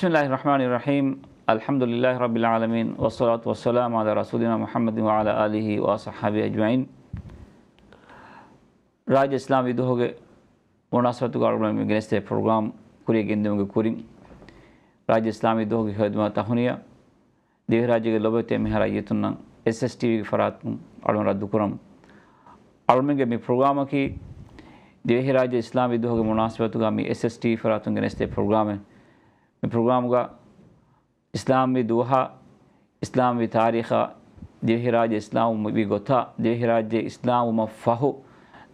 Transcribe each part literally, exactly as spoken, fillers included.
بسم الله الرحمن الرحيم. الحمد لله رب العالمين، والصلاة والسلام على رسولنا محمد وعلى آله وأصحابه أجمعين. ރާއްޖެ އިސްލާމީ ދުވަހުގެ މުނާސަބަތުގަ އަޅުގަނޑު މި ގެނެސްދޭ ޕްރޮގްރާމް ކުރިޔަށް ގެންދިއުމުގެ ކުރިން، ރާއްޖެ އިސްލާމީ ދުވަހުގެ ޚިދުމަތް ތަހުނިޔާ، ދިވެހިރާއްޖޭގެ ލޮބުވެތި އެންމެހާ ރައްޔިތުންނަށް އެސްއެސްޓީވީގެ ފަރާތުން އަޅުގަނޑު ރައްދުކުރަން. އަޅުގަނޑުގެ މި ޕްރޮގްރާމަކީ ދިވެހިރާއްޖެ އިސްލާމީ ދުވަހުގެ މުނާސަބަތުގަ މި އެސްއެސްޓީވީ ފަރާތުން ގެނެސްދޭ ޕްރޮގްރާމެއް. މި ޕްރޮގްރާމުގަ އިސްލާމީ ދުވަހާ، އިސްލާމީ ތާރީޚާ، ދިވެހިރާއްޖެ އިސްލާމް ވި ގޮތާ، ދިވެހިރާއްޖެ އިސްލާމްވުމަށް ފަހު،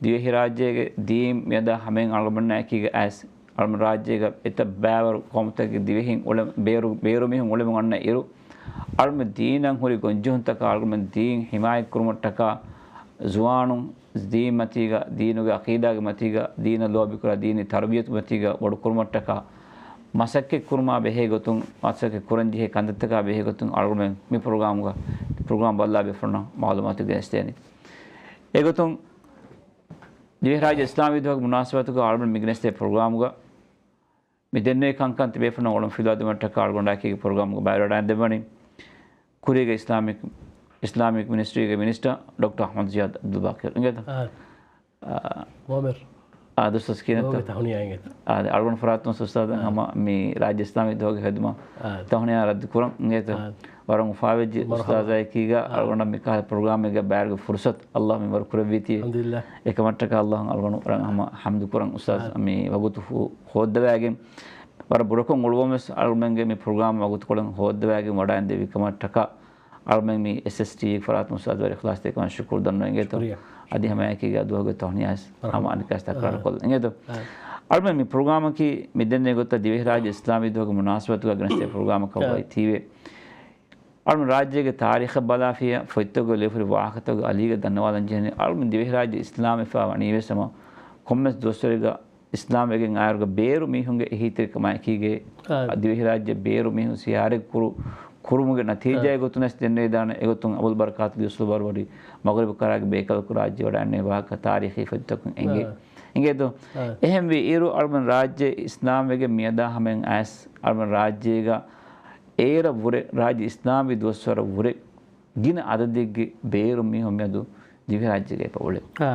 ދިވެހިރާއްޖޭގެ ދީން މިއަދާ ހަމައިން އަޅުގަނޑުމެންނާއެކީގަ އައިސް، އަޅުގަނޑު ރާއްޖޭގަ އެތައް ބައިވަރު ޤައުމުތަކެއްގެ ދިވެހިން އުޅެ، ބޭރު، ބޭރު މީހުން އުޅެމުން އަންނަ އިރު، އަޅުގަނޑު ދީނަށް ހުރި ގޮންޖެހުންތަކާ، އަޅުގަނޑުމެން ދީން ޙިމާޔަތް ކުރުމަށްޓަކާ، ޒުވާނުން ދީން މަތީގަ، ދީނުގެ ޢަޤީދާގެ މަތީގަ، ދީނަށް ލޯބިކުރާ ދީނީ ތަރުބިޔަތު މަތީގަ ބޮޑުކުރުމަށްޓަކާ، މަސައްކަތް ކުރުމާ ބެހޭ ގޮތުން، މަސައްކަތް ކުރަންޖެހޭ ކަންތައްތަކާ ބެހޭ ގޮތުން އަޅުގަނޑުމެން މި ޕްރޮގްރާމްގަ، ޕްރޮގްރާމް ބައްލަވާ ބޭފުޅުންނަށް މަޢުލޫމާތު ގެނެސްދޭނީ. އެގޮތުން ދިވެހިރާއްޖެ އިސްލާމީ ދުވަހުގެ މުނާސަބަތުގަ އަޅުގަނޑު މި ގެނެސްދޭ ޕްރޮގްރާމްގަ މި ދެންނެވި ކަންކަން ތިބޭފުޅުންނަށް އޮޅުން ފިލުވާދިނުމަށްޓަކާ އަޅުގަނޑާއެކީގަ ޕްރޮގްރާމްގަ ބައިވެރިވެވަޑައިގެންދެއްވަނީ ކުރީގެ އިސްލާމިކް، އިސްލާމިކް މިނިސްޓްރީގެ މިނިސްޓަރ ޑޮކްޓަރ އަޙްމަދު ޒިޔާދު އަބްދުލް ބާޤިރު. އިނގޭތަ؟ އާ. އާ، އާދެ އުސްތާޛް ކިހިނެއްތަ؟ ދުވަހުގެ ތަހުނިޔާ އިނގޭތަ؟ އާދެ، އަޅުގަނޑު ފަރާތުން އުސްތާޛަށް ހަމަ މި ރާއްޖެ އިސްލާމީ ދުވަހުގެ ޚިދުމަތް ތަހުނިޔާ ރައްދު ކުރަން އިނގޭތަ؟ ވަރަށް އުފާވެއްޖެ އުސްތާޛާއެކީގަ އަޅުގަނޑަށް މިކަހަލަ ޕްރޮގްރާމެއްގަ ބައިވެރިވުމުގެ ފުރުޞަތު ﷲ މި ވަރު ކުރެއްވީތީ. އެކަމަށްޓަކާ ﷲ އަޅުގަނޑު ވަރަށް ހަމަ ޙަމްދު ކުރަން އުސްތާޛް، މި ވަގުތު ހޯ-، ހޯއްދަވައިގެން ވަރަށް ބޮޑަކޮށް އުޅުއްވަމެސް އަޅުގަނޑުމެންގެ މި ޕްރޮގްރާމް ވަގުތުކޮޅެއް ހޯއްދަވައިގެން ވަޑައިގެންދެވި ކަމަށްޓަކާ އަޅުމެން މި އެސްއެސްޓީވީ ފަރާތުން އުސްތާޛު ވަރަށް އިޚްލާޞްތެރިކަމާ ޝުކުރު ދަންނަވަން އިނގޭތޯ. ޝުކުރިއްޔާ. އަދި ހަމައެކީގަ ދުވަހުގެ ތަހުނިޔާ ހަމަ އަނެއްކާވެސް ތަކްރާރުކޮށްލަން އިނގޭތޯ. އަޅުމެން މި ޕްރޮގްރާމަކީ މި ދެންނެވި ގޮތަށް ދިވެހިރާއްޖެ އިސްލާމީ ދުވަހުގެ މުނާސަބަތުގަ ގެނެސްދޭ ޕްރޮގްރާމަކަށް ވައިތީވެ. އަޅުމެން ރާއްޖޭގެ ތާރީޚަށް ބަލާފިޔަ، ފޮތްތަކުގަ ލިޔެފައި ވާހަކަތަކުގެ އަލީގަ ދަންނަވާލަން ޖެހެނީ، އަޅުމެން ދިވެހިރާއްޖެ އިސްލާމްވެފަ ވަނީވެސް ހަމަ ކޮންމެސް ދުވަސްވަރެއްގަ އިސްލާމްވެގެން އައިއިރުގަ ބޭރު މީހުންގެ އެހީތެރިކަމާއެކީގައި، އާ، ދިވެހިރާއްޖެ ބޭރު މީހުން ސިޔާރަތް ކުރު، ކުރުމުގެ ނަތީޖާއެއް ގޮތުންވެސް ދެންނެވިދާނެ. އެގޮތުން އަބުލްބަރަކާތު ޔޫސުފް ވަރުވަރި މަޣްރިބު ކަރާގެ ބޭކަލަކު ރާއްޖެ ވަޑައިގެންނެވި ވާހަކަ ތާރީޚީ ފޮތްތަކުން އެނގޭ. އާ. އިނގޭތޯ؟ އާ. އެހެންވީ އިރު އަޅުމެން ރާއްޖެ އިސްލާމްވެގެން މިއަދާ ހަމައިން އައިސް، އަޅުމެން ރާއްޖޭގަ އޭރަށް ވުރެ، ރާއްޖެ އިސްލާމްވި ދުވަސްވަރަށް ވުރެ، ގިނަ އަދަދެއްގެ ބޭރު މީހުން މިއަދު ދިވެހިރާއްޖޭގަ އެބަ އުޅޭ. އާ.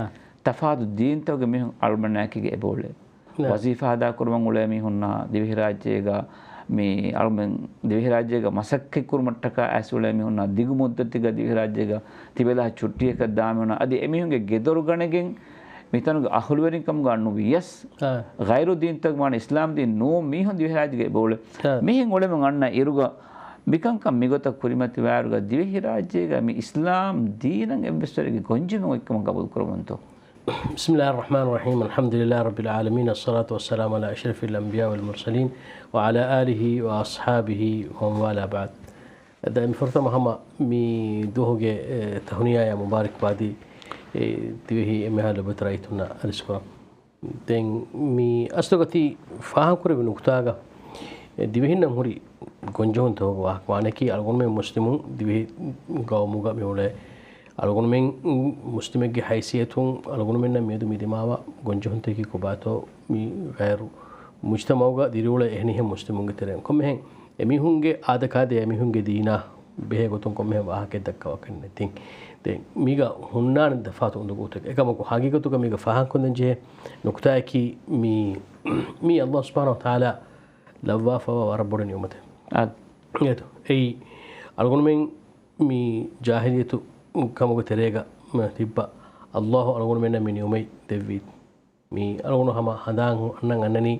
ތަފާތު ދީންތަކުގެ މީހުން އަޅުމެންނާއެކީގަ އެބަ އުޅޭ. ނާ. ވަޒީފާ ހަދާކުރުމަށް އުޅޭ މީހުންނާ ދިވެހިރާއްޖޭގަ، މި އަޅުމެން ދިވެހިރާއްޖޭގަ މަސައްކަތްކުރުމަށްޓަކާ އައިސް އުޅޭ މީހުންނާ ދިގު މުއްދަތެއްގަ ދިވެހިރާއްޖޭގަ ތިބޭލާ ޗުއްޓީއަކަށް ދާ މީހުންނާ އަދި އެމީހުންގެ ގެދޮރު ގަނެގެން މިތަނުގެ އަހުލުވެރިންކަމުގަ ނުވިޔަސް، އާ. ޣައިރު ދީންތަކު މާނަ އިސްލާމް ދީން ނޫން މީހުން ދިވެހިރާއްޖޭގަ އެބަ އުޅޭ. އާ. މިހެން އުޅެމުން އަންނަ އިރުގަ މިކަންކަން މިގޮތަށް ކުރިމަތިވާއިރުގަ ދިވެހިރާއްޖޭގަ މި އިސްލާމް ދީނަށް އެއްވެސް ވަރެއްގެ ގޮންޖެހުމެއް އޮތްކަމަށް ގަބޫލުކުރަމުންތޯ؟ بسم الله الرحمن الرحيم. الحمد لله رب العالمين. الصلاة والسلام على أشرف الأنبياء والمرسلين وعلى آله وأصحابه ومن والاه بعد. ދެން ފުރަތަމަ ހަމަ މި ދުވަހުގެ، އެ، ތަހުނިޔާއާ މުބާރަކްބާދީ، އެ، ދިވެހި އެންމެހާ ލޮބުވެތި ރައްޔިތުންނަށް އަރިސްކުރަން. ދެން މި އަސްލުގަ ތި ފާހަގަކުރެއްވި ނުކުތާގަ، އެ، ދިވެހިންނަށް ހުރި ގޮންޖެހުންތަކުގެ ވާހަކަ ވާނެކީ، އަޅުގަނޑުމެން މުސްލިމުން ދިވެހި ގައުމުގަ މި އުޅޭ އަޅުގަނޑުމެން މުސްލިމެއްގެ ހައިސިއްޔަތުން އަޅުގަނޑުމެންނަށް މިއަދު މި ދިމާވާ ގޮންޖެހުންތަކީ ކޮބާތޯ؟ މި ޣައިރު މުޖްތަމަޢުގަ ދިރިއުޅޭ އެހެނިހެން މުސްލިމުންގެ ތެރެއިން ކޮންމެހެން އެމީހުންގެ އާދަކާދަ އެމީހުންގެ ދީނާ ބެހޭ ގޮތުން ކޮންމެހެން ވާހަކައެއް ދައްކަވާކަށް ނެތިން. ދެން މީގަ ހުންނާނެ ދަފާތު އުނދަގޫތަކެއް. އެކަމަކު ހަގީގަތުގަ މީގަ ފާހަގަކޮށްލަން ޖެހޭ ނުކުތާއަކީ މީ، މީ ﷲ ސުބްޙާނަހޫ ވަތަޢާލާ ލައްވާފައިވާ ވަރަށް ބޮޑު ނިޢުމަތެއް. އާ. އެއީ އަޅުގަނޑުމެން މި ޖާހިލިއްޔަތު ކަމުގެ ތެރޭގަ ތިއްބަ ﷲ އަޅުގަނޑުމެންނަށް މި ނިޢުމަތް ދެއްވީ. މި އަޅުގަނޑު ހަމަ ހަނދާން ހު-، އަންނަން އަންނަނީ،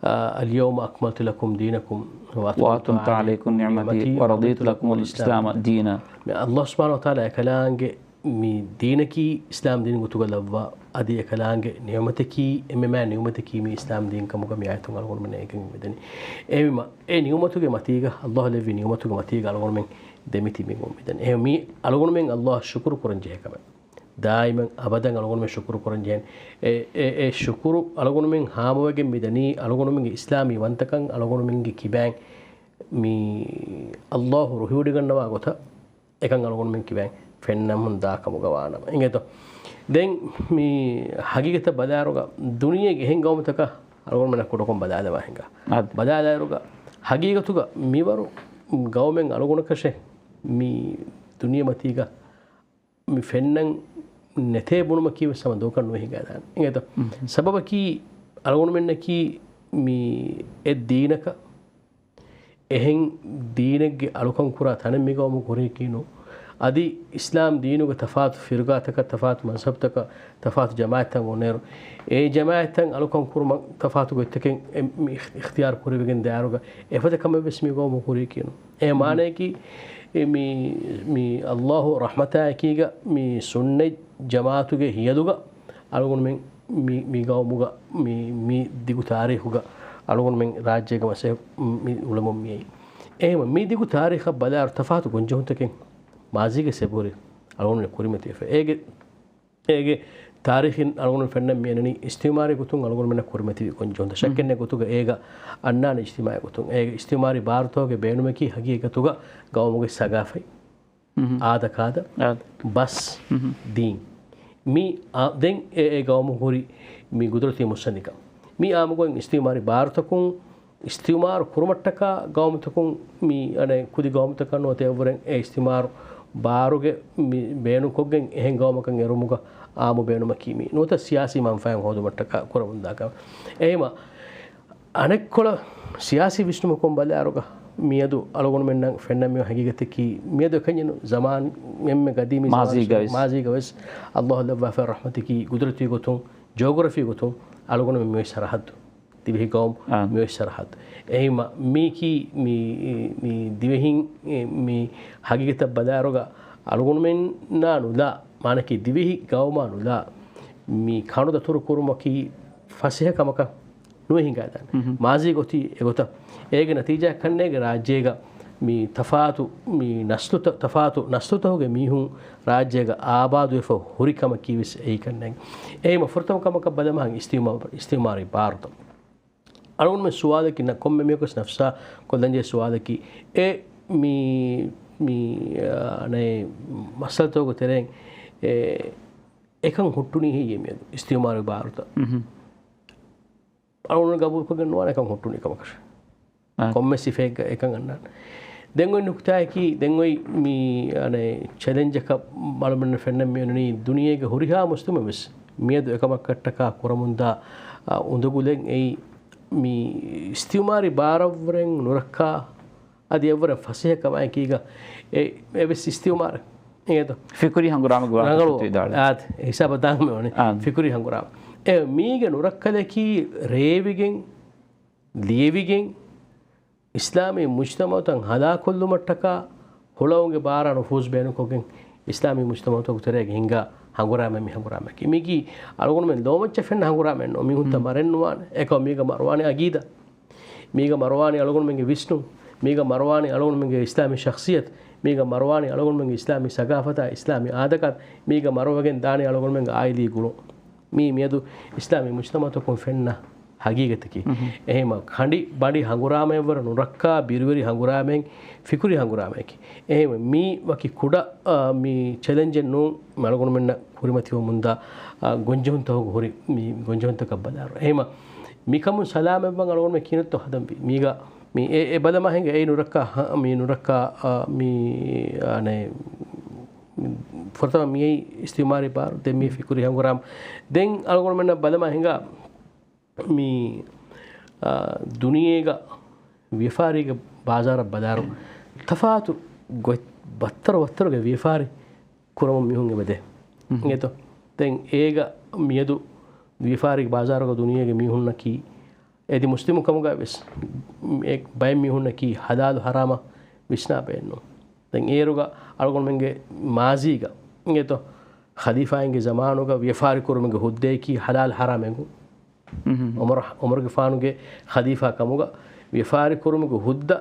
އަ، اليوم أكملت لكم دينكم وأتممت عليكم نعمتي ورضيت لكم الإسلام دينا. މި ﷲ ސުބްޙާނަހޫ ވަތަޢާލާ އެކަލާނގެ މި ދީނަކީ އިސްލާމް ދީން ގޮތުގަ ލައްވާ، އަދި އެކަލާނގެ ނިޢުމަތަކީ، އެންމެ މާތް ނިޢުމަތަކީ މި އިސްލާމް ދީން ކަމުގަ މި އާޔަތުން އަޅުގަނޑުމެންނަށް އެނގެން މިދަނީ. އެހެންވީމަ، އެ ނިޢުމަތުގެ މަތީގަ، ﷲ ލެއްވި ނިޢުމަތުގެ މަތީގަ އަޅުގަނޑުމެން ދެމިތިބިގެން މިދަނީ. އެހެންވީމަ، މީ އަޅުގަނޑުމެން ﷲ އަށް ޝުކުރު ކުރަން ޖެހޭ ކަމެއް. ދާއިމަށް އަބަދަށް އަޅުގަނޑުމެން ޝުކުރު ކުރަން ޖެހޭނެ. އެ، އެ، އެ ޝުކުރު އަޅުގަނޑުމެން ހާމަވެގެން މިދަނީ، އަޅުގަނޑުމެންގެ އިސްލާމީ ވަންތަކަން އަޅުގަނޑުމެންގެ ކިބައިން މި ﷲ ރުހިވޮޑިގަންނަވާ ގޮތަށް، އެކަން އަޅުގަނޑުމެން ކިބައިން ފެންނަމުން ދާ ކަމުގަ ވާނަމަ. އިނގޭތޯ؟ ދެން މި ހަގީގަތަށް ބަލާއިރުގަ، ދުނިޔޭގެ އެހެން ގައުމުތަކަށް އަޅުގަނޑުމެންނަށް ކުޑަކޮށް ބަލާލަވާ ހިނގާ. އާދެ. ބަލާލާއިރުގަ، ހަގީގަތުގަ މިވަރު ގައުމެއް އަޅުގަނޑަކަށެއް މި ދުނިޔެމަތީގަ މި ފެންނަން ނެތޭ ބުނުމަކީ ވެސް ހަމަ ދޯކަށް ނުވެ ހިނގާދާނެ. އިނގޭތޯ؟ ސަބަބަކީ އަޅުގަނޑުމެންނަކީ މި އެއް ދީނަކަށް އެހެން ދީނެއްގެ އަޅުކަން ކުރާ ތަނެއް މި ގައުމު ހުރިއެކީ ނޫން. އަދި އިސްލާމް ދީނުގެ ތަފާތު ފިރުގާތަކަށް، ތަފާތު މަޒްހަބްތަކަށް، ތަފާތު ޖަމާއަތްތައް އޮންނައިރު، އެ ޖަމާއަތްތައް އަޅުކަން ކުރުމަށް ތަފާތު ގޮތްތަކެއް އެ-، މި އިޚް-، އިޚްތިޔާރު ކުރެވިގެން ދާއިރުގަ އެފަދަ ކަމެއް ވެސް މި ގައުމު ހުރިއެކީ ނޫން. އެ މާނަޔަކީ އެ މި، މި ﷲ ރަޙްމަތާއެކީގަ މި ސުންނަތް ޖަމާއަތުގެ ހިޔަލުގަ އަޅުގަނޑުމެން މި، މި ގައުމުގަ މި، މި ދިގު ތާރީޚުގަ އަޅުގަނޑުމެން ރާއްޖޭގަ މަސައްކަތް މި އުޅެމުން މިއައީ. އެހެންވެ، މި ދިގު ތާރީޚަށް ބަލާއިރު ތަފާތު ގޮންޖެހުންތަކެއް މާޒީގަ އެބަހުރި އަޅުގަނޑުމެން ކުރިމަތިވެފަ. އޭގެ، އޭގެ ތާރީޚިން އަޅުގަނޑު ފެންނަން މިއަންނަނީ އިޖްތިމާޢީ ގޮތުން އަޅުގަނޑުމެންނަށް ކުރިމަތިވި ގޮންޖެހުންތައް. ޝައްކެއްނެތް ގޮތުގަ އޭގަ އަންނާނެ އިޖްތިމާޢީ ގޮތުން. އޭގެ އިޖްތިމާޢީ ބާރުތަކުގެ ބޭނުމަކީ ހަގީގަތުގަ ގައުމުގެ ސަގާފަތް. އާދަކާދަ، އާދަ. ބަސް، ދީން. މި އާ، ދެން އެ، އެ ގައުމު ހުރި މި ގުދުރަތީ މުއްސަނދިކަން. މި އާއްމުގޮތް އިސްތިޢުމާރީ ބާރުތަކުން، އިސްތިޢުމާރު ކުރުމަށްޓަކާ ގައުމުތަކުން މި އަނެއް ކުދި ގައުމުތަކަށް ނުވަތަ އެއްވުރެން އެ އިސްތިޢުމާރު ބާރުގެ މި ބޭނުންކޮށްގެން އެހެން ގައުމަކަށް އެރުމުގަ އާއްމު ބޭނުމަކީ މީ. ނުވަތަ ސިޔާސީ މަންފާއެއް ހޯދުމަށްޓަކާ ކުރަމުންދާ ކަމެއް. އެހެމަ އަނެއްކޮޅަށް ސިޔާސީ ވިސްނުމަކުން ބަލާއިރުގަ، މިއަދު އަޅުގަނޑުމެންނަށް ފެންނަން މި ހަގީގަތަކީ، މިއަދު އެކަންޏެއް ނޫން، ޒަމާން އެންމެ ގަދީމީ މާޒީގަ ޒަމާން ވެސް. މާޒީގަ ވެސް ﷲ ލައްވާފައި ރަޙްމަތަކީ ގުދުރަތީ ގޮތުން، ޖޯގްރަފީ ގޮތުން އަޅުގަނޑުމެން މިވެސް ސަރަހައްދު. ދިވެހި ގައުމު އާ. މިވެސް ސަރަހައްދު. އެހެންމަ މީކީ މި، މި ދިވެހިން އެ، މި ހަގީގަތަށް ބަލާއިރުގަ އަޅުގަނޑުމެންނާ ނުލާ، މާނަކީ ދިވެހި ގައުމާ ނުލާ، މި ކަނު ދަތުރު ކުރުމަކީ ފަސޭހަ ކަމަކަށް ނުވެ ހިނގާދާނެ. މާޒީ ގޮތީ އެގޮތަށް. އޭގެ ނަތީޖާއަކަށް އޭގެ ރާއްޖޭގަ މި ތަފާތު، މި ނަސްލުތަ-، ތަފާތު ނަސްލުތަކުގެ މީހުން ރާއްޖޭގަ އާބާދުވެފަ ހުރި ކަމަކީ ވެސް އެއީކަންނޭނގެ. އެހެމަ ފުރަތަމަ ކަމަކަށް ބަލަމާ އިސްތިޢުމާ-، އިސްތިޢުމާރީ ބާރުތައް. އަޅުގަނޑުމެން ސުވާލަކީ ނަ-، ކޮންމެ މީހަކުވެސް ނަފްސާ ކޮށްލަންޖެހޭ ސުވާލަކީ، އެ މި، މި، އާ، އަނެއް މައްސަލަތަކުގެ ތެރެއިން އެ އެކަން ހުއްޓުނީ ހެއްޔޭ މިއަދު އިސްތިޢުމާރީ ބާރުތައް؟ މުހު. އަޅުގަނޑު ގަބޫލުކޮށްގެން ނުވާނެ އެކަން ހުއްޓުނީ ކަމަކަށް. އާ. ކޮންމެ ސިފައެއްގަ އެކަން އަންނާނެ. ދެން އޮތް ނުކުތާއަކީ، ދެން އޮތް މި، އަނެއް، ޗެލެންޖަކަށް އަޅުގަނޑުމެންނަށް ފެންނަން މި އޮންނަނީ ދުނިޔޭގެ ހުރިހާ މުސްލިމެއް ވެސް މިއަދު އެކަމަކަށްޓަކާ ކުރަމުންދާ، އާ، އުނދަގުލެއް އެއީ މި އިސްތިޢުމާރީ ބާރަށްވުރެން ނުރައްކާ އަދި އެއްވަރަށް ފަސޭހަ ކަމާއެކީގަ އެ، އެވެސް އިސްތިޢުމާރެއް އިނގޭތޯ؟ ފިކުރީ ހަނގުރާމަ ގުރާ ރަނގަޅު ހިސާބަށް ދާން އާދެ، ހިސާބަށް ދާން މި އޮންނަނީ. އާ. ފިކުރީ ހަނގުރާމަ. އެ މީގެ ނުރައްކަލަކީ ރޭވިގެން، ލިޔެވިގެން، އިސްލާމީ މުޖްތަމަޢުތައް ހަލާކުކޮށްލުމަށްޓަކާ ހުޅަވުމުގެ ބާރާ ނުފޫޒު ބޭނުންކޮށްގެން އިސްލާމީ މުޖްތަމަޢުތަކުގެ ތެރޭގަ ހިންގާ ހަނގުރާމައެއް މި ހަނގުރާމައަކީ. މީކީ އަޅުގަނޑުމެން ލޯމައްޗަށް ފެންނަ ހަނގުރާމައެއް ނޫން. މީހުންތައް މަރެއް ނުވާނެ. އެކަމަކު މީގަ މަރުވާނެ އަގީދާ. މީގަ މަރުވާނީ އަޅުގަނޑުމެންގެ ވިސްނުން، މީގަ މަރުވާނީ އަޅުގަނޑުމެންގެ އިސްލާމީ ޝަޚްޞިއްޔަތު، މީގަ މަރުވާނީ އަޅުގަނޑުމެންގެ އިސްލާމީ ސަގާފަތާ، އިސްލާމީ އާދަކާ، މީގަ މަރުވެގެން ދާނީ އަޅުގަނޑުމެންގެ އާއިލީ ގުޅުން. މީ މިއަދު އިސްލާމީ މުޖްތަމަޢުތަކުން ފެންނަ ހަގީގަތަކީ. އެހެމަ ކަނޑި ބަނޑި ހަނގުރާމައެއްވަރަށް ނުރައްކާ ބިރުވެރި ހަނގުރާމައެއް، ފިކުރީ ހަނގުރާމައެކޭ. އެހެމަ މީ ވަކި ކުޑަ، އާ، މި ޗެލެންޖެއް ނޫން، އަޅުގަނޑުމެންނަށް ކުރިމަތިވަމުންދާ، އާ، ގޮންޖެހުންތަކުގެ ހުރި މި ގޮންޖެހުންތަކަށް ބަލާއިރު. އެހެމަ މިކަމުން ސަލާމަތްވާން އަޅުގަނޑުމެން ކިހިނެއްތޯ ހަދަންވީ. މީގަ މި އެ، އެ ބަލަމާ ހިނގާ އެއީ ނުރައްކާ، ހަ، މި ނުރައްކާ، އާ، މި، އާނެ، ފުރަތަމަ މިއީ އިސްތިޢުމާރީ ބާރު، ދެން މި ފިކުރީ ހަނގުރާމަ. ދެން އަޅުގަނޑުމެންނަށް ބަލަމާ ހިނގާ މި، އާ، ދުނިޔޭގަ ވިޔަފާރީގެ ބާޒާރަށް ބަލާއިރު، ތަފާތު ގޮތް ބައްތަރު ބައްތަރުގެ ވިޔަފާރި ކުރަމުން މީހުން އެބަދޭ. އިނގޭތޯ؟ ދެން އޭގަ މިއަދު ވިޔަފާރި ބާޒާރުގަ ދުނިޔޭގެ މީހުންނަކީ، އެދި މުސްލިމު ކަމުގަ ވެސް އެ ބައެއް މީހުންނަކީ ހަލާލު ހަރާމަށް ވިސްނާ ބައެއްނު. ދެން އޭރުގަ އަޅުގަނޑުމެންގެ މާޒީގަ އިނގޭތޯ؟ ޚަލީފާއިންގެ ޒަމާނުގަ ވިޔަފާރި ކުރުމުގެ ހުއްދައަކީ ހަލާލު ހަރާމް އެނގުން. އުމަރު، އުމަރުގެފާނުގެ ޚަލީފާ ކަމުގަ ވިޔަފާރި ކުރުމުގެ ހުއްދަ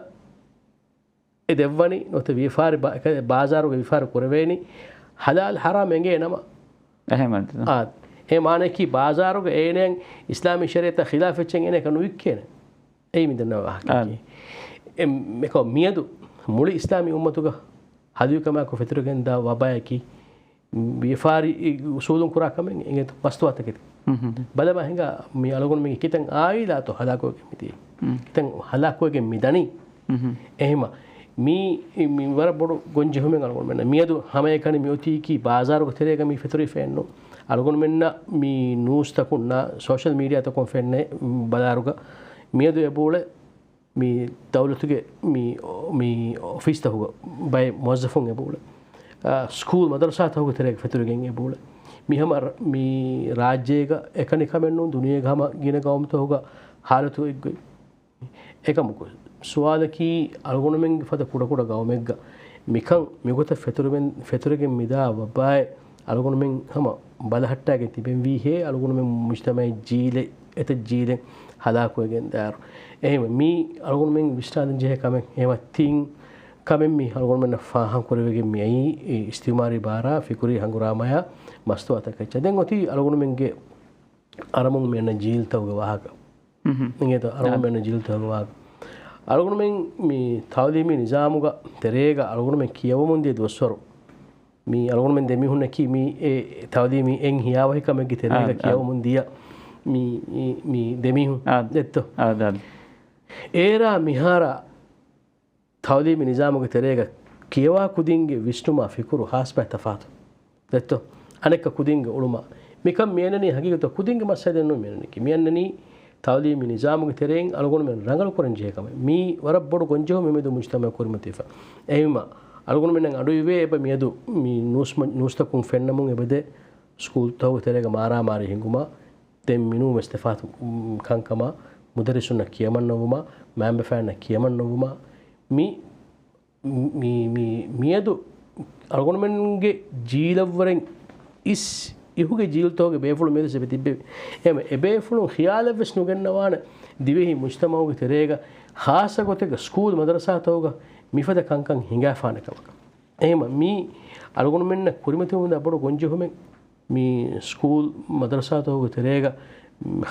އެ ދެއްވަނީ، ނުވަތަ ވިޔަފާރި ބާ-، އެކަ-، ބާޒާރުގަ ވިޔަފާރި ކުރެވޭނީ ހަލާލް ހަރާމް އެނގޭ ނަމަ. އެހެން އާ، އެ މާނައަކީ ބާޒާރުގަ އޭނައަށް އިސްލާމީ ޝަރީޢަތާ ޚިލާފް އެއްޗެއް އޭނަ އެކަން ނުވިއްކޭނެ. އެއީ މި ދަންނަވާ ވާހަކައަކީ. އާ. އެ މިކޮ މިއަދު މުޅި އިސްލާމީ އުއްމަތުގަ ހަލުވިކަމާއެކު ފެތުރިގެންދާ ވަބާއަކީ ވިޔަފާރި އުސޫލުން ކުރާ ކަމެއް އިނގޭތޯ މަސްތުވާތަކެތި. މް. ބަލަމާ ހިނގާ މި އަޅުގަނޑުމެންގެ ކިތަން އާއިލާތޯ ހަލާކުވެގެން މިދިޔަ. މް. ކިތަން ހަލާކުވެގެން މިދަނީ. މް. އެހެމަ މީ، މީ ވަރަށް ބޮޑު ގޮންޖެހުމެއް އަޅުގަނޑުމެންނަށް. މިއަދު ހަމައެކަނި މިއޮތީކީ ބާޒާރުގެ ތެރޭގަ މީ ފެތުރިފައެއްނު. އަޅުގަނޑުމެންނަށް މި ނޫސްތަކުންނާ ސޯޝަލް މީޑިއާތަކުން ފެންނަ ބަލާރުގަ މިއަދު އެބައުޅޭ މި ދައުލަތުގެ މި، މި އޮފީސްތަކުގަ ބައެއް މުވައްޒަފުން އެބައުޅޭ. އާ، ސްކޫލް މަދަރުސާތަކުގެ ތެރޭގަ ފެތުރިގެން އެބައުޅޭ. މި ހަމަ ރ-، މި ރާއްޖޭގަ އެކަނި ކަމެއް ނޫން، ދުނިޔޭގަ ހަމަ ގިނަ ގައުމުތަކުގަ ހާލަތު އެއްގޮތް. އެކަމަކު، ސުވާލަކީ، އަޅުގަނޑުމެންގެ ފަދަ ކުޑަކުޑަ ގައުމެއްގަ މިކަން މިގޮތަށް ފެތުރެމެން-، ފެތުރެގެން މިދާ ވަބާއެއް އަޅުގަނޑުމެން ހަމަ ބަލަހައްޓާގެން ތިބެންވީހޭ، އަޅުގަނޑުމެން މުޖްތަމައެއް ޖީލެއް، އެތައް ޖީލެއް ހަލާކުވެގެން ދާއިރު. އެހެންވެ، މީ އަޅުގަނޑުމެން ވިސްނާލަން ޖެހޭ ކަމެއް. އެހެންވެ، ތިން ކަމެއް މި އަޅުގަނޑުމެންނަށް ފާހަގަކުރެވިގެން މިއައީ، އި އިޖްތިމާޢީ ބާރާ، ފިކުރީ ހަނގުރާމަޔާ، މަސްތުވާތަކެއްޗާ. ދެން އޮތީ އަޅުގަނޑުމެންގެ އަރަމުން މި އަންނަ ޖީލްތަކުގެ ވާހަކަ. މް. އިނގޭތޯ؟ އަޅުގަނޑު އާ. މި އަންނަ ޖީލްތަކުގެ ވާހަކަ. އަޅުގަނޑުމެން މި ތަޢުލީމީ ނިޒާމުގަ ތެރޭގަ އަޅުގަނޑުމެން ކިޔަވަމުން ދިޔަ ދުވަސްވަރު. މި އަޅުގަނޑުމެން ދެމީހުންނަކީ މި އެ ތަޢުލީމީ އެއް ހިޔާވަހިކަމެއްގެ ތެރޭގަ އާ، އާ. ކިޔަވަމުން ދިޔަ މި، މި، މި ދެމީހުން. އާ. ދެއްތޯ؟ އާ، ދާ. އޭރާ މިހާރާ ތަޢުލީމީ ނިޒާމުގެ ތެރޭގަ ކިޔަވާ ކުދިންގެ ވިސްނުމާ ފިކުރު ހާސްބައި ތަފާތު. ދެއްތޯ؟ އަނެއްކަ ކުދިންގެ އުޅުމާ. މިކަން މިއަންނަނީ ހަގީގަތު ކުދިންގެ މައްސަލައެއް ނޫން މިއަންނަނީ. ތަޢުލީމީ ނިޒާމުގެ ތެރެއިން އަޅުގަނޑުމެން ރަނގަޅުކުރަން ޖެހޭ ކަމެއް. މީ ވަރަށް ބޮޑު ގޮންޖެހުމެއް މެދު މުޖްތަމަޢަށް ކުރިމަތިވެފަ. އެހެންވީމާ، އަޅުގަނޑުމެންނަށް އަޑުއިވޭ އެބަ މިއަދު މި ނޫސް-، ނޫސްތަކުން ފެންނަމުން އެބަދޭ ސްކޫލްތަކުގެ ތެރޭގަ މާރާމާރީ ހިނގުމާ، ދެން މިނޫން ވެސް ތަފާތު، މް، ކަންކަމާ، މުދައްރިސުންނަށް ކިޔަމަންނައްވުމާ، މައިންބަފައިންނަށް ކިޔަމަންނައްވުމާ، މި، މި، މި، މިއަދު އަޅުގަނޑުމެންގެ ޖީލަށްވުރެން އިސް އިހުގެ ޖީލުތަކުގެ ބޭފުޅުން މިއަދު އެބަ ތިއްބެވި. އެހެންވެ، އެބޭފުޅުން ޚިޔާލަށްވެސް ނުގެންނަވާނެ ދިވެހި މުޖްތަމަޢުގެ ތެރޭގަ ޚާއްޞަ ގޮތެއްގަ ސްކޫލް މަދަރަސާތަކުގަ މިފަދަ ކަންކަން ހިނގާފާނެ ކަމަކަށް. އެހެންވެ، މީ އަޅުގަނޑުމެންނަށް ކުރިމަތިވެމުންދާ ބޮޑު ގޮންޖެހުމެއް. މި ސްކޫލް މަދަރަސާތަކުގެ ތެރޭގަ،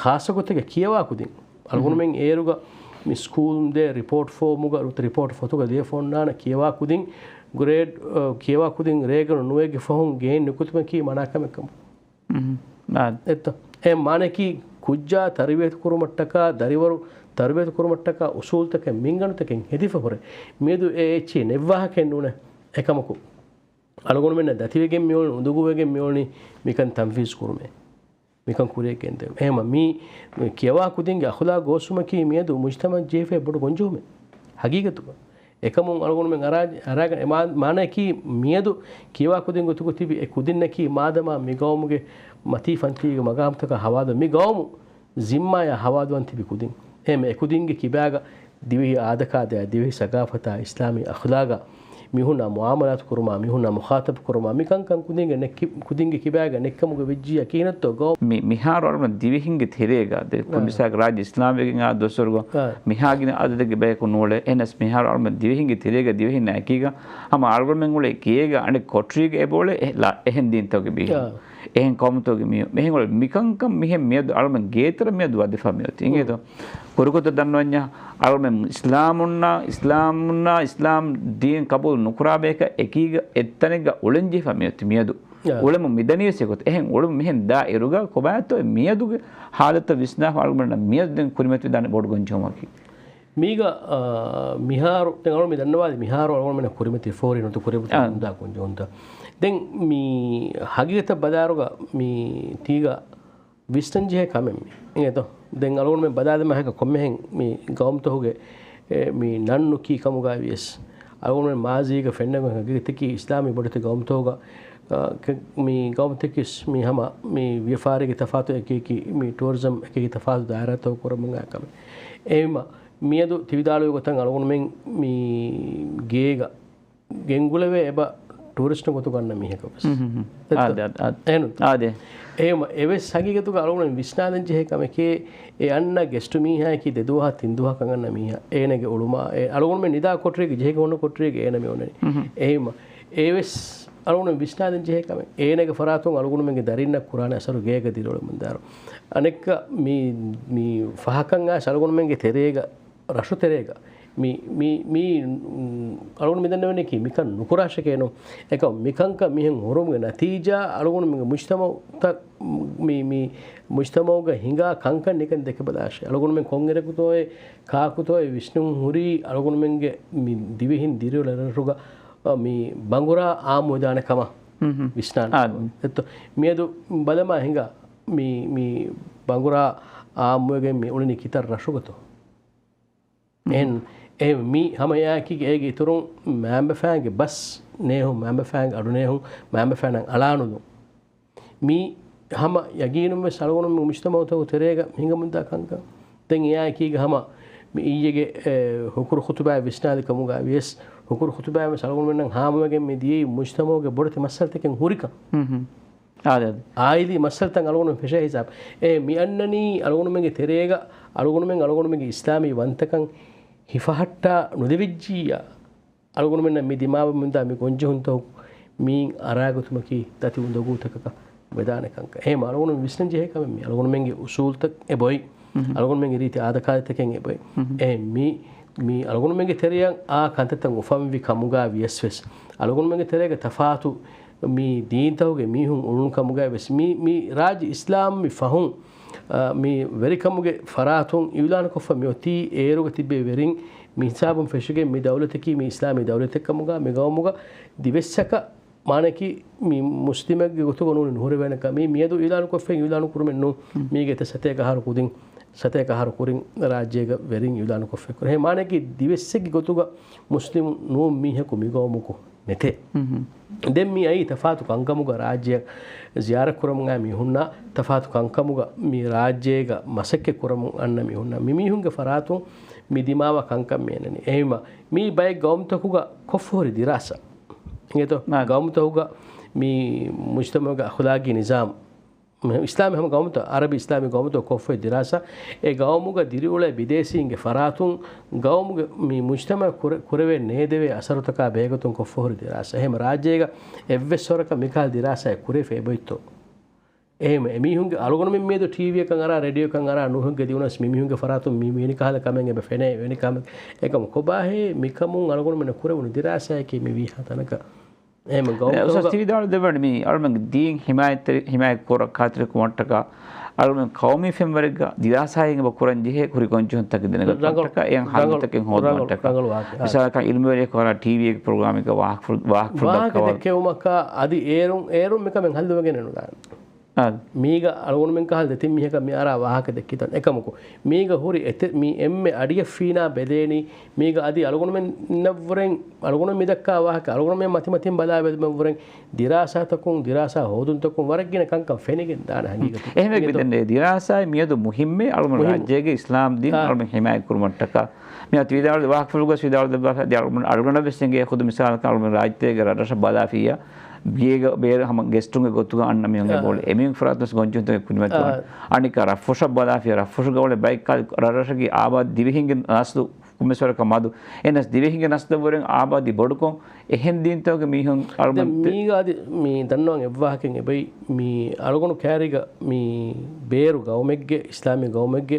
ޚާއްޞަ ގޮތެއްގަ ކިޔަވާ ކުދިން. އަޅުގަނޑުމެން އޭރުގަ މި ސްކޫލް ދޭ ރިޕޯޓް ފޯމުގަ، ރިޕޯޓް ފޮތުގަ ލިޔެފަ އޮންނާނެ ކިޔަވާ ކުދިން، ގްރޭޑް، އަ، ކިޔަވާ ކުދިން ރޭގަނޑު ނުވައެއްގެ ފަހުން ގެއިން ނިކުތުމަކީ މަނާ ކަމެއް ކަމަށް. އާ. އެއްތޯ؟ އެ މާނައަކީ ކުއްޖާ ތަރުބިޔަތު ކުރުމަށްޓަކާ، ދަރިވަރު ތަރުބިޔަތު ކުރުމަށްޓަކާ، އުސޫލުތަކެއް މިންގަނޑުތަކެއް ހެދިފަ ހުރެ. މިއަދު އެ އެއްޗެއް ނެއްވާހަކައެއް ނޫނޭ. އެކަމަކު، އަޅުގަނޑުމެންނަށް ދަތިވެގެން މިއުޅުނީ، އުނދަގޫވެގެން މިއުޅުނީ މިކަން ތަންފީޒު ކުރުމޭ. މިކަން ކުރިއަށް ގެންދެވުން. އެހެންވީމާ، މި ކިޔަވާ ކުދިންގެ އަޚުލާގު ގޯސްވުމަކީ މިއަދު މުޖްތަމަޢަށް ޖެހިފައި ބޮޑު ގޮންޖެހުމެއް. ހަގީގަތުގަ. އެކަމުން އަޅުގަނޑުމެން އަރާ-، އަރާގަން އެ މާ-، މާނައަކީ މިއަދު ކިޔަވާ ކުދިން ގޮތުގަ ތިބި އެ ކުދިންނަކީ މާދަމާ މި ގައުމުގެ މަތީ ފަންތީގެ މަގާމްތަކަށް ހަވާލު މި ގައުމު ޒިންމާޔާ ހަވާލުވާން ތިބި ކުދިން. އެހެންވެ، އެ ކުދިންގެ ކިބާގަ ދިވެހި އާދަކާދަޔާ، ދިވެހި ސަގާފަތާ، އިސްލާމީ އަޚުލާގާ، މީހުންނާ މުޢާމަލާތު ކުރުމާ، މީހުންނާ މުޚާޠަބު ކުރުމާ، މިކަންކަން ކުދިންގެ ނެއްކި-، ކުދިންގެ ކިބާގަ ނެއްކަމުގެ ވެއްޖިއްޔާ ކިހިނެއްތޯ ގައުމު. މި-، މިހާރު އަޅުގަނޑު ދިވެހިންގެ ތެރޭގަ، ދެ-، އާ. ކުރި މިސާލަކަށް ރާއްޖެ އިސްލާމްވެގެން އާ ދުވަސްވަރުގަ، އާ. މިހާ ގިނަ އަދަދެއްގެ ބަޔަކު ނޫޅޭ. އެހެނަސް މިހާރު އަޅުގަނޑު ދިވެހިންގެ ތެރޭގަ ދިވެހިންނާ އެކީގަ، ހަމަ އަޅުގަނޑުމެން އުޅޭ ގޭގަ އަނެއް ކޮޓަރީގަ އެބައުޅޭ އެ-، ލާ-، އެހެން ދީންތަކުގެ މީހުން. އާ. އެހެން ޤައުމުތަކުގެ މީހުން. މިހެން އުޅޭ މިކަންކަން މިހެން މިއަދު އަޅުގަނޑުމެން ގޭތެރެ މިއަދު ވަޒީފާ މިއޮތީ. އިނގޭތޯ؟ ކުރިކޮށް ދަންނަވަންޏާ، އަޅުގަނޑުމެން އިސްލާމުންނާ، އިސްލާމުންނާ، އިސްލާމް ދީން ޤަބޫލު ނުކުރާ ބަޔަކަށް އެކީގަ އެއްތަނެއްގަ އުޅެންޖެހިފަ މިއޮތީ މިއަދު. އާ. އުޅެމުން މިދަނީވެސް އެގޮތަށް. އެހެން އުޅެމުން މިހެން ދާ އިރުގަ ކޮބާތޯ މިއަދުގެ ހާލަތަށް ވިސްނާފަ އަޅުގަނޑަށް މިއަދު ދެން ކުރިމަތިވެދާނެ ބޮޑު ގޮންޖެހުމަކީ. މީގަ، އާ، މިހާރު، ދެން އަޅުގަނޑު މި ދަންނަވާލި މިހާރު އަޅުގަނޑުމެންނަށް ކުރިމަތި ފޯރި ނުތު ކުރިމަތި އާ. ހުންދާ ގޮންޖެހުންތައް. ދެން މި ހަގީގަތަށް ބަލާރުގަ މި ތީގަ ވިސްނަންޖެހޭ ކަމެއް މި. އިނގޭތޯ؟ ދެން އަޅުގަނޑުމެން ބަލާލަމާ ހަކަ ކޮންމެހެން މި ގައުމުތަކުގެ، އެ، މި ނަން ނުކީ ކަމުގައި ވިޔަސް، އަޅުގަނޑުމެން މާޒީގަ ފެންނަ ހަގީގަތަކީ އިސްލާމީ ބޮޑެތި ގައުމުތަކުގަ، އަ، ކެ-، މި ގައުމުތަކީ ވެސް މި ހަމަ މި ވިޔަފާރީގެ ތަފާތު އެކި އެކި، މި ޓޫރިޒަމް އެކި އެކި ތަފާތު ދާއިރާތަކު ކުރަމުން އައި ކަމެއް. އެހެންވީމަ، މިއަދު ތިވިދާޅުވި ގޮތަށް އަޅުގަނޑުމެން މި ގޭގަ ގެންގުޅެވޭ އެބަ ޓޫރިސްޓުން ގޮތުގަ އަންނަ މީހަކަށް ވެސް. ހުން، ހުން، ހުން. ދެއްތޯ؟ އާދެ، އާދެ، އާދެ. އެހެން. އާދެ. އެވެސް ހަގީގަތުގަ އަޅުގަނޑު ވިސްނާލަން ޖެހޭ ކަމެކޭ، އެ އަންނަ ގެސްޓު މީހާއަކީ ދެ ދުވަހަށް ތިން ދުވަހަކަށް އަންނަ މީހާ. އޭނަގެ އުޅުމާ، އެ އަޅުގަނޑުމެން ނިދާ ކޮޓަރީގެ ޖެހިގެން އޮންނަ ކޮޓަރީގެ އޭނަ މި އޮންނަނީ. ހުން، ހުން. އެހެން. އެވެސް އަޅުގަނޑު ވިސްނާލަން ޖެހޭ ކަމެއް. އޭނަގެ ފަރާތުން އަޅުގަނޑުމެންގެ ދަރިންނަށް ކުރާނެ އަސަރު ގޭގަ ދިރިއުޅެމުންދާއިރު. އަނެއްކާ މި، މި ފަހަކަށް އައިސް އަޅުގަނޑުމެންގެ ތެރޭގަ، ރަށު ތެރޭގަ މި، މި، މި، އުން، އަޅުގަނޑު މިދަންނަވަނީކީ މިކަން ނުކުރާށެކޭ ނޫން. އެކަމަކު މިކަންކަން މިހެން ހުރުމުގެ ނަތީޖާ އަޅުގަނޑުމެންގެ މުޖްތަމަޢުތައް، މި، މި މުޖްތަމަޢުގަ ހިނގާ ކަންކަން ނިކަން ދެކެބަލާށޭ. އަޅުގަނޑުމެން ކޮންއިރަކުތޯއޭ، ކާކުތޯއޭ ވިސްނުން ހުރީ އަޅުގަނޑުމެންގެ މި ދިވެހިން ދިރިއުޅޭ ރަށްރަށުގަ، އަ، މި ބަނގުރާ އާއްމުވެދާނެ ކަމަށް ވިސްނާނެ. އާ. އެއްތޯ؟ މިއަދު ބަލަމާ ހިނގާ މި، މި ބަނގުރާ އާއްމުވެގެން މި އުޅެނީ ކިތައް ރަށުގަތޯ؟ އެހެން، އެ މީ ހަމަ އެއާއެކީގަ އޭގެ އިތުރުން މައިންބަފައިންގެ ބަސް ނޭހުން، މައިންބަފައިންގެ އަޑު ނޭހުން، މައިންބަފައިންނަށް އަޅާނުލުން. މީ ހަމަ ޔަގީނުން ވެސް އަޅުގަނޑު މި މުޖްތަމަޢުތަކުގެ ތެރޭގަ ހިނގަމުންދާ ކަންކަން. ދެން އެއާއެކީގަ ހަމަ މި އިއްޔެގެ، އެ، ހުކުރު ޚުތުބާއެއް ވިސްނާލި ކަމުގަ ވިޔަސް، ހުކުރު ޚުތުބާއެއް ވެސް އަޅުގަނޑުމެންނަށް ހާމަވެގެން މި ދިޔައީ މުޖްތަމަޢުގެ ބޮޑެތި މައްސަލަތަކެއް ހުރިކަން. އާދެ، އާދެ. އާއިލީ މައްސަލަތައް އަޅުގަނޑުމެން ފެށޭ ހިސާބު. އެ މި އަންނަނީ އަޅުގަނޑުމެންގެ ތެރޭގަ އަޅުގަނޑުމެން އަޅުގަނޑުމެންގެ އިސްލާމީ ވަންތަކަން ހިފަހައްޓާ ނުލެވިއްޖިއްޔާ، އަޅުގަނޑުމެންނަށް މި ދިމާވެމުންދާ މި ގޮންޖެހުންތަކު މީން އަރާގަތުމަކީ ދަތި އުނދަގޫތަކަކަށް ވެދާނެ ކަންކަން. އެހެން އަޅުގަނޑު ވިސްނަން ޖެހޭ ކަމެއް މީ. އަޅުގަނޑުމެންގެ އުސޫލުތައް އެބޮތް. އަޅުގަނޑުމެންގެ ރީތި އާދަކާދަތަކެއް އެބޮތް. އެ މި، މި އަޅުގަނޑުމެންގެ ތެރެއަށް އާ ކަންތައްތައް އުފަންވި ކަމުގަ ވިޔަސް ވެސް، އަޅުގަނޑުމެންގެ ތެރޭގަ ތަފާތު މި ދީންތަކުގެ މީހުން އުޅުނު ކަމުގަ ވެސް މި، މި ރާއްޖެ އިސްލާމްވި ފަހުން، އާ، މި ވެރިކަމުގެ ފަރާތުން އިއުލާނުކޮށްފަ މިއޮތީ އޭރުގަ ތިބޭ ވެރިން މި ހިސާބުން ފެށިގެން މި ދައުލަތަކީ މި އިސްލާމީ ދައުލަތެއް ކަމުގަ މި ގައުމުގަ ދިވެއްސަކަށް މާނައަކީ މި މުސްލިމެއްގެ ގޮތުގަ ނޫނީ ނުހުރެވޭނެ ކަމީ މިއަދު އިއުލާނުކޮށްފައި އިއުލާނު ކުރުމެއް ނޫން. މީގެ އެތައް ސަތޭކަ އަހަރު ކުދިން، ސަތޭކަ އަހަރު ކުރިން ރާއްޖޭގަ ވެރިން އިއުލާނުކޮށްފައި ކުރި. އެހެން މާނައަކީ ދިވެއްސެއްގެ ގޮތުގަ މުސްލިމު ނޫން މީހަކު މި ގައުމުގަ ނެތޭ. ދެން މި އައީ ތަފާތު ކަންކަމުގަ ރާއްޖެއަށް ޒިޔާރަތް ކުރަމުން އައި މީހުންނާ، ތަފާތު ކަންކަމުގަ މި ރާއްޖޭގަ މަސައްކަތް ކުރަމުން އަންނަ މީހުންނާ، މި މީހުންގެ ފަރާތުން މި ދިމާވާ ކަންކަން މި އެންނަނީ. އެހެންވީމަ މީ ބައެއް ގައުމުތަކުގަ ކޮށްފަހުރި ދިރާސާ. އިނގޭތޯ؟ ގައުމުތަކުގަ މި މުޖްތަމަޢުގެ އަޚުލާގީ ނިޒާމް، އިސްލާމީ ހަމަ ގައުމުތައް، އަރަބި އިސްލާމީ ގައުމުތައް ކޮށްފައި ދިރާސާ، އެ ގައުމުގަ ދިރިއުޅޭ ބިދޭސީންގެ ފަރާތުން ގައުމުގެ މި މުޖްތަމަޢަށް ކުރެ، ކުރެވޭ ނޭދެވޭ އަސަރުތަކާ ބެހޭގޮތުން ކޮށްފަހުރި ދިރާސާ. އެހެން ރާއްޖޭގަ އެއްވެސް ވަރަކަށް މިކަހަލަ ދިރާސާއެއް ކުރެވިފަ އެބައޮތްތޯ؟ އެހެން އެމީހުންގެ އަޅުގަނޑުމެން މިއަދު ޓީވީއަކަށް އަރާ، ރޭޑިއޯއަކަށް އަރާ ނޫހެއްގެ ދިއުނަސް މިމީހުންގެ ފަރާތުން މި މިވެނި ކަހަލަ ކަމެއް އެބަ ފެނޭ، އެވެނި ކަމެއް އެކަމު ކޮބާހޭ؟ މިކަމުން އަޅުގަނޑުމެންނަށް ކުރެވުނު ދިރާސާއަކީ މި ވީހާ ތަނަކަށް. އެހެން އުސްތާޛް ގައުމުތަކުގަ ތި ވިދާޅު ދެއްވަނީ މި އަޅުމެންގެ ދީން ހިމާޔަތްތެރި، ހިމާޔަތް ކުރަ ޚާތިރު ކުރުމަށްޓަކާ އަޅުމެން ޤައުމީ ފެންވަރެއްގަ ދިރާސާއެއް އެބަ ކުރަން ޖެހޭ ކުރި ގޮންޖެހުންތަކެއް ދެނެގަތުމަށްޓަކާ އެހެން ހައްލުތަކެއް ހޯދުމަށްޓަކާ. މިސާލަކަށް އިލްމުވެރިޔަކު އަރާ ޓީވީއެއްގެ ޕްރޮގްރާމެއްގަ ވާހަކަފުޅު، ވާހަކަފުޅު ވާހަކަ ދައްކަވާ. ދެއްކެވުމަކާ އަދި އޭރުން، އޭރުން މިކަމެއް ހައްލުވެގެނެއް ނުދާނެ. އާ. މީގަ އަޅުގަނޑުމެން ކަހަލަ ދެތިން މީހަކަށް މި އަރާ ވާހަކަ ދެއްކިތަން އެކަމަކު، މީގަ ހުރި އެތެ، މި އެންމެ އަޑިއަށް ފީނާ ބެލޭނީ، މީގަ އަދި އަޅުގަނޑުމެންނަށްވުރެން، އަޅުގަނޑުމެން މިދައްކާ ވާހަކަ، އަޅުގަނޑުމެން މަތިމަތިން ބަލާ ބެލުމެއްވުރެން، ދިރާސާތަކުން، ދިރާސާ ހޯދުންތަކުން ވަރަށް ގިނަ ކަންކަން ފެނިގެން ދާނެ ހަގީގަތުން. އެހެންވެ އިނގޭތޯ؟ ދިރާސާއި މިއަދު މުހިއްމޭ އަޅުގަނޑު މުހިއްމު. ރާއްޖޭގެ އިސްލާމް ދީން އާ. އަޅުގަނޑު ހިމާޔަތް ކުރުމަށްޓަކާ. މިއަދު ވިދާޅު ވާހަކަފުޅުގަސް ވިދާޅު ދެއްވާފަ، އަޅުގަނޑަށް ވެސް އެނގޭ ޚުދު މިސާލަކަށް އަޅުގަނޑު ރާއްޖޭގެ ރަށްރަށަށް ބަލާފިއްޔާ، ބިޔޭގަ ބޭރަށް ހަމަ ގެސްޓުންގެ ގޮތުގަ އަންނަ މީހުން އެބައުޅޭ. އެމީހުން ފަރާތުން ވެސް ގޮންޖެހުންތަކެއް ކުރިމަތިވާނެ. އަނެއްކާ ރަށްފުށަށް ބަލާފިއްޔާ، ރަށްފުށުގަ އުޅޭ ބައެއް ކަހަލަ ރަށްރަށަކީ އާބާދީ ދިވެހިންގެ ނަސްލު ކޮންމެސް ވަރަކަށް މަދު. އެހެނަސް ދިވެހިންގެ ނަސްލަށްވުރެން އާބާދީ ބޮޑުކޮށް، އެހެން ދީންތަކުގެ މީހުން އަޅުގަނޑު ދެން މީގަ އަދި މި ދަންނަވަން އެއްވާހަކައެއް އެބައި، މި އަޅުގަނޑު ކައިރީގަ މި ބޭރު ގައުމެއްގެ، އިސްލާމީ ގައުމެއްގެ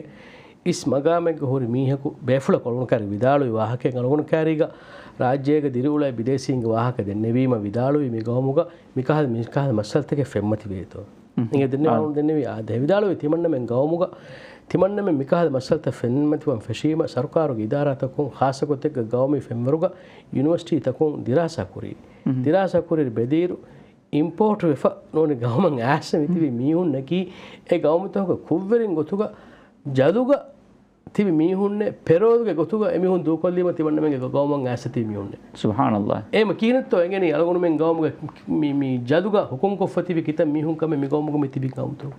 އިސް މަގާމެއްގަ ހުރި މީހަކު ބޭފުޅަކު އަޅުގަނޑު ކައިރީ ވިދާޅުވި ވާހަކައެއް، އަޅުގަނޑު ކައިރީގަ ރާއްޖޭގަ ދިރިއުޅޭ ބިދޭސީންގެ ވާހަކަ ދެންނެވީމަ ވިދާޅުވީ މި ގައުމުގަ މިކަހަލަ، މިކަހަލަ މައްސަލަތަކެއް ފެންމަތިވޭތޯ. އިނގޭ ދެންނެވި އާ. އަޅުގަނޑު ދެންނެވީ އާ ދެ ވިދާޅުވި ތިމަންނަމެން ގައުމުގަ ތިމަންނަމެން މިކަހަލަ މައްސަލަތައް ފެންމަތިވަން ފެށީމަ ސަރުކާރުގެ އިދާރާތަކުން ޚާއްޞަ ގޮތެއްގަ ގައުމީ ފެންވަރުގަ ޔުނިވަރސިޓީތަކުން ދިރާސާ ކުރީ. ދިރާސާ ކުރި ބެލިއިރު އިމްޕޯޓް ވެފަ ނޫނީ ގައުމަށް އައިސް މިތިބި މީހުންނަކީ އެ ގައުމުތަކުގެ ކުށްވެރިން ގޮތުގަ ޖަލުގަ ތިބި މީހުންނެއް، ޕެރޯލްގެ ގޮތުގަ އެމީހުން ދޫކޮށްލީމަ ތިމަންނަމެންގެ ގައުމަށް އައިސް ތިބި މީހުންނެއް. ސުބްޙާނައްލާހް. އެހެން ކިހިނެއްތޯ އެނގެނީ އަޅުގަނޑުމެން ގައުމުގެ މި، މި ޖަލުގަ ހުކުމްކޮށްފަ ތިބި ކިތައް މީހުން ކަމެއް މި ގައުމުގަ މި ތިބި ގައުމުތަކު.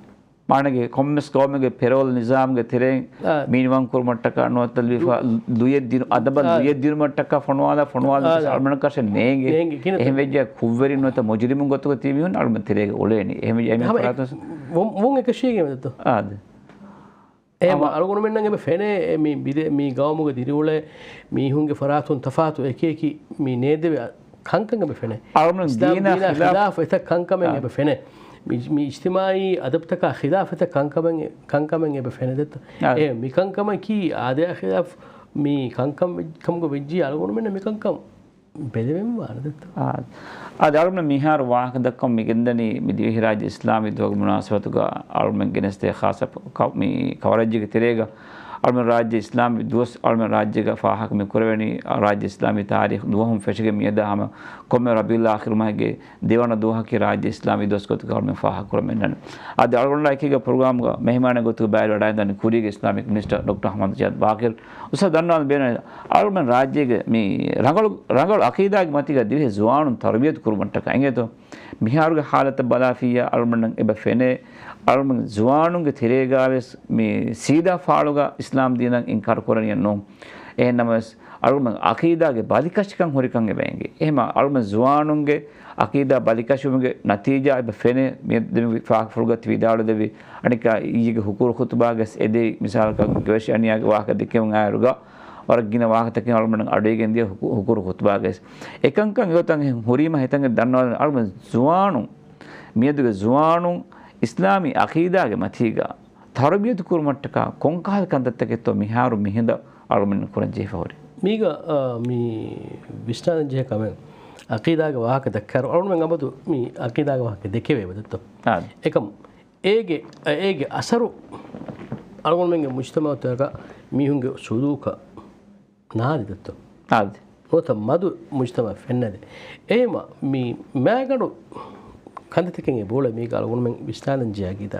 މާނަގެ ކޮންމެސް ގައުމެއްގެ ޕެރޯލް ނިޒާމްގެ ތެރެއިން އާ. މީންވަން ކުރުމަށްޓަކާ ނުވަތަ ލުއިފަ ލު-، ލުޔެއް ދިނު، އަދަބަށް އާ. ލުޔެއް ދިނުމަށްޓަކާ ފޮނުވާލާ، ފޮނުވާލާ އާ. އަޅުމެންނަކަށެއް ނޭނގެ. ނޭނގެ. ކިހިނެއްތޯ؟ އެހެން ވެއްޖެ ކުށްވެރިން ނުވަތަ މުޖުރިމުން ގޮތުގަ ތިބި މީހުން އަޅުމެން ތެރޭގަ އުޅޭނީ. އެހެން ވެއްޖެ އެމީހުން ހަމަ ފަރާތުން ވުން، ވުން އެކަށީގެން ވެދެތޯ؟ އާދެ. އެ އަޅުގަނޑުމެންނަށް އެބަ ފެނޭ، އެ މި ބިދޭ، މި ގައުމުގަ ދިރިއުޅޭ މީހުންގެ ފަރާތުން ތަފާތު އެކި އެކި މި ނޭދެވޭ ކަންކަން އެބަ ފެނޭ. އަޅުގަނޑު އިސްލާމް ދީނާ ދީނާ ޚިލާފް. ޚިލާފް އެތައް ކަންކަމެއް އާ. އެބަ ފެނޭ. މި، މި އިޖްތިމާޢީ އަދަބުތަކާ ޚިލާފް އެތައް ކަންކަމެއް، ކަންކަމެއް އެބަ ފެނެދެތަ؟ އާ. އެ މި ކަންކަމަކީ އާދަޔާ ޚިލާފް މި ކަންކަން ވެ-، ކަމުގަ ވެއްޖިއްޔާ އަޅުގަނޑުމެންނަށް މިކަންކަން ބެލެވެން ވާނެ ދެއްތޯ؟ އާ، އާދެ، އަޅުގަނޑު މިހާރު ވާހަކަ ދައްކަމުން މި ގެންދަނީ މި ދިވެހިރާއްޖެ އިސްލާމީ ދުވަހުގެ މުނާސަބަތުގަ އަޅުގަނޑުމެން ގެނެސްދޭ ޚާއްޞަ ކަ-، މި ކަވަރޭޖްގެ ތެރޭގަ އަޅުގަނޑު ރާއްޖެ އިސްލާމީ ދުވަސް އަޅުގަނޑު ރާއްޖޭގަ ފާހަގަ މި ކުރެވެނީ، ރާއްޖެ އިސްލާމީ ތާރީޚު ދުވަހުން ފެށިގެން މިއަދާ ހަމަ ކޮންމެ ރަބީޢުލް އާޚިރު މަހެއްގެ ދެވަނަ ދުވަހަކީ ރާއްޖެ އިސްލާމީ ދުވަސް ގޮތުގަ އަޅުގަނޑުމެން ފާހަގަ ކުރަމެއް ނަން. އަދި އަޅުގަނޑު އެކީގަ ޕްރޮގްރާމްގަ މެހެމާނެއް ގޮތުގަ ބައިވެރިވެވަޑައިގަންނަވަނީ ކުރީގެ އިސްލާމިކް މިނިސްޓަރ ޑޮކްޓަރ އަޙްމަދު ޒިޔާދު ބާޤިރު. އުސްތާޛު ދަންނަވާލަން ބޭނުން އަޅުގަނޑުމެން ރާއްޖޭގެ މި ރަނގަޅު، ރަނގަޅު އަޤީދާގެ މަތީގަ ދިވެހި ޒުވާނުން ތަރުބިޔަތު ކުރުމަށްޓަކާ އިނގޭތޯ؟ މިހާރުގެ ހާލަތަށް ބަލާފިއްޔާ އަޅުގަނޑަށް އެބަ ފެނޭ، އަޅުގަނޑު ޒުވާނުންގެ ތެރޭގަވެސް މި ސީދާ ފާޅުގަ އިސްލާމް ދީނަށް އިންކާރު ކުރަނީއެއް ނޫން. އެހެންނަމަވެސް، އަޅުގަނޑު އަޤީދާގެ ބަލިކަށިކަން ހުރިކަން އެބަ އެނގޭ. އެހެމަ އަޅުގަނޑު ޒުވާނުންގެ އަޤީދާ ބަލިކަށިވުމުގެ ނަތީޖާ އެބަ ފެނޭ. މި ދެމި ފާހަގަފުޅުގަ ތި ވިދާޅުދެއްވި. އަނެއްކާ އިއްޔެގެ ހުކުރު ޚުތުބާގަސް އެދެ، މިސާލަކަށް ގެވެށި އަނިޔާގެ ވާހަކަ ދެއްކެވުން އާއިރުގަ، ވަރަށް ގިނަ ވާހަކަތަކެއް އަޅުގަނޑު އަޑުއިގެން ދިޔަ ހުކު-، ހުކުރު ޚުތުބާގަސް. އެކަންކަން އެގޮތަށް ހުރީމަ ހިތަށް ދަންނަވާލަން އަޅުގަނޑު ޒުވާނުން، މިއަދުގެ ޒުވާނުން އިސްލާމީ އަޤީދާގެ މަތީގަ ތަރުބިޔަތު ކުރުމަށްޓަކާ ކޮންކަހަލަ ކަންތައްތަކެއްތޯ މިހާރު މިހިނދަށް އަޅުގަނޑުމެން ކުރަން ޖެހިފަ ހުރީ؟ މީގަ، އާ، މި ވިސްނާލަން ޖެހޭ ކަމެއް، އަޤީދާގެ ވާހަކަ ދައްކާއިރު އަޅުގަނޑުމެން އަބަދު މި އަޤީދާގެ ވާހަކަ ދެކެވޭ ދެއްތޯ؟ އާ. އެކަމް، އޭގެ، އޭގެ އަސަރު އަޅުގަނޑުމެންގެ މުޖްތަމަޢުތަކަށް މީހުންގެ ސުލޫކަށް ނާދި ދެއްތޯ؟ އާދެ. ނުވަތަ މަދު މުޖްތަމަޢަށް ފެންނަދޭ. އެހެމަ މި މާގަނޑު ކަންތައްތަކެއް އެބައުޅޭ މީގަ އަޅުގަނޑުމެން ވިސްނާލަން ޖެހޭ އަޤީދާ.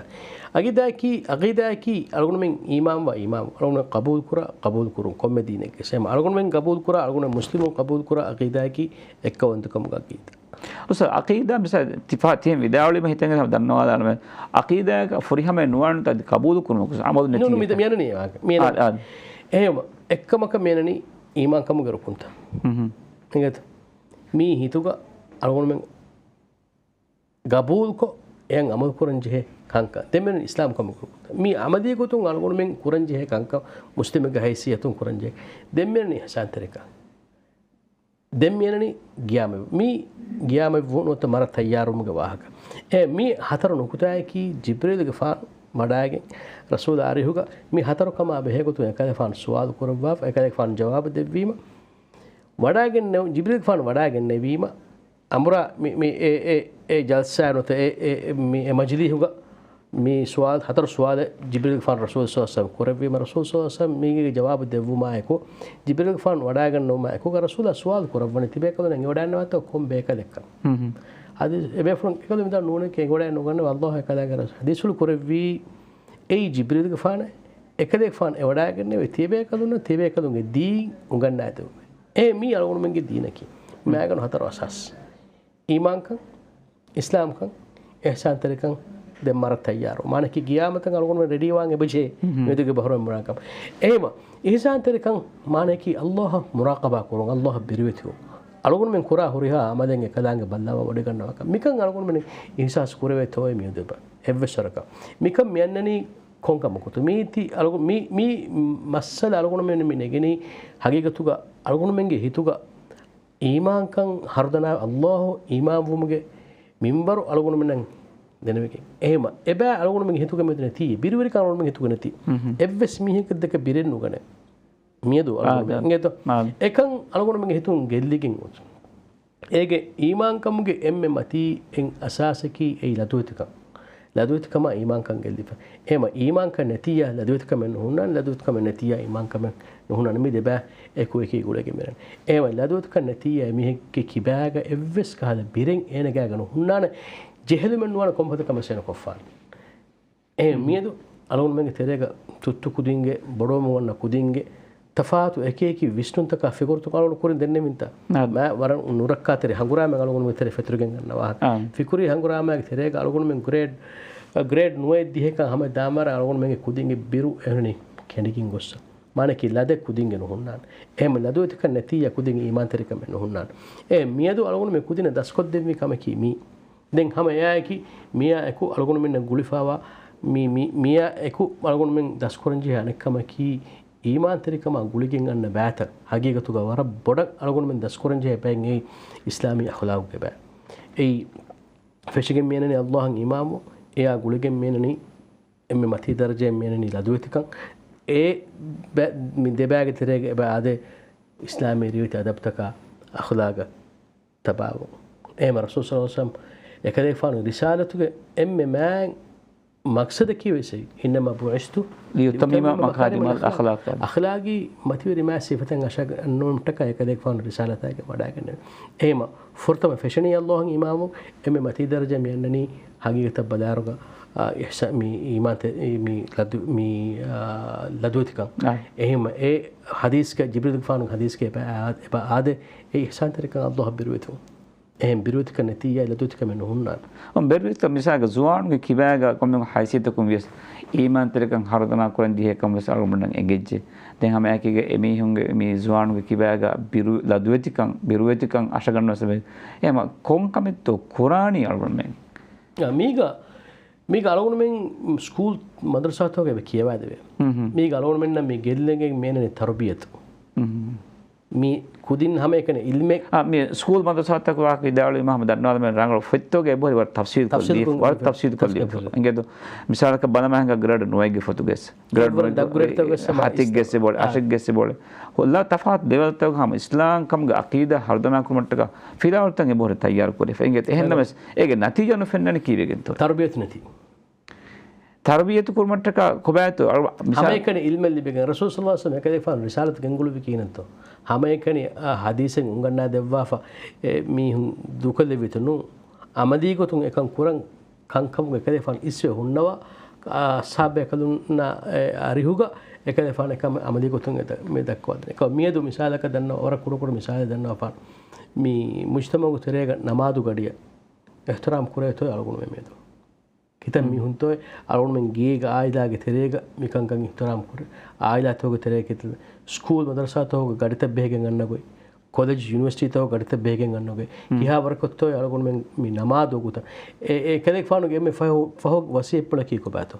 އަޤީދާއަކީ، އަޤީދާއަކީ އަޅުގަނޑުމެން އީމާންވާ އީމާން، އަޅުގަނޑުމެން ޤަބޫލުކުރާ، ޤަބޫލުކުރުން ކޮންމެ ދީނެއްގެ. އެހެމަ އަޅުގަނޑުމެން ޤަބޫލުކުރާ، އަޅުގަނޑުމެން މުސްލިމުން ޤަބޫލުކުރާ އަޤީދާއަކީ އެއްކައުވަންތަކަމުގެ އަޤީދާ. އުސްތާޛު، އަޤީދާ މިސާލް ތިފާ ތިހެން ވިދާޅުވީމަ ހިތަށް އެނގޭ ދަންނަވާލާނަމޭ. އަޤީދާއަކީ ފުރިހަމައެއް ނުވާނެ ތަ އަދި ޤަބޫލު ކުރުމަކު ޢަމަލު ނެތި. ނޫން މި މިޔަނަނީ ވާހަކަ. މިޔަނަނީ. އާ، އާ. އެހެމަ އެއްކަމަކަށް މިޔަނަނީ އީމާންކަމުގެ ރުކުންތައް. ހުން. އިނގޭތަ؟ މީ ހިތުގަ އަޅުގަނޑުމެން ގަބޫލުކޮށް، އެއަށް ޢަމަލު ކުރަން ޖެހޭ ކަންކަން. ދެން މިޔަނަނީ އިސްލާމްކަމުގެ ރުކުންތައް. މީ ޢަމަލީ ގޮތުން އަޅުގަނޑުމެން ކުރަން ޖެހޭ ކަންކަން، މުސްލިމެއްގެ ހައިސިއްޔަތުން ކުރަން ޖެހޭ. ދެން މިޔަނަނީ އިޙްސާންތެރިކަން. ދެން މިޔަނަނީ ގިޔާމަތް. މީ ގިޔާމަތްވުން ނުވަތަ މަރަށް ތައްޔާރުވުމުގެ ވާހަކަ. އެ މި ހަތަރު ނުކުތާއަކީ ޖިބްރީލުގެފާނު ވަޑައިގެން ރަސޫލާ އަރިހުގަ މި ހަތަރު ކަމާ ބެހޭގޮތުން އެކަލޭގެފާނު ސުވާލު ކުރައްވާފަ، އެކަލޭގެފާނު ޖަވާބު ދެއްވީމަ، ވަޑައިގެންނެވު-، ޖިބްރީލުގެފާނު ވަޑައިގެންނެވީމަ، އަނބުރާ މި، މި އެ، އެ، އެ ޖަލްސާ ނުވަތަ އެ، އެ، މި އެ މަޖިލީހުގަ މި ސުވާލު، ހަތަރު ސުވާލެއް ޖިބްރީލުގެފާނު ރަސޫލު ޞައްލަﷲު ޢަލައިހި ވަސައްލަމަ ކުރެއްވީމަ، ރަސޫލު ޞައްލަﷲު ޢަލައިހި ވަސައްލަމަ މީގެ ޖަވާބު ދެއްވުމާއެކު، ޖިބްރީލުގެފާނު ވަޑައިގަންނަވުމާއެކު، ރަސޫލާ ސުވާލު ކުރައްވަނީ ތިބޭކަލުންނަށް އެ ވަޑައިގަންނަވާތޯ ކޮން ބޭކަލެއްކަން؟ ހުން ހުން. އަދި އެބޭފުޅުން އެކަލުން ވިދާޅު ނޫނެކޭ އެ ވަޑައި ނުގަންނަވާ، ﷲ އެކަލާގެ ރަސޫލު ޙަދީޘްފުޅު ކުރެއްވީ، އެއީ ޖިބްރީލުގެފާނަށް އެކަލޭގެފާނު އެ ވަޑައިގެންނެވި ތިޔަބޭކަލުންނަށް ތިޔަބޭކަލުންގެ ދީން އުނގަންނާދެވުމެވެ. އެ މީ އަޅުގަނޑުމެންގެ ދީނަކީ. މާގަނޑު ހަތަރު އަސާސް. އީމާންކަން، އިސްލާމްކަން، އިޙްސާންތެރިކަން، ދެން މަރަށް ތައްޔާރު. މާނައަކީ ގިޔާމަތަށް އަޅުގަނޑުމެން ރެޑީވާން އެބަޖެހޭ. މެދުގެ ބަހުރުމެން ބުނާކަމަށް. އެހެމަ، އިޙްސާންތެރިކަން މާނައަކީ ﷲއަށް މުރާޤަބާ ކުރުން، ﷲއަށް ބިރުވެތިވުން. އަޅުގަނޑުމެން ކުރާ ހުރިހާ ޢަމަލެއް އެކަލާނގެ ބައްލަވާ ވޮޑިގަންނަވާކަން. މިކަން އަޅުގަނޑުމެން އިޙްސާސް ކުރެވޭތޯއޭ މިއަދު އެއްވެސް ވަރަކަށް. މިކަން މިއަންނަނީ ކޮންކަމަކުތޯ؟ މީ ތި އަޅުގަ-، މީ، މީ މައްސަލަ އަޅުގަނޑުމެން މި ނެގެނީ ހަގީގަތުގަ އަޅުގަނޑުމެންގެ ހިތުގަ އީމާންކަން ހަރުދަނާ ﷲ އީމާންވުމުގެ މިންވަރު އަޅުގަނޑުމެންނަށް ދެނެވިގެން. އެހެމަ އެބަ އަޅުގަނޑުމެންގެ ހިތުގަ މިއަދު ނެތީ، ބިރުވެރިކަން އަޅުގަނޑުމެންގެ ހިތުގަ ނެތީ. އެއްވެސް މީހަކަށް ދެކެ ބިރެއް ނުގަނެ. މިއަދު އަޅުގަނޑުމެން އާ، އިނގޭތޯ؟ އާ. އެކަން އަޅުގަނޑުމެންގެ ހިތުން ގެއްލިގެން އޮތުން. އޭގެ އީމާންކަމުގެ އެންމެ މަތީ އެއް އަސާސަކީ އެއީ ލަދުވެތިކަން. ލަދުވެތިކަމާ އީމާންކަން ގެއްލިފަ. އެހެމަ އީމާންކަން ނެތިއްޔާ ލަދުވެތިކަމެއް ނުހުންނާނެ، ލަދުވެތިކަމެއް ނެތިއްޔާ އީމާންކަމެއް ނުހުންނާނެ. މި ދެބަ އެކު އެކީ ގުޅިގެން މިރަން. އެހެމަ ލަދުވެތިކަން ނެތިއްޔާ އެމީހެއްގެ ކިބާގަ އެއްވެސް ކަހަލަ ބިރެއް އޭނަގާގަ ނުހުންނާނެ. ޖެހެލުމެއް ނުވާނެ ކޮންފަދަ ކަމެއް އޭނަ ކޮށްފާނެ. އެ މިއަދު އަޅުގަނޑުމެންގެ ތެރޭގަ ތުއްތު ކުދިންގެ، ބޮޑުވަމުން އޮންނަ ކުދިންގެ ތަފާތު އެކި އެކި ވިސްނުންތަކާ ފިކުރުތަކާ އަޅުގަނޑު ކުރިން ދެންނެވިންތަ؟ އާ. މާ ވަރަށް ނުރައްކާތެރި ހަނގުރާމައެއް އަޅުގަނޑުމެންގެ ތެރޭ ފެތުރިގެން ގަންނަ ވާހަކަ. އާ. ފިކުރީ ހަނގުރާމައިގެ ތެރޭގަ އަޅުގަނޑުމެން ގްރޭޑް، ގްރޭޑް ނުވައެއް ދިހަކަށް ހަމަ ދާމާރަ އަޅުގަނޑުމެންގެ ކުދިންގެ ބިރު އެހުނީ ކެނޑިގެން ގޮއްސަ. މާނައަކީ ލަދެއް ކުދިންގެ ނުހުންނާނެ. އެހެމަ ލަދުވެތިކަން ނެތިއްޔާ ކުދިންގެ އީމާންތެރިކަމެއް ނުހުންނާނެ. އެ މިއަދު އަޅުގަނޑުމެން ކުދިންނަށް ދަސްކޮށްދެއްވި ކަމަކީ މީ. ދެން ހަމަ އެއާއެކީ މިއާ އެކު އަޅުގަނޑުމެންނަށް ގުޅިފައިވާ މި، މި، މިއާ އެކު އަޅުގަނޑުމެން ދަސްކުރަންޖެހޭ އަނެއްކަމަކީ އީމާންތެރިކަމާ ގުޅިގެން އަންނަ ބައިތައް. ހަގީގަތުގަ ވަރަށް ބޮޑަށް އަޅުގަނޑުމެން ދަސްކުރަންޖެހޭ ބައެއް އެއީ އިސްލާމީ އަޚުލާގުގެ ބައި. އެއީ ފެށިގެން މިއަންނަނީ ﷲ އަށް އީމާންވުން، އެއާ ގުޅިގެން މިއަންނަނީ އެންމެ މަތީ ދަރަޖައެއް މިއަންނަނީ ލަދުވެތިކަން. އެ ބަ-، މި ދެބާގެ ތެރޭގަ އެބަ އާދޭ އިސްލާމީ ރީތި އަދަބުތަކާ އަޚުލާގަށް ތަބާވުން. އެހެންމަ ރަސޫލު ޞައްލަﷲު ޢަލައިހި ވަސައްލަމަ އެކަލޭގެފާނު ރިސާލަތުގެ އެންމެ މާތް މަޤްޞަދަކީ ވެސް އެއީ، إنما بعثت لأتمم لأتمم مكارم الأخلاق. އަޚްލާގީ މަތިވެރި މާތް ސިފަތައް އަށަގަންނަވުމަށްޓަކާ އެކަލޭގެފާނު ރިސާލަތާގެ ވަޑައިގެންނެވި. އެހެންމަ ފުރަތަމަ ފެށެނީ ﷲ އަށް އީމާންވުން، އެންމެ މަތީ ދަރަޖަ މި އަންނަނީ ޙަޤީޤަތަށް ބަލާއިރުގަ، އާ، އިޙްސާ-، މި އީމާން ތެ-، މި ލަދު-، މި، އާ، ލަދުވެތިކަން. އާ. އެހެންމަ އެ ޙަދީޘްގަ، ޖިބްރީލުގެފާނުގެ ޙަދީޘްގަ އެބަ އާ-، އެބަ އާދޭ، އެ އިޙްސާންތެރިކަން ﷲ އަށް ބިރުވެތިވުން. އެހެން ބިރުވެތިކަން ނެތިއްޔާ ލަދުވެތިކަމެއް ނުހުންނާނެ. އޮން ބިރުވެތިކަން މިސާލަކަށް ޒުވާނުގެ ކިބާގަ ކޮންމެ ހައިސިއްޔަތަކުން ވިޔަސް އީމާންތެރިކަން ހަރުދަނާ ކުރަން ޖެހޭ ކަމަށް ވެސް އަޅުގަނޑުމެންނަށް އެނގެއްޖެ. ދެން ހަމައެކީގަ އެމީހުންގެ މި ޒުވާނުގެ ކިބާގަ ބިރު-، ލަދުވެތިކަން، ބިރުވެތިކަން އަށަގަންނަވަސް އެބަ-، އެހެންމަ ކޮން ކަމެއްތޯ ކުރާނީ އަޅުގަނޑުމެން؟ އާ، މީގަ، މީގަ އަޅުގަނޑުމެން ސްކޫލް މަދަރުސާތަކުގަ އެބަ ކިޔަވާދެވޭ. ހުން، ހުން. މީގަ އަޅުގަނޑުމެންނަށް މި ގެއްލެންގެން މި އެންނަނީ ތަރުބިޔަތު. ހުން. މި ކުދިން ހަމައެކަނި އިލްމެއް. އާ، މި ސްކޫލް މަދަރުސާތަކުގަ ވިދާޅުވީމަ ހަމަ ދަންނަވާލަމެން ރަނގަޅު ފޮތްތަކުގަ އެބަހުރި ވަރަށް ތަފްސީލު ތަފްސީލު ކޮށްލީ، ކޮށްލީ، ވަރަށް ތަފްސީލު ތަފްސީލު ކޮށްލީ. ކޮށްލީ. އިނގޭތޯ، މިސާލަކަށް ބަލަމާ ހިނގާ ގްރޭޑް ނުވައެއްގެ ފޮތުގަސް. ގްރޭޑް އެއްވަރު ނުވައެއްގެ ދަށް ގްރޭޑްތަކުގަސް ހަމަ އިސް-، އަށެއްގެސް އާ. އެބޮޅެ، އަށެއްގެސް އެބޮޅެ. ހުއްލާ ތަފާތު ލެވެލްތަކުގަ ހަމަ އިސްލާމްކަމުގެ އަޤީދާ ހަރުދަނާ ކުރުމަށްޓަކާ ފިލާވަޅުތައް އެބަހުރި ތައްޔާރު ކުރެފަ. އިނގޭތޯ، އެހެންނަމަވެސް އޭގެ ނަތީޖާ ނުފެންނަނީ ކީއްވެގެންތޯ؟ ތަރުބިޔަތު ނެތި. ތަރުބިޔަތު ކުރުމަށްޓަކާ ކޮބާތޯ؟ އަޅު-، މިސާލް ހަމައެކަނި ޢިލްމެއް ލިބިގެން ރަސޫލު ޞައްލަﷲު ޢަލައިހި ވަސައްލަމަ އެކަލޭގެފާނު ރިސާލަތު ގެންގުޅުއްވި ކިހިނެއްތޯ؟ ހަމައެކަނި، އާ، ޙަދީޘެއް އުނގަންނާ ދެއްވާފަ، އެ، މީހުން ދޫކޮށްލެއްވިތޯ؟ ނޫން. ޢަމަލީ ގޮތުން އެކަން ކުރަން ކަންކަމުގަ އެކަލޭގެފާނު އިސްވެ ހުންނަވާ، އާ، އަޞްޙާބު ބޭކަލުންނާ، އެ، އަރިހުގަ އެކަލޭގެފާނު އެކަން ޢަމަލީ ގޮތުން އެ ދަ-، މި ދައްކަވާދޭނެ. އެކަމަ މިއަދު މިސާލަކަށް ދަންނަވާ، ވަރަށް ކުޑަކުޑަ މިސާލެއް ދަންނަވާފާނު. މި މުޖްތަމަޢުގެ ތެރޭގަ ނަމާދު ގަޑިއަށް އިޙްތިރާމް ކުރޭތޯ އަޅުގަނޑުމެން މިއަދު؟ ކިތަން މީހުންތޯ އަޅުގަނޑުމެން ގޭގަ ޢާއިލާގެ ތެރޭގަ މިކަންކަން އިޙްތިރާމް ކުރޭ؟ ޢާއިލާތަކުގެ ތެރޭގަ ކިތަން ސްކޫލް މަދަރުސާތަކުގެ ގަޑިތައް ބެހިގެން އަންނަ ގޮތް، ކޮލެޖް ޔުނިވަރސިޓީތަކުގެ ގަޑިތައް ބެހިގެން އަންނަ ގޮތް، ކިހާ ވަރަކަށްތޯ އަޅުގަނޑުމެން މި ނަމާދު ވަގުތަށް އެ، އެ ކަލޭގެފާނުގެ އެންމެ ފަހު، ފަހު ވަސިއްޔަތްޕުޅަކީ ކޮބާތޯ؟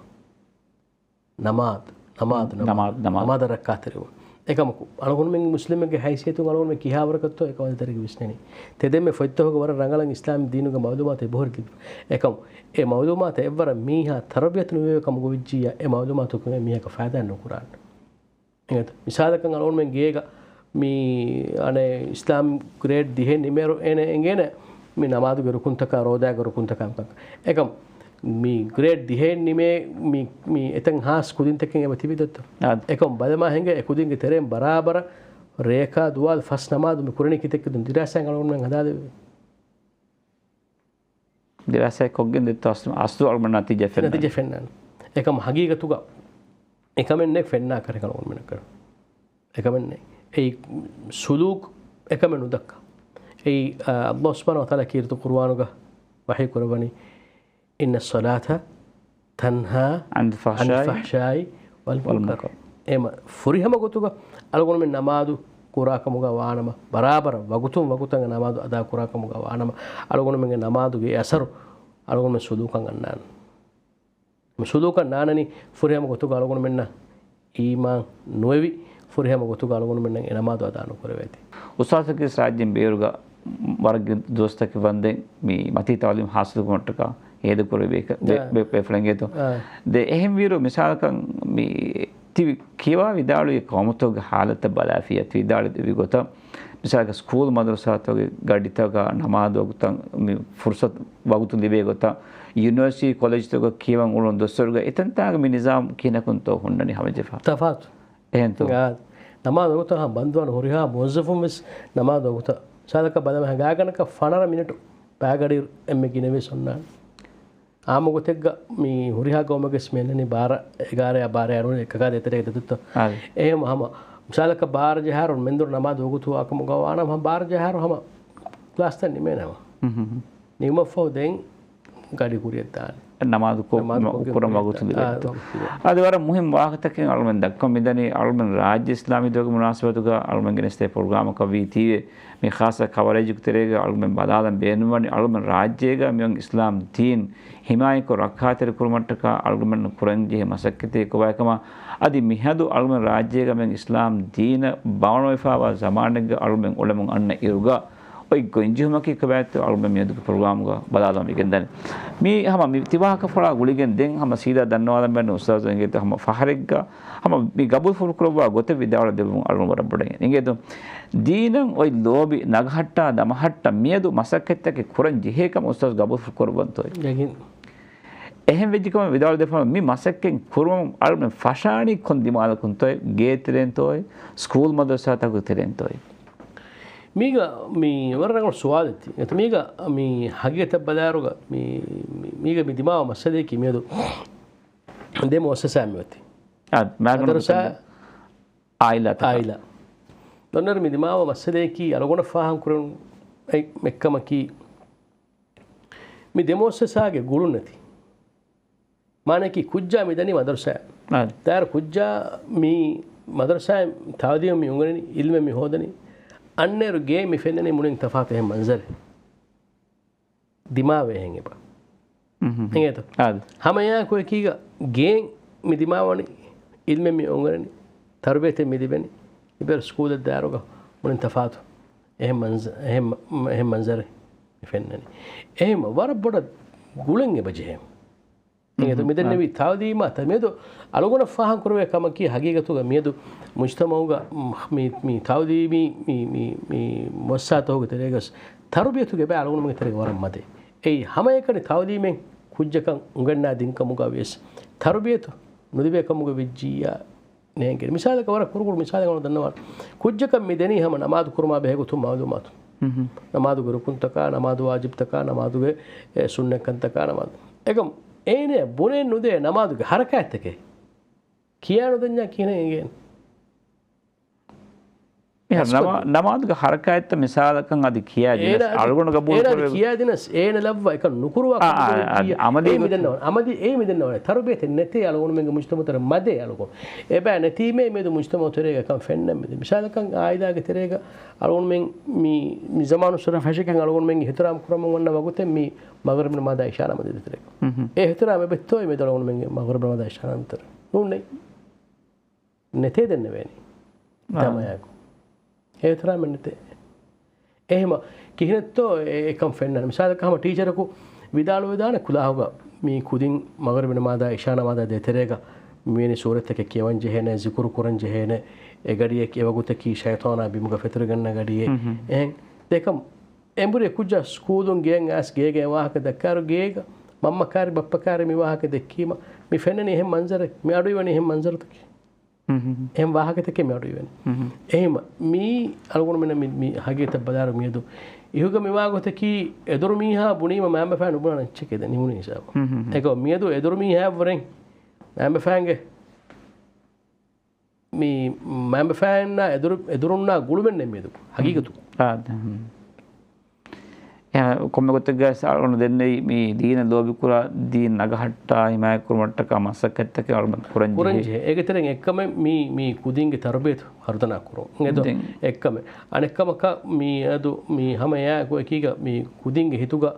ނަމާދު، ނަމާދު، ނަމާދު. ނަމާދު، ނަމާދު. ނަމާދަށް ރައްކާތެރިވުން. އެކަމަކު، އަޅުގަނޑުމެން މުސްލިމެއްގެ ހައިސިއްޔަތުން އަޅުގަނޑުމެން ކިހާ ވަރަކަށްތޯ އެކަމަށް ދެތެރޭގަ ވިސްނެނީ. ތެދެއްމެ ފޮތްތަކުގަ ވަރަށް ރަނގަޅަށް އިސްލާމް ދީނުގެ މަޢުލޫމާތު އެބަހުރި ލިބި. އެކަމު، އެ މަޢުލޫމާތު އެއްވަރަށް މީހާ ތަރުބިޔަތު ނުވެވޭ ކަމުގަ ވެއްޖިއްޔާ، އެ މަޢުލޫމާތު މީހަކަށް ފައިދާ ނުކުރާނެ. އެނގޭތަ؟ މިސާލަކަށް އަޅުގަނޑުމެން ގޭގަ މި އަނެއް އިސްލާމް ގްރޭޑް ދިހައެއް ނިމޭއިރު އޭނަ އެނގޭނެ މި ނަމާދުގެ ރުކުންތަކާ، ރޯދާގެ ރުކުންތަކާ ކަންކަން. އެކަމް މި ގްރޭޑް ދިހައެއް ނިމޭ މި، މި އެތަން ހާސް ކުދިންތަކެއް އެބަ ތިބި ދޮއްތޯ؟ އާދެ. އެކަމް ބަލަމާ ހިނގާ އެ ކުދިންގެ ތެރެއިން ބަރާބަރަށް ރޭކާ ދުވާލު ފަސް ނަމާދު މި ކުރަނީ ކިތައްކިތުން؟ ދިރާސާއެއް އަޅުގަނޑުމެން ހަދާލެވޭ. ދިރާސާއެއް ކޮށްގެން ދެއްތޯ އަސްލު، އަސްލު އަޅުގަނޑުމެން ނަތީޖާ ފެންނާނެ. ނަތީޖާ ފެންނާނެ. އެކަމް ހަގީގަތުގަ އެކަމެއް ނެތް ފެންނާކަށް އަޅުގަނޑުމެންނަށް ކަރު. އެކަމެއް ނެތް. އެއީ ސުލޫކު އެކަމެއް ނުދައްކާ. އެއީ، އާ، ﷲ ސުބްޙާނަހޫ ވަތަޢާލާ ކީރިތި ޤުރުއާނުގަ ވަޙީ ކުރައްވަނީ، إن الصلاة تنهى عن الفحشاء عن الفحشاء والمنكر. والمنكر. އެމަ ފުރިހަމަ ގޮތުގަ އަޅުގަނޑުމެން ނަމާދު ކުރާކަމުގަ ވާނަމަ، ބަރާބަރަށް ވަގުތުން ވަގުތަށް ނަމާދު އަދާ ކުރާކަމުގަ ވާނަމަ، އަޅުގަނޑުމެންގެ ނަމާދުގެ އަސަރު އަޅުގަނޑުމެން ސުލޫކަށް އަންނާނެ. މި ސުލޫކަށް ނާންނަނީ ފުރިހަމަ ގޮތުގަ އަޅުގަނޑުމެންނަށް އީމާން ނުވެވި، ފުރިހަމަ ގޮތުގަ އަޅުގަނޑުމެންނަށް އެ ނަމާދު އަދާ ނުކުރެވޭތީ. އުސްތާޛު ސަކީސް ރާއްޖޭން ބޭރުގަ ވަރަށް ދުވަސްތަކެއް ވަންދެން މި މަތީ ތަޢުލީމް ޙާޞިލުކުރުމަށްޓަކާ ހޭދަކުރެވޭ ބޭ-، ބޭ-، ބޭފުޅެންގޭތޯ. ދެ އެހެންވީރު މިސާލަކަށް މި ތި ކިޔަވާ ވިދާޅުވި ޤައުމުތަކުގެ ޙާލަތަށް ބަލާފިޔާ ތި ވިދާޅުވި ގޮތަށް، މިސާލަކަށް ސްކޫލް މަދަރުސާތަކުގެ ގަޑިތަކަށް ނަމާދު ވަގުތަށް މި ފުރުޞަތު ވަގުތު ލިބޭ ގޮތަށް، ޔުނިވަރސިޓީ ކޮލެޖްތަކަށް ކިޔަވަން އުޅުނު ދުވަސްވަރުގަ އެތަންތާނގެ މި ނިޒާމް ކިހިނަކުންތޯ ހުންނަނީ ހަމަޖެހިފަ؟ ތަފާތު. އެހެންތޯ؟ އާ، ނަމާދު ވަގުތަށް ހަމަ ބަންދުވާން ހުރިހާ މުވައްޒަފުން ވެސް ނަމާދު ވަގުތަށް. މިސާލަކަށް ބަލަމާ ހިނގާ ގަނޑަކަށް ފަނަރަ މިނެޓު ބައިގަޑިއިރު އެންމެ ގިނަވީސް އޮންނާނެ. އާއްމު ގޮތެއްގަ މި ހުރިހާ ގައުމެއްގަސް މި އަންނަނީ ބާރަ އެގާރަ ބާރަ އަޑު އެކަކާ ދޭތެރޭގަ ދެދޮއްތޯ. އާދެ. އެހެން ހަމަ މިސާލަކަށް ބާރަ ޖަހާއިރު މެންދުރު ނަމާދު ވަގުތު ވާކަމުގަ ވާނަމަ ހަމަ ބާރަ ޖަހާއިރު ހަމަ ކްލާސްތައް ނިމޭނެ ހަމަ. ހުން، ހުން، ހުން. ނިމުމަށްފަހު ދެން ގަޑި ކުރިއަށް ދާނެ. ނަމާދު ކޮށް-، ނަމާދު ކޮށްގެން ކުރަން ކުރިއަށް ވަގުތު ދާ-، ލިބޭތޯ. އާ، ވަގުތު ލިބޭ. އަދި ވަރަށް މުހިންމު ވާހަކަތަކެއް އަޅުމެން ދައްކަން މިދަނީ، އަޅުމެން ރާއްޖެ އިސްލާމީ ދޮގު މުނާސަބަތުގަ އަޅުމެން ގެނެސްދޭ ޕްރޮގްރާމަކަށް ވީތީވެ، މި ޚާއްޞަ ކަވަރޭޖުގެ ތެރޭގަ އަޅުމެން ބަލާލަން ބޭނުންވަނީ، އަޅުމެން ރާއްޖޭގަ މިއޮން އިސްލާމް ދީން ހިމާޔަތްކޮށް ރައްކާތެރި ކުރުމަށްޓަކާ އަޅުގަނޑުމެން ކުރަންޖެހޭ މަސައްކަތެއް ކޮބާކަމަށް. އަދި މިހަދު އަޅުގަނޑު ރާއްޖޭގަ މި އިސްލާމް ދީނަށް ބައުނަވެފާވާ ޒަމާނެއްގަ އަޅުގަނޑު އުޅެމުން އަންނަ އިރުގަ، އޮތް ގޮތް ޖެހުމަކީ ކޮބާތޯ އަޅުގަނޑު މިއަދުގެ ޕްރޮގްރާމުގަ ބަލާލަމާ އިގެންދަނީ. މީ ހަމަ މި ތިވާހަކަފުޅާ ގުޅިގެން ދެން ހަމަ ސީދާ ދަންނަވާލަން ބޭނުން އުސްތާޒު އިނގޭތޯ ހަމަ ފަހަރެއްގަ ހަމަ މި ގަބޫލުފުޅު ކުރައްވާ ގޮތެއް ވިދާޅުވެ ދެއްވުން އަޅުގަނޑު ވަރަށް ބޮޑަށް އިނގޭތޯ. ދީނަށް އޮތް ލޯބި ނަގަހައްޓާ ދަމަހައްޓަން މިއަދު މަސައްކަތްތަކެއް ކުރަން ޖެހޭ ކަމަށް އުސްތާޒު ގަބޫލުފުޅު ކުރައްވަންތޯއޭ؟ ޔަގީން. އެހެން ވެއްޖެ ކަމަށް ވިދާޅު ދެފަ މި މަސައްކަތް ކުރުމަށް އަޅުގަނޑު ފަށާނީ ކޮން ދިމާލަކުންތޯއޭ؟ ގޭ ތެރެއިންތޯއޭ؟ ސްކޫލް މަދަރުސާތަކުގެ ތެރެއިންތޯއޭ؟ މީގަ މީ ވަރަށް ރަނގަޅު ސުވާލެއް ތި. އެތަ މީގަ މީ ހަގީގަތަށް ބަލާއިރުގަ މީ، މީ، މީގަ މި ދިމާވާ މައްސަލައަކީ މިއަދު ދެ މުއައްސަސާ މިއޮތީ. އާ، މާގަނޑު މަދަރުސާ، މައްސަލަ. އާއިލާތަކާ. އާއިލާ. ދޮންނަރު މި ދިމާވާ މައްސަލައަކީ އަޅުގަނޑަށް ފާހަގަކުރަން އެއް މެއްކަމަކީ މި ދެ މުއައްސަސާގެ ގުޅުން ނެތި. މާނައަކީ ކުއްޖާ މި ދަނީ މަދަރުސާ. އާ. ދާއިރު ކުއްޖާ މި މަދަރުސާ ތާލީމަށް މި އުނގެނި، އިލްމެއް މި ހޯދަނީ. އަންނައިރު ގޭ މި ފެންނަނީ މުޅިން ތަފާތު އެހެން މަންޒަރެއް. ދިމާވޭ އެހެން އެބަ. އެނގޭތޯ؟ އާދެ. ހަމައެއާއެކު އެކީގަ ގޭން މި ދިމާވަނީ، އިލްމެއް މި އޮނގަނީ، ތަރުބިޔަތެއް މި ލިބެނީ. އިބޭރު ސްކޫލަށް ދާއިރުގަ މުޅިން ތަފާތު އެހެން މަންޒަ-، އެހެން މަ-، އެހެން މަންޒަރެއް މި ފެންނަނީ. އެހެން ވަރަށް ބޮޑަށް ގުޅެން އެބަ ޖެހޭ. އެނގޭތޯ؟ މިދެންނެވި ތާލީމާ ތަ-، މިއަދު އަޅުގަނޑަށް ފާހަގަކުރެވޭ ކަމަކީ ހަގީގަތުގަ މިއަދު މުޖްތަމައުގަ މި، މި ތާލީމީ މި، މި، މި މުއައްސަސާތަކުގެ ތެރޭގަ ވެސް ތަރުބިޔަތުގެ ބައި އަޅުގަނޑުމެންގެ ތެރޭގަ ވަރަށް މަދޭ. އެއީ ހަމައެކަނި ތާލީމެއް ކުއްޖަކަށް އުނގަންނާ ދިންކަމުގަ ވިޔަސް ތަރުބިޔަތު ނުލިބޭ ކަމުގަ ވެއްޖިއްޔާ ނޭނގެ. މިސާލަކަށް ވަރަށް ކުރުކުރު މިސާލެއް އަޅުގަނޑު ދަންނަވާނެ. ކުއްޖަކަށް މި ދެނީ ހަމަ ނަމާދު ކުރުމާ ބެހޭ ގޮތުން މައުލޫމާތު. ނަމާދުގެ ރުކުންތަކާ، ނަމާދު ވާޖިބްތަކާ، ނަމާދުގެ، އެ، ސުންނަތްކަންތަކާ، ނަމާދު. އެކަމް އޭނަ ބުނެ ނުދޭ ނަމާދުގެ ހަރަކާތްތަކެއް. ކިޔާ ނުދަންޏާ ކިހިނެއް އެނގޭނެ؟ މިހާރު ނަމާ-، ނަމާދުގެ ހަރަކާތްތައް މިސާލަކަށް އަދި ކިޔާ އޭނަ ދިނަސް އަދި، އަޅުގަނޑު ގަބޫލު އޭނަ އަދި ކުރެވޭ. ކިޔާ ދިނަސް އޭނަ ލައްވާ އެކަން ނުކުރުވާ އާ، އާ، ކަމުގަ އާ، ވެއްޖިއްޔާ. އަދި އެއީ މި ދަންނަވާނެ. އަމަލީ، އެއީ މި ދަންނަވާނެ. ތަރުބިޔަތެއް ނެތޭ އަޅުގަނޑުމެންގެ މުޖްތަމައު ތެރޭ މަދޭ އަޅުގަނޑު. އެބައި ނެތީމޭ މިއަދު މުޖްތަމައު ތެރޭގަ އެކަން ފެންނަން މިދެން. މިސާލަކަށް އާއިލާގެ ތެރޭގަ އަޅުގަނޑުމެން މި، މި ޒަމާނުއްސުރަ ފެށިގެން އަޅުގަނޑުމެން އިހުތިރާމް ކުރަމުން ވަންނަ ވަގުތެއް މި މަޣްރިބް ނަމާދާ އިޝާ ނަމާދު ދޭތެރޭގަ. އެ އިހުތިރާމް އެބައޮތްތޯއޭ މިއަދު އަޅުގަނޑުމެންގެ މަޣްރިބް ނަމާދާ އިޝާ ނަމާދު ދޭތެރޭ؟ ނޫންނޭ. ނެތޭ ދެންނެވޭނީ. އާ. ދަމަޔަކު. އެ އިހުތިރާމެއް ނެތޭ. އެހެމަ ކިހިނެއްތޯ އެ އެކަން ފެންނަން؟ މިސާލަކަށް ހަމަ ޓީޗަރަކު ވިދާޅުވެދާނެ ކުލާހުގަ މީ ކުދިން މަޣްރިބް ނަމާދާ އިޝާ ނަމާދާ ދޭތެރޭގަ މިވެނި ސޫރަތްތަކެއް ކިޔަވަން ޖެހޭނެ، ޒިކުރު ކުރަން ޖެހޭނެ، އެ ގަޑިއެއް އެ ވަގުތަކީ ޝައިޠާނާ ބިމުގަ ފެތުރިގަންނަ ގަޑިއެއް. އެހެން ދެކަމް އެނބުރި ކުއްޖާ ސްކޫލުން ގެއަށް އައިސް ގޭގައި ވާހަކަ ދައްކާއިރު ގޭގަ މަންމަ ކާރި ބައްޕަ ކާރި މި ވާހަކަ ދެއްކީމަ މި ފެންނަނީ އެހެން މަންޒަރެއް، މި އަޑުއިވަނީ އެހެން މަންޒަރުތަކެއް. އެހެން ވާހަކަތަކެއް މި އަޑުއިވެނީ. އެހެން މީ އަޅުގަނޑުމެންނަށް މި، މި ހަގީގަތަށް ބަލާއިރު މިއަދު އިހުގަ މިވާ ގޮތަކީ އެދުރު މީހާ ބުނީމަ މައިންބަފައިން ނުބުނާނެ އެއްޗެކޭ ދެން ނިމުނީ ހިސާބު. އެކަމް މިއަދު އެދުރު މީހާއަށްވުރެން މައިންބަފައިންގެ މި މައިންބަފައިންނާ އެދުރު، އެދުރުންނާ ގުޅުމެއް ނެތް މިއަދު ހަގީގަތު. އާ، އެހެން ކޮންމެ ގޮތެއްގަ އަޅުގަނޑު ދެންނެވި މި ދީނަށް ލޯބިކުރާ، ދީން ނަގަހައްޓާ ހިމާޔަތްކުރުމަށްޓަކާ މަސައްކަތްތަކެއް އަޅުގަނޑު ކުރަން ކުރަން ޖެހޭ. ޖެހޭ. އޭގެ ތެރެއިން އެއްކަމެއް މީ، މީ ކުދިންގެ ތަރުބިޔަތު ހަރުދަނާ ކުރުން. އެދު ދެން. އެއްކަމެއް. އަނެއްކަމަކަށް މިއަދު މި ހަމަ އެއާއެކު އެކީގަ މި ކުދިންގެ ހިތުގަ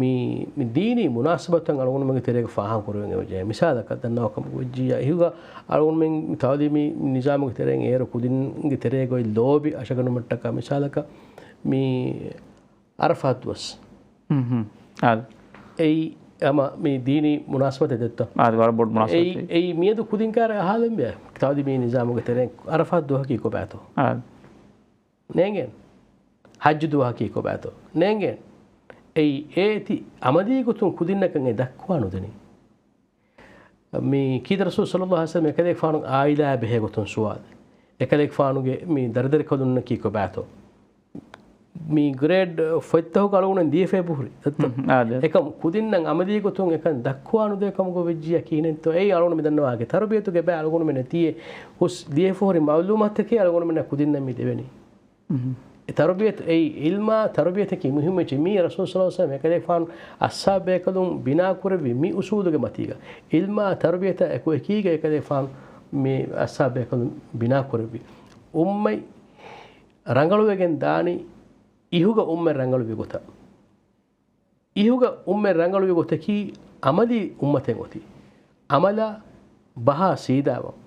މި، މި ދީނީ މުނާސަބަތުތައް އަޅުގަނޑުމެންގެ ތެރޭގަ ފާހަގަކުރެވެން އެބަޖެހޭ. މިސާލަކަށް ދަންނަވާ ކަމަކު ވެއްޖިއްޔާ އިހުގަ އަޅުގަނޑުމެން ތާލީމީ ނިޒާމުގެ ތެރެއިން އޭރު ކުދިންގެ ތެރޭގައި ލޯބި އަށަގަނޑުމަށްޓަކާ މިސާލަކަށް މި އަރަފާތު ދުވަސް. އާދެ. އެއީ ހަމަ މި ދީނީ މުނާސަބަތެއް ދެއްތޯ؟ އާދެ، ވަރަށް ބޮޑު މުނާސަބަތެއް. އެއީ މިއަދު ކުދިން ކާރަ އަހާލަން ބޭ. ތާލީމީ ނިޒާމުގެ ތެރެއިން އަރަފާތު ދުވަހަކީ ކޮބާތޯ؟ އާދެ. ނޭނގެން. ހައްޖު ދުވަހަކީ ކޮބާތޯ؟ ނޭނގެން. އެއީ އޭތި އަމަލީ ގޮތުން ކުދިންނަކަށް އެ ދައްކުވާ ނުދެނީ. މި ކީދަ ރަސޫލު ޞައްލައްލާހު ޢަލައިހި ވަސައްލަމަ އެކަލޭގެފާނު އާއިލާއާ ބެހޭ ގޮތުން ސުވާލެއް. އެކަލޭގެފާނުގެ މި ދަރިދަރިކަލުންނަކީ ކޮބާތޯ؟ މި ގްރޭޑް ފޮތްތަކުގަ އަޅުގަނޑު ދިޔަފައި ބުހުރި. އާދެ. އެކަމް ކުދިންނަށް އަމަލީ ގޮތުން އެކަން ދައްކުވާ ނުދޭ ކަމުގަ ވެއްޖިއްޔާ ކިހިނެއްތޯ؟ އެއީ އަޅުގަނޑު މި ދަންނަވާ ހަގީ ތަރުބިޔަތުގެ ބައި އަޅުގަނޑުމެންނަށް ދިޔަ ހުސް ދިޔަފަހުރި މަޢުލޫމާތުތަކެއް އަޅުގަނޑުމެންނަށް ކުދިންނަށް މި ދެވެނީ. އެ ތަރުބިޔަތު، އެއީ ޢިލްމާ ތަރުބިޔަތަކީ މުހިއްމު އެއްޗެއް. މީ ރަސޫލު ޞައްލައްލާހު ޢަލައިހި ވަސައްލަމަ އެކަލޭގެފާނު އަޞްޙާބު ބޭކަލުން ބިނާކުރެއްވި މި އުޞޫލުގެ މަތީގަ. ޢިލްމާ ތަރުބިޔަތާ އެކު އެކީގަ އެކަލޭގެފާނު މި އަޞްޙާބު ބޭކަލުން ބިނާކުރެއްވި. އުއްމަތް ރަނގަޅުވެގެން ދާނީ އިހުގަ އުއްމަތް ރަނގަޅުވި ގޮތަށް. އިހުގަ އުއްމަތް ރަނގަޅުވި ގޮތަކީ އަމަލީ އުއްމަތެއް އޮތީ. އަމަލާ ބަހާ ސީދާވަން.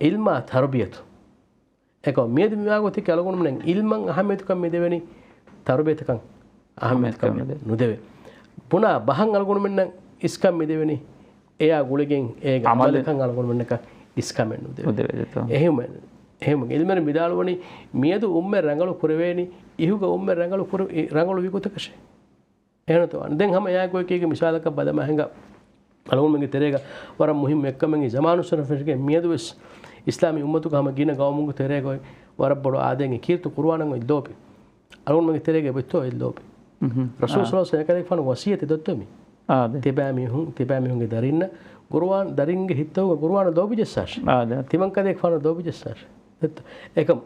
ޢިލްމާ ތަރުބިޔަތު. އެކަމް މިއަދު މިވާ ގޮތަކީ އަޅުގަނޑުމެން ޢިލްމަށް އަހައްމިޔަތުކަން މި ދެވެނީ ތަރުބިޔަތަކަށް އަހައްމިއްޔަތުކަން ނުދެވޭ. ބުނާ ބަހަށް އަޅުގަނޑުމެންނަށް އިސްކަން މިދެވެނީ، އެޔާ ގުޅިގެން އޭގެ ޢަމަލެއް. ޢަމަލަކަށް އަޅުގަނޑުމެންނަކަށް އިސްކަމެއް ނުދެވޭ. ނުދެވޭތޯ. އެހެންވެ، އެހެންވެ އިލްމެން ވިދާޅުވަނީ، މިއަދު އުއްމަތް ރަނގަޅު ކުރެވޭނީ، އިހުގަ އުއްމަތް ރަނގަޅު ކުރެ-، އި-، ރަނގަޅު ވިގޮތަކަށޭ. އެހެންތޯ، ދެން ހަމަ އެޔާ ގޮތަކީގެ މިސާލަކަށް ބަލަމާ ހިނގާ، އަޅުގަނޑުމެންގެ ތެރޭގަ ވަރަށް މުހިއްމު އެއްކަމެއް، ޒަމާނުއްސުރަށް ފެށިގެން މިއަދުވެސް އިސްލާމީ އުއްމަތުގަ ހަމަ ގިނަ ގައުމުގެ ތެރޭގައި ވަރަށް ބޮޑު އާދައެއް ކީރިތި ޤުރުއާނަށް އޮތް ލޯބި. އަޅުގަނޑުމެންގެ ތެރޭގައި އޮތްތޯ އެއް ލޯބި. ރަސޫލު ޞައްލަﷲު ޢަލައިހި ވަސައްލަމަ އެކަލޭގެފާނު ވަޞިއްޔަތެއް ދޮއްތޯ މި؟ ތިބާމީހުން، ތިބާމީހުންގެ ދަރިންނަށް ޤުރުއާން، ދަރިންގެ ހިތްތަކުގަ ޤުރުއާނަށް ލޯބި ޖައްސާށި. ތިމަން ކަލޭގެފާނަށް ލޯބި ޖައްސާށި. ދެއްތޯ؟ އެކަމް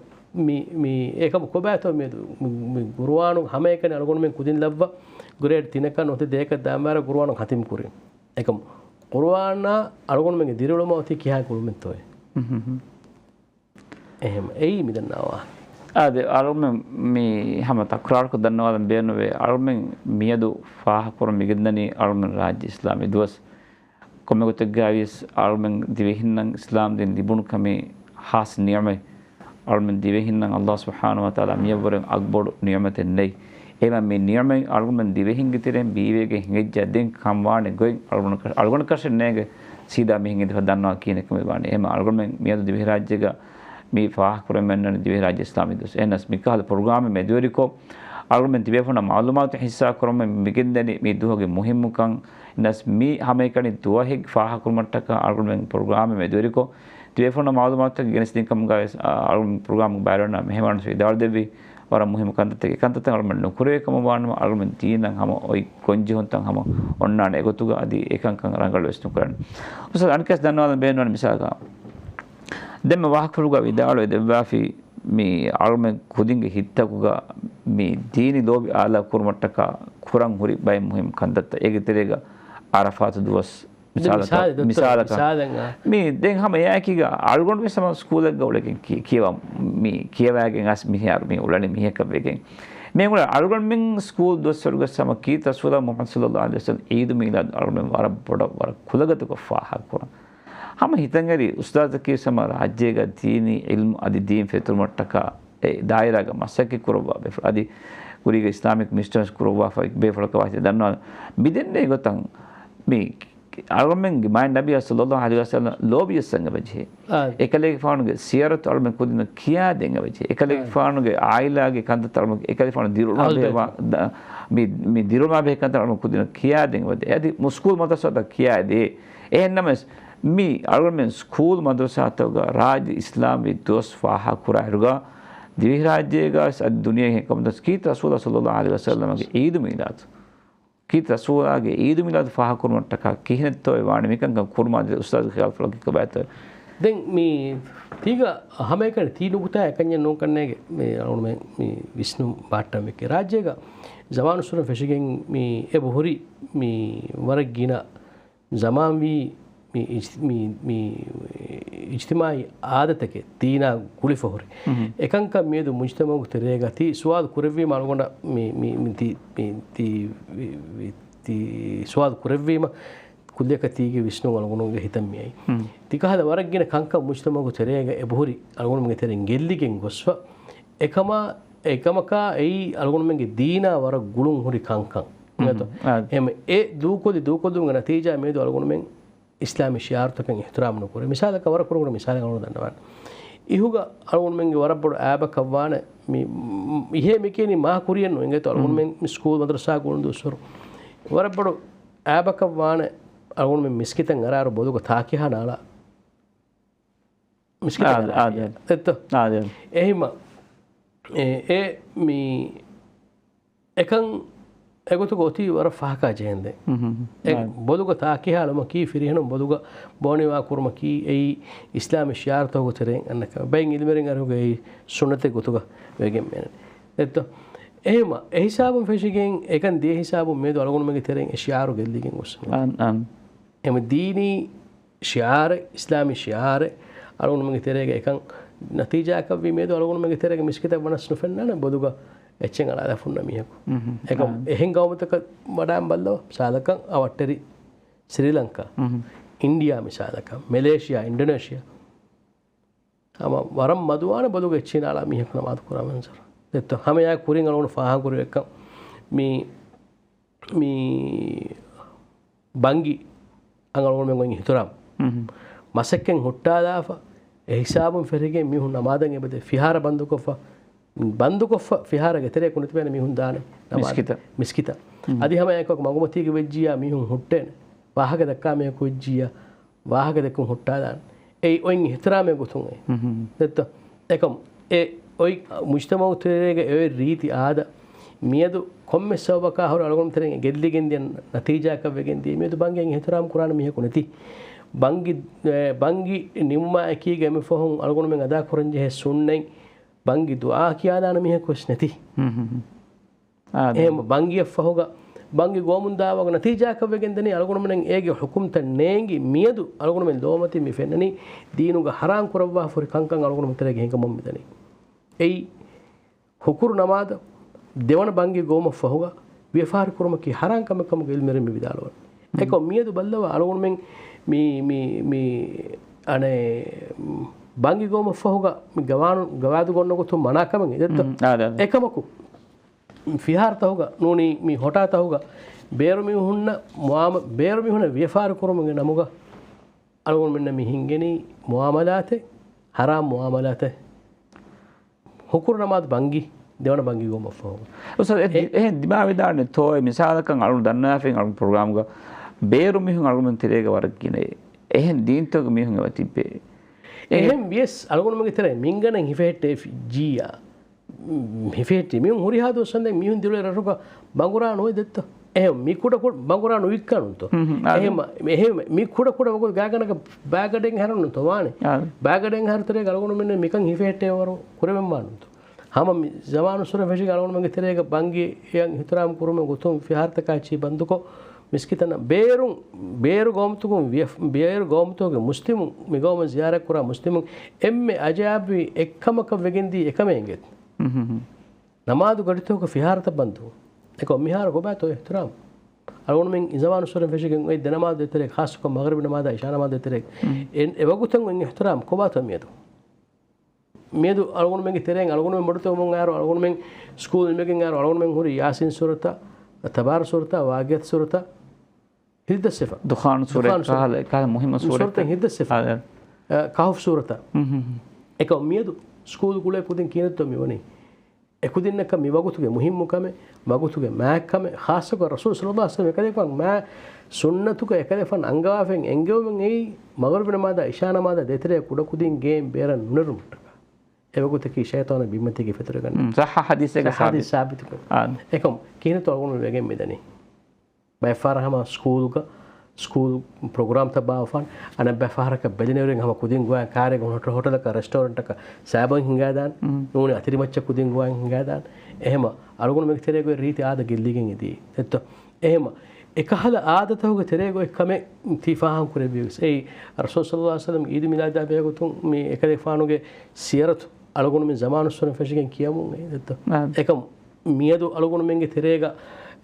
މި، މި، އެކަމް ކޮބާތޯ މި، މި، މި ޤުރުއާނު ހަމައެކަނި އަޅުގަނޑުމެން ކުދިން ލައްވާ ގްރޭޑް ތިނަކަށް ނުވަތަ ދޭކަށް ދާންވާއިރު ޤުރުއާނު ޚަތިމް ކުރިން. އެކަމް ޤުރުއާނާ އަޅުގަނޑުމެންގެ ދިރިއުޅުމާ އޮތީ ކިހާ ގުޅުމެއްތޯއޭ؟ އެހެން އެއީ މިދަންނަވާ. އާދެ، އަޅުގަނޑުމެން މި ހަމަ ތަކްރާރުކޮށް ދަންނަވާލަން ބޭނުންވޭ. އަޅުގަނޑުމެން މިއަދު ފާހަގަކުރަން މިގެންދަނީ އަޅުގަނޑުމެން ރާއްޖެ އިސްލާމީ ދުވަސް. ކޮންމެ ގޮތެއްގައިވިޔަސް އަޅުމެން ދިވެހިންނަށް އިސްލާމް ދީން ލިބުނު ކަމީ ހާސް ނިޢުމަތް. އަޅުމެން ދިވެހިންނަށް ﷲ ސުބްޙާނަހޫ ވަތަޢާލާ މިއަށްވުރެ އަގުބޮޑު ނިޢުމަތެއް ނެތް. އެހެންވީމަ މި ނިޢުމަތް އަޅުމެން ދިވެހިންގެ ތެރެއިން ބީވެގެން ހިނގައްޖެ ދެން ކަންވާނެ ގޮތް އަޅުގަނޑަކަށް، އަޅުގަނޑަކަށެއް ނޭނގެ ސީދާ މިހެން އިނދެފަ ދަންނަވާ ކިހިނެއްކަމެއް ވާނީ. އެހެންވީމަ އަޅުގަނޑުމެން މިއަދު ދިވެހިރާއްޖޭގަ މި ފާހަގަކުރަމެއް ނަން ދިވެހިރާއްޖެ އިސްލާމީ ދުވަސް. އެހެނަސް މިކަހަލަ ޕްރޮގްރާމެއް މެދުވެރިކޮށް، އަޅުގަނޑުމެން ތިބޭފުޅުންނަށް މަޢުލޫމާތު ހިއްސާކުރަމުން މިގެންދަނީ މި ދުވަހުގެ މުހިއްމުކަން. އެހެނަސް މި ހަމައެކަނި ދުވަހެއް ފާހަގަކުރުމަށްޓަކާ އަޅުގަނޑުމެން ޕްރޮގްރާމެއް މެދުވެރިކޮށް، ތިބޭފުޅުންނަށް މަޢުލޫމާތުތަކެއް ގެނެސްދިން ކަމުގައިވެސް، އަ، އަޅުގަނޑު ޕްރޮގްރާމުގެ ބައިވެރިންނާ މެހެމާނުން ވިދާޅުދެއްވި ވަރަށް މުހިއްމު ކަންތައްތަކެއް. އެ ކަންތައްތައް އަޅުގަނޑުމެން ނުކުރެވޭ ކަމަށް ވާނަމަ، އަޅުގަނޑުމެން ދީނަށް ހަމަ އޮތް ގޮންޖެހުންތައް ހަމަ އޮންނާނެ އެގޮތުގަ އަދި އެކަންކަން ރަނގަޅުވެސް ނުކުރާނެ. އުސްތާޛް އަނެއްކާވެސް ދަންނަވާލަން ބޭނުންވަނީ މިސާލަކަށް، ދެންމެ ވާހަކަފުޅުގަ ވިދާޅުވެ ދެއްވާފި، މި އަޅުމެން ކުދިންގެ ހިތްތަކުގަ މި ދީނީ ލޯބި އާލާ ކުރުމަށްޓަކާ ކުރަން ހުރި ބައެއް މުހިއްމު ކަންތައްތައް. އޭގެ ތެރޭގަ ޢަރަފާތު ދުވަސް މިސާލަކަށް، މިސާލެއް ދޮއްތޯ، މިސާލަކަށް. މިސާލެއް، އާ. މި ދެން ހަމަ އެއާއެކީގަ އަޅުގަނޑު ވެސް ހަމަ ސްކޫލެއްގަ އުޅެގެން ކި-، ކިޔަވާ، މި ކިޔަވައިގެން އަސް މިހާރު މި އުޅެނީ މީހަކަށް ވެގެން. މި އުޅެ އަޅުގަނޑުމެން ސްކޫލް ދުވަސްވަރުގަ ހަމަ ކީރިތި ރަސޫލާ މުޙައްމަދު ޞައްލައްލާހު ޢަލައިހި ވަސައްލަމް ޢީދު މީލާދު އަޅުގަނޑުމެން ވަރަށް ބޮޑަށް ވަރަށް ކުލަގަދަކޮށް ފާހަގަކުރަން. ހަމަ ހިތަށްއެރި އުސްތާޛަކީ ހަމަ ރާއްޖޭގަ ދީނީ ޢިލްމު އަދި ދީން ފެތުރުމަށްޓަކާ އެ ދާއިރާގަ މަސައްކަތް ކުރައްވާ ބޭފުޅެއް. އަދި ކުރީގަ އިސްލާމިކް މިނިސްޓަރުން ވެސް ކުރައްވާފަ ބޭފުޅަކަށް ވާތީ ދަންނަވާ. މިދެންނެވި ގޮތަށް މި އަޅުގަނޑުމެންގެ މާތް ނަބިއްޔާ ޞައްލައްލާހު ޢަލައިހި ވަސައްލަމް ލޯބިވެސް އަންގަވަން ޖެހޭ. އާ. އެކަލޭގެފާނުގެ ސިޔަރަތު އަޅުގަނޑުމެން ކުދިންނަށް ކިޔާދޭން އެބަޖެހޭ. އާ. އެކަލޭގެފާނުގެ އާއިލާގެ ކަންތައްތައް އަޅުގަނޑު އެކަލޭގެފާނު ދިރިއުޅުމާ އަހުލު ބޭފުޅުން. ބޭފުޅުން ދަ-، މި، މި ދިރިއުޅުމާ ބެހޭ ކަންތައް އަޅުގަނޑު ކުދިންނަށް ކިޔާދޭން އެބަޖެހޭ. އަދި މު-، ސްކޫލް މަދްރަސާތައް ކިޔާދޭ. އެހެންނަމަވެސް މި އަޅުގަނޑުމެން ސްކޫލް މަދްރަސާތަކުގަ ރާއްޖެ އިސްލާމީ ދުވަސް ފާހަގަކުރާއިރުގަ ދިވެހިރާއްޖޭގަ ވެސް އަދި ދުނިޔޭގެ ކޮންމެ ދުވަސް ކީރިތި ރަސޫލާ ޞައްލައްލާހު ޢަލައިހި ވަސައްލަމަގެ ޢީދު މީލާދު. ކީރިތި ރަސޫލާގެ ޢީދު މީލާދު ފާހަގަކުރުމަށްޓަކާ ކިހިނެއްތޯއޭ ވާނީ މިކަންކަން ކުރުމާ ދިޔަ އުސްތާޛުގެ ޚިޔާލުފުޅަކީ ކޮބާތޯ؟ ދެން މި ތީގަ ހަމައެކަނި ތީ ނުކުތާ އެކަންޏެއް ނޫން ކަންނޭނގެ މި އަޅުގަނޑުމެން މި ވިސްނުން ބަހައްޓަން ވެއްކެ. ރާއްޖޭގަ ޒަމާނުއްސުރެން ފެށިގެން މި އެބަހުރި މި ވަރަށް ގިނަ ޒަމާންވީ މި އިޖް-، މި، މި އިޖްތިމާޢީ އާދަތަކެއް ދީނާ ގުޅިފަ ހުރި. މުހު. އެކަންކަން މިއަދު މުޖްތަމަޢުގެ ތެރޭގަ ތި ސުވާލު ކުރެއްވީމަ އަޅުގަނޑަށް މި، މި، މި ތި، މި ތި، ތި ސުވާލު ކުރެއްވީމަ ކުއްލިއަކަށް ތީގެ ވިސްނުން އަޅުގަނޑުގެ ހިތަށް މިއައީ. މުހު. ތިކަހަލަ ވަރަށް ގިނަ ކަންކަން މުޖްތަމަޢުގެ ތެރޭގަ އެބަހުރި އަޅުގަނޑުމެންގެ ތެރެއިން ގެއްލިގެން ގޮސްފަ. އެކަމާ، އެކަމަކާ އެއީ އަޅުގަނޑުމެންގެ ދީނާ ވަރަށް ގުޅުން ހުރި ކަންކަން. މުހު. އެހެން އެ ދޫކޮށްލި، ދޫކޮށްލުމުގެ ނަތީޖާ މިއަދު އަޅުގަނޑުމެން އިސްލާމީ ޝިޢާރުތަކަށް އިޙްތިރާމް ނުކުރޭ. މިސާލަކަށް ވަރަށް ކުޑަކުޑަ މިސާލެއް އަޅުގަނޑު ދަންނަވާނެ. އިހުގަ އަޅުގަނޑުމެންގެ ވަރަށް ބޮޑު އާބަކަށް ވާނެ މި، މި، އިހޭ މިކިޔަނީ މާ ކުރިއެއް ނޫން. އިނގޭތޯ އަޅުގަނޑުމެން މި ސްކޫލް މަދްރަސާ ގުޅުން ދުވަސްވަރު. ވަރަށް ބޮޑު އާބަކަށް ވާނެ އަޅުގަނޑުމެން މިސްކިތަށް އަރާއިރު ބޮލުގަ ތާކިހާ ނާޅާ މިސްކިތަށް އާ، އަރާ އާ، އާ. އެއްތޯ؟ އާ. އެހިމަ، އެ، އެ، މި އެކަން އެގޮތުގަ އޮތީ ވަރަށް ފަހަކާ ޖެހެންދެން. އެ ބޮލުގަ ތާކިހާލުމަކީ، ފިރިހެނުން ބޮލުގަ ބޯނިވާ ކުރުމަކީ، އެއީ އިސްލާމީ ޝިޢާރުތަކުގެ ތެރެއިން އަންނަ ކަމެއް. ބައެއް އިލްމުވެރިން އަރިހުގައި އެއީ ސުންނަތެއް ގޮތުގަ ވެގެން މިއަންނަނީ. ދެއްތޯ؟ އެހެމަ، އެހިސާބުން ފެށިގެން، އެކަން ދިޔަ ހިސާބުން މިއަދު އަޅުގަނޑުމެންގެ ތެރެއިން އެ ޝިޢާރު ގެއްލިގެން ގޮސް. އެމަ ދީނީ ޝިޢާރެއް، އިސްލާމީ ޝިޢާރެއް، އަޅުގަނޑުމެންގެ ތެރޭގަ އެކަން ނަތީޖާއަކަށްވީ މިއަދު އަޅުގަނޑުމެންގެ ތެރޭގަ މިސްކިތަށް ވަނަސް ނުފެންނާނެ ބޮލުގަ އެއްޗެއް އަޅާލާފަ ހުންނަ މީހަކު. އެކަމް އާ. އެހެން ގައުމުތަކަށް ވަޑާން ބައްލަވަ، މިސާލަކަށް އަވަށްޓެރި ސްރީލަންކާ، އިންޑިއާ މިސާލަކަށް، މެލޭޝިއާ، އިންޑޮނޭޝިއާ. ހަމަ ވަރަށް މަދުވާނެ ބޮލުގަ އެއްޗިހި ނާޅާ މީހަކު ނަމާދު ކުރާ މަންޒަރު. ދެއްތޯ؟ ހަމައެއާ ކުރިން އަޅުގަނޑު ފާހަގަކުރި އެއްކަން މި، މި ބަންގި އަޅުގަނޑުމެން އޮތް އިހްތިރާމް. މަސައް ކެއް ހުއްޓާލާފަ، އެ ހިސާބުން ފެށިގެން މީހުން ނަމާދަށް އެބަދޭ. ފިހާރަ ބަންދުކޮށްފަ، ބަންދުކޮށްފަ ފިހާރަގެ ތެރޭ ކުނިތިބޭނެ މީހުން ދާނެ ނަމާދަށް. މިސްކިތަށް. މިސްކިތަށް. އަދި ހަމަ އެކަކު މަގުމަތީގެ ވެއްޖިއްޔާ މީހުން ހުއްޓޭނެ. ވާހަކަ ދައްކާ މީހަކު ވެއްޖިއްޔާ ވާހަކަ ދެއްކުން ހުއްޓާލާނެ. އެއީ އޮތް އިހްތިރާމެއް ގޮތުން އެ. ދެއްތޯ؟ އެކަމް އެ އޮތް މުޖްތަމައު ތެރޭގަ އެ ރީތި އާދަ، މިއަދު ކޮންމެ ސަބަބަކާ ހުރެ އަޅުގަނޑު ތެރެއިން ގެއްލިގެން ދިޔަ ނަތީޖާއަކަށް ވެގެން ދިޔަ. މިއަދު ބަންގިއަށް އިހްތިރާމް ކުރާނެ މީހަކު ނެތި. ބަންގި، އެ، ބަންގި ނިމުމާ އެކީގަ އެންމެ ފަހުން އަޅުގަނޑުމެން އަދާކުރަންޖެހޭ ސުންނަތް ބަންގި ދުޢާ ކިޔާލާނެ މީހަކު ވެސް ނެތި. އާ، އެހެން ބަންގިއަށްފަހުގަ ބަންގި ގޮވަމުން ދާ ވަގު ނަތީޖާއަކަށް ވެގެން ދަނީ އަޅުގަނޑުމެން އޭގެ ޙުކުމްތައް ނޭނގި މިއަދު އަޅުގަނޑުމެން ލޯމަތި މި ފެންނަނީ ދީނުގަ ޙަރާމް ކުރައްވާފަ ހުރި ކަންކަން އަޅުގަނޑުމެން ތެރޭގަ ހިނގަމުން މިދަނީ. އެއީ ހުކުރު ނަމާދަށް ދެވަނަ ބަންގި ގޮވުމަށްފަހުގަ ވިޔަފާރި ކުރުމަކީ ޙަރާމް ކަމެއް ކަމުގަ ޢިލްމުވެރިން މި ވިދާޅުވަން. އެކަމް މިއަދު ބައްލަވާ އަޅުގަނޑުމެން މި، މި، މި އަނެއް ބަންގި ގޮވުމަށްފަހުގަ މި ގަވާނު، ގަވާއިދު ގޮންނަ ގޮތުން މަނާ ކަމެއް އެ ދެއްތޯ؟ އާ، އާ، އާ. އެކަމަކު ފިހާރަތަހުގަ ނޫނީ މި ހޮޓާތަހުގަ ބޭރު މީހުންނަށް މުއާމަ، ބޭރު މީހުންނަށް ވިޔަފާރި ކުރުމުގެ ނަމުގަ އަޅުގަނޑުމެންނަށް މި ހިންގެނީ މުއާމަލާތެއް، ޙަރާމް މުއާމަލާތެއް. ހުކުރު ނަމާދު ބަންގި، ދެވަނަ ބަންގި ގޮވުމަށްފަހު. އުސްތާޛް، އެ އެ ދި-، އެހެން ދިމާވެދާނެ ތޯއެ މިސާލަކަށް އަޅުގަނޑު ދަންނަވާފައި އަޅުގަނޑު ޕްރޮގްރާމްގަ ބޭރު މީހުން އަޅުގަނޑު ތެރޭގަ ވަރަށް ގިނައޭ. އެހެން ދީންތަކުގެ މީހުން އެބަ ތިއްބޭ. އެ އެހެން ވިޔަސް އަޅުގަނޑުމެންގެ ތެރޭ މިންގަނޑެއް ހިފެހެއްޓޭ ފި-، ޖީއާ. ހިފެހެއްޓި މީހުން ހުރިހާ ދުވަސް ވަންދެން މީހުން ދިރުވެ ރަށުގަ ބަނގުރާ ނުވެ ދެއްތޯ. އެހެން މި ކުޑަ ކުޑަ ބަނގުރާ ނުވިއްކާނުންތޯ. އެހެން މި ކުޑަ ކުޑަ ވަގުތު ގާގަނޑަކަށް ބާގަޑެއް ހަރުނުތޯ ވާނެ. ބާގަޑެއް ހަރު ތެރޭގަ އަޅުގަނޑުމެން މިކަން ހިފެހެއްޓޭ ވަރު ކުރެވެންވާނުންތޯ. ހަމަ މި ޒަމާނުއްސުރެ ފެށިގެން އަޅުގަނޑުމެންގެ ތެރޭގަ ބަންގިއަށް އިޙްތިރާމް ކުރުމުގެ ގޮތުން ފިހާރަތަކާ އެއްޗެހި ބަންދުކޮށް، މިސްކިތަން ބޭރުން، ބޭރު ގައުމުތަކުން ވިޔަ-، ބޭރު ގައުމުތަކުގެ މުސްލިމުން މި ގައުމަށް ޒިޔާރަތްކުރާ މުސްލިމުން އެންމެ އަޖައިބުވި އެއްކަމަކަށް ވެގެންދީ އެކަމެއް އިނގޭތަ؟ ނަމާދު ގަޑިތަކުގަ ފިހާރަތައް ބަންދު. އެކަމް މިހާރު ކޮބާތޯ އިޙްތިރާމް؟ އަޅުގަނޑުމެން ޒަމާނުއްސުރެ ފެށިގެން އޮތް ދެ ނަމާދު ދޭތެރޭ، ޚާއްޞަކޮށް މަޣްރިބު ނަމާދާ އިޝާ ނަމާދު ދޭތެރޭ، އެ ވަގުތަށް އޮތް އިޙްތިރާމް ކޮބާތޯ މިއަދު؟ މިއަދު އަޅުގަނޑުމެންގެ ތެރެއިން އަޅުގަނޑުމެން ބޮޑުތަކުމުން އައިރު، އަޅުގަނޑުމެން ސްކޫލް ނިމިގެން އައިރު، އަޅުގަނޑުމެން ހުރި ޔާސީން ސޫރަތަށް، ތަބާރަކް ސޫރަތަށް، ވާގިޢަތު ސޫރަތަށް ހިތްދައްސެފަ. ދުޚާނު ސޫރަތް ދުޚާނު ސޫރަތް. ކަހަލަ، ކަހަލަ މުހިއްމު ސޫރަތްތައް. ސޫރަތެއް ހިތްދައްސެފަ. އާ، އާ. އަ، ކަހުފް ސޫރަތަށް. އެކަމް މިއަދު ސްކޫލް ގުޅޭ ކުދިން ކިހިނެއްތޯ މިވަނީ؟ އެކުދިންނަކަށް މި ވަގުތުގެ މުހިއްމުކަމެއް، ވަގުތުގެ މާތްކަމެއް، ޚާއްޞަކޮށް ރަސޫލު ޞައްލައްލާހު ޢަލައިހި ވަސައްލަމަ އެކަލޭގެފާނު މާ ސުންނަތުގަ އެކަލޭގެފާނު އަންގަވާފައި އެންގެވުމެއް އެއީ، މަޣްރިބު ނަމާދާ އިޝާ ނަމާދާ ދޭތެރޭ ކުޑަކުދިން ގޭން ބޭރަށް ނުނެރުމަށްޓަކާ. އެވަގުތަކީ ޝައިޠާނާ ބިންމަތީގައި ފެތުރެގަންނަ. ހުން، ޞައްޙަ ޙަދީޘެއްގަ ޞައްޙަ ޙަދީޘް ސާބިތު. ސާބިތުކޮށް. އާ. އެކަމް ކިހިނެއްތޯ އަޅުގަނޑު ވެގެން މިދަނީ؟ ބައެއް ފަހަރަށް ހަމަ ސްކޫލްގަ، ސްކޫލް ޕްރޮގްރާމްތައް ބާއްވާފަ، އަނެއް ބައެއް ފަހަރަކަށް ބެލެނިވެރިން ހަމަ ކުދިން ގޮވާ ކާރެއްގަ ހޮޓަ-، ހޮޓަލަކަށް ރެސްޓޯރެންޓަކަށް ސާބަން ހިނގާދާން. ނޫނީ އަތިރިމައްޗަށް ކުދިން ގޮވާ ހިނގާދާން. އެހެމަ އަޅުގަނޑުމެންގެ ތެރޭގައި ރީތި އާދަ ގެއްލިގެން އެދީ. ދެއްތޯ؟ އެހެމަ އެކަހަލަ އާދަތަކުގެ ތެރޭގައި ކަމެއް ތި ފާހަގަ ކުރެއްވިޔަސް، އެއީ ރަސޫލު ޞައްލައްލާހު ޢަލައިހި ވަސައްލަމް އީދު މީލާދާ ބެހޭގޮތުން މި އެކަލޭގެފާނުގެ ސިޔަރަތު އަޅުގަނޑުމެން ޒަމާނުއްސުރެން ފެށިގެން ކިޔަމުން އެ ދެއްތޯ؟ އާ. އެކަމް މިއަދު އަޅުގަނޑުމެންގެ ތެރޭގަ،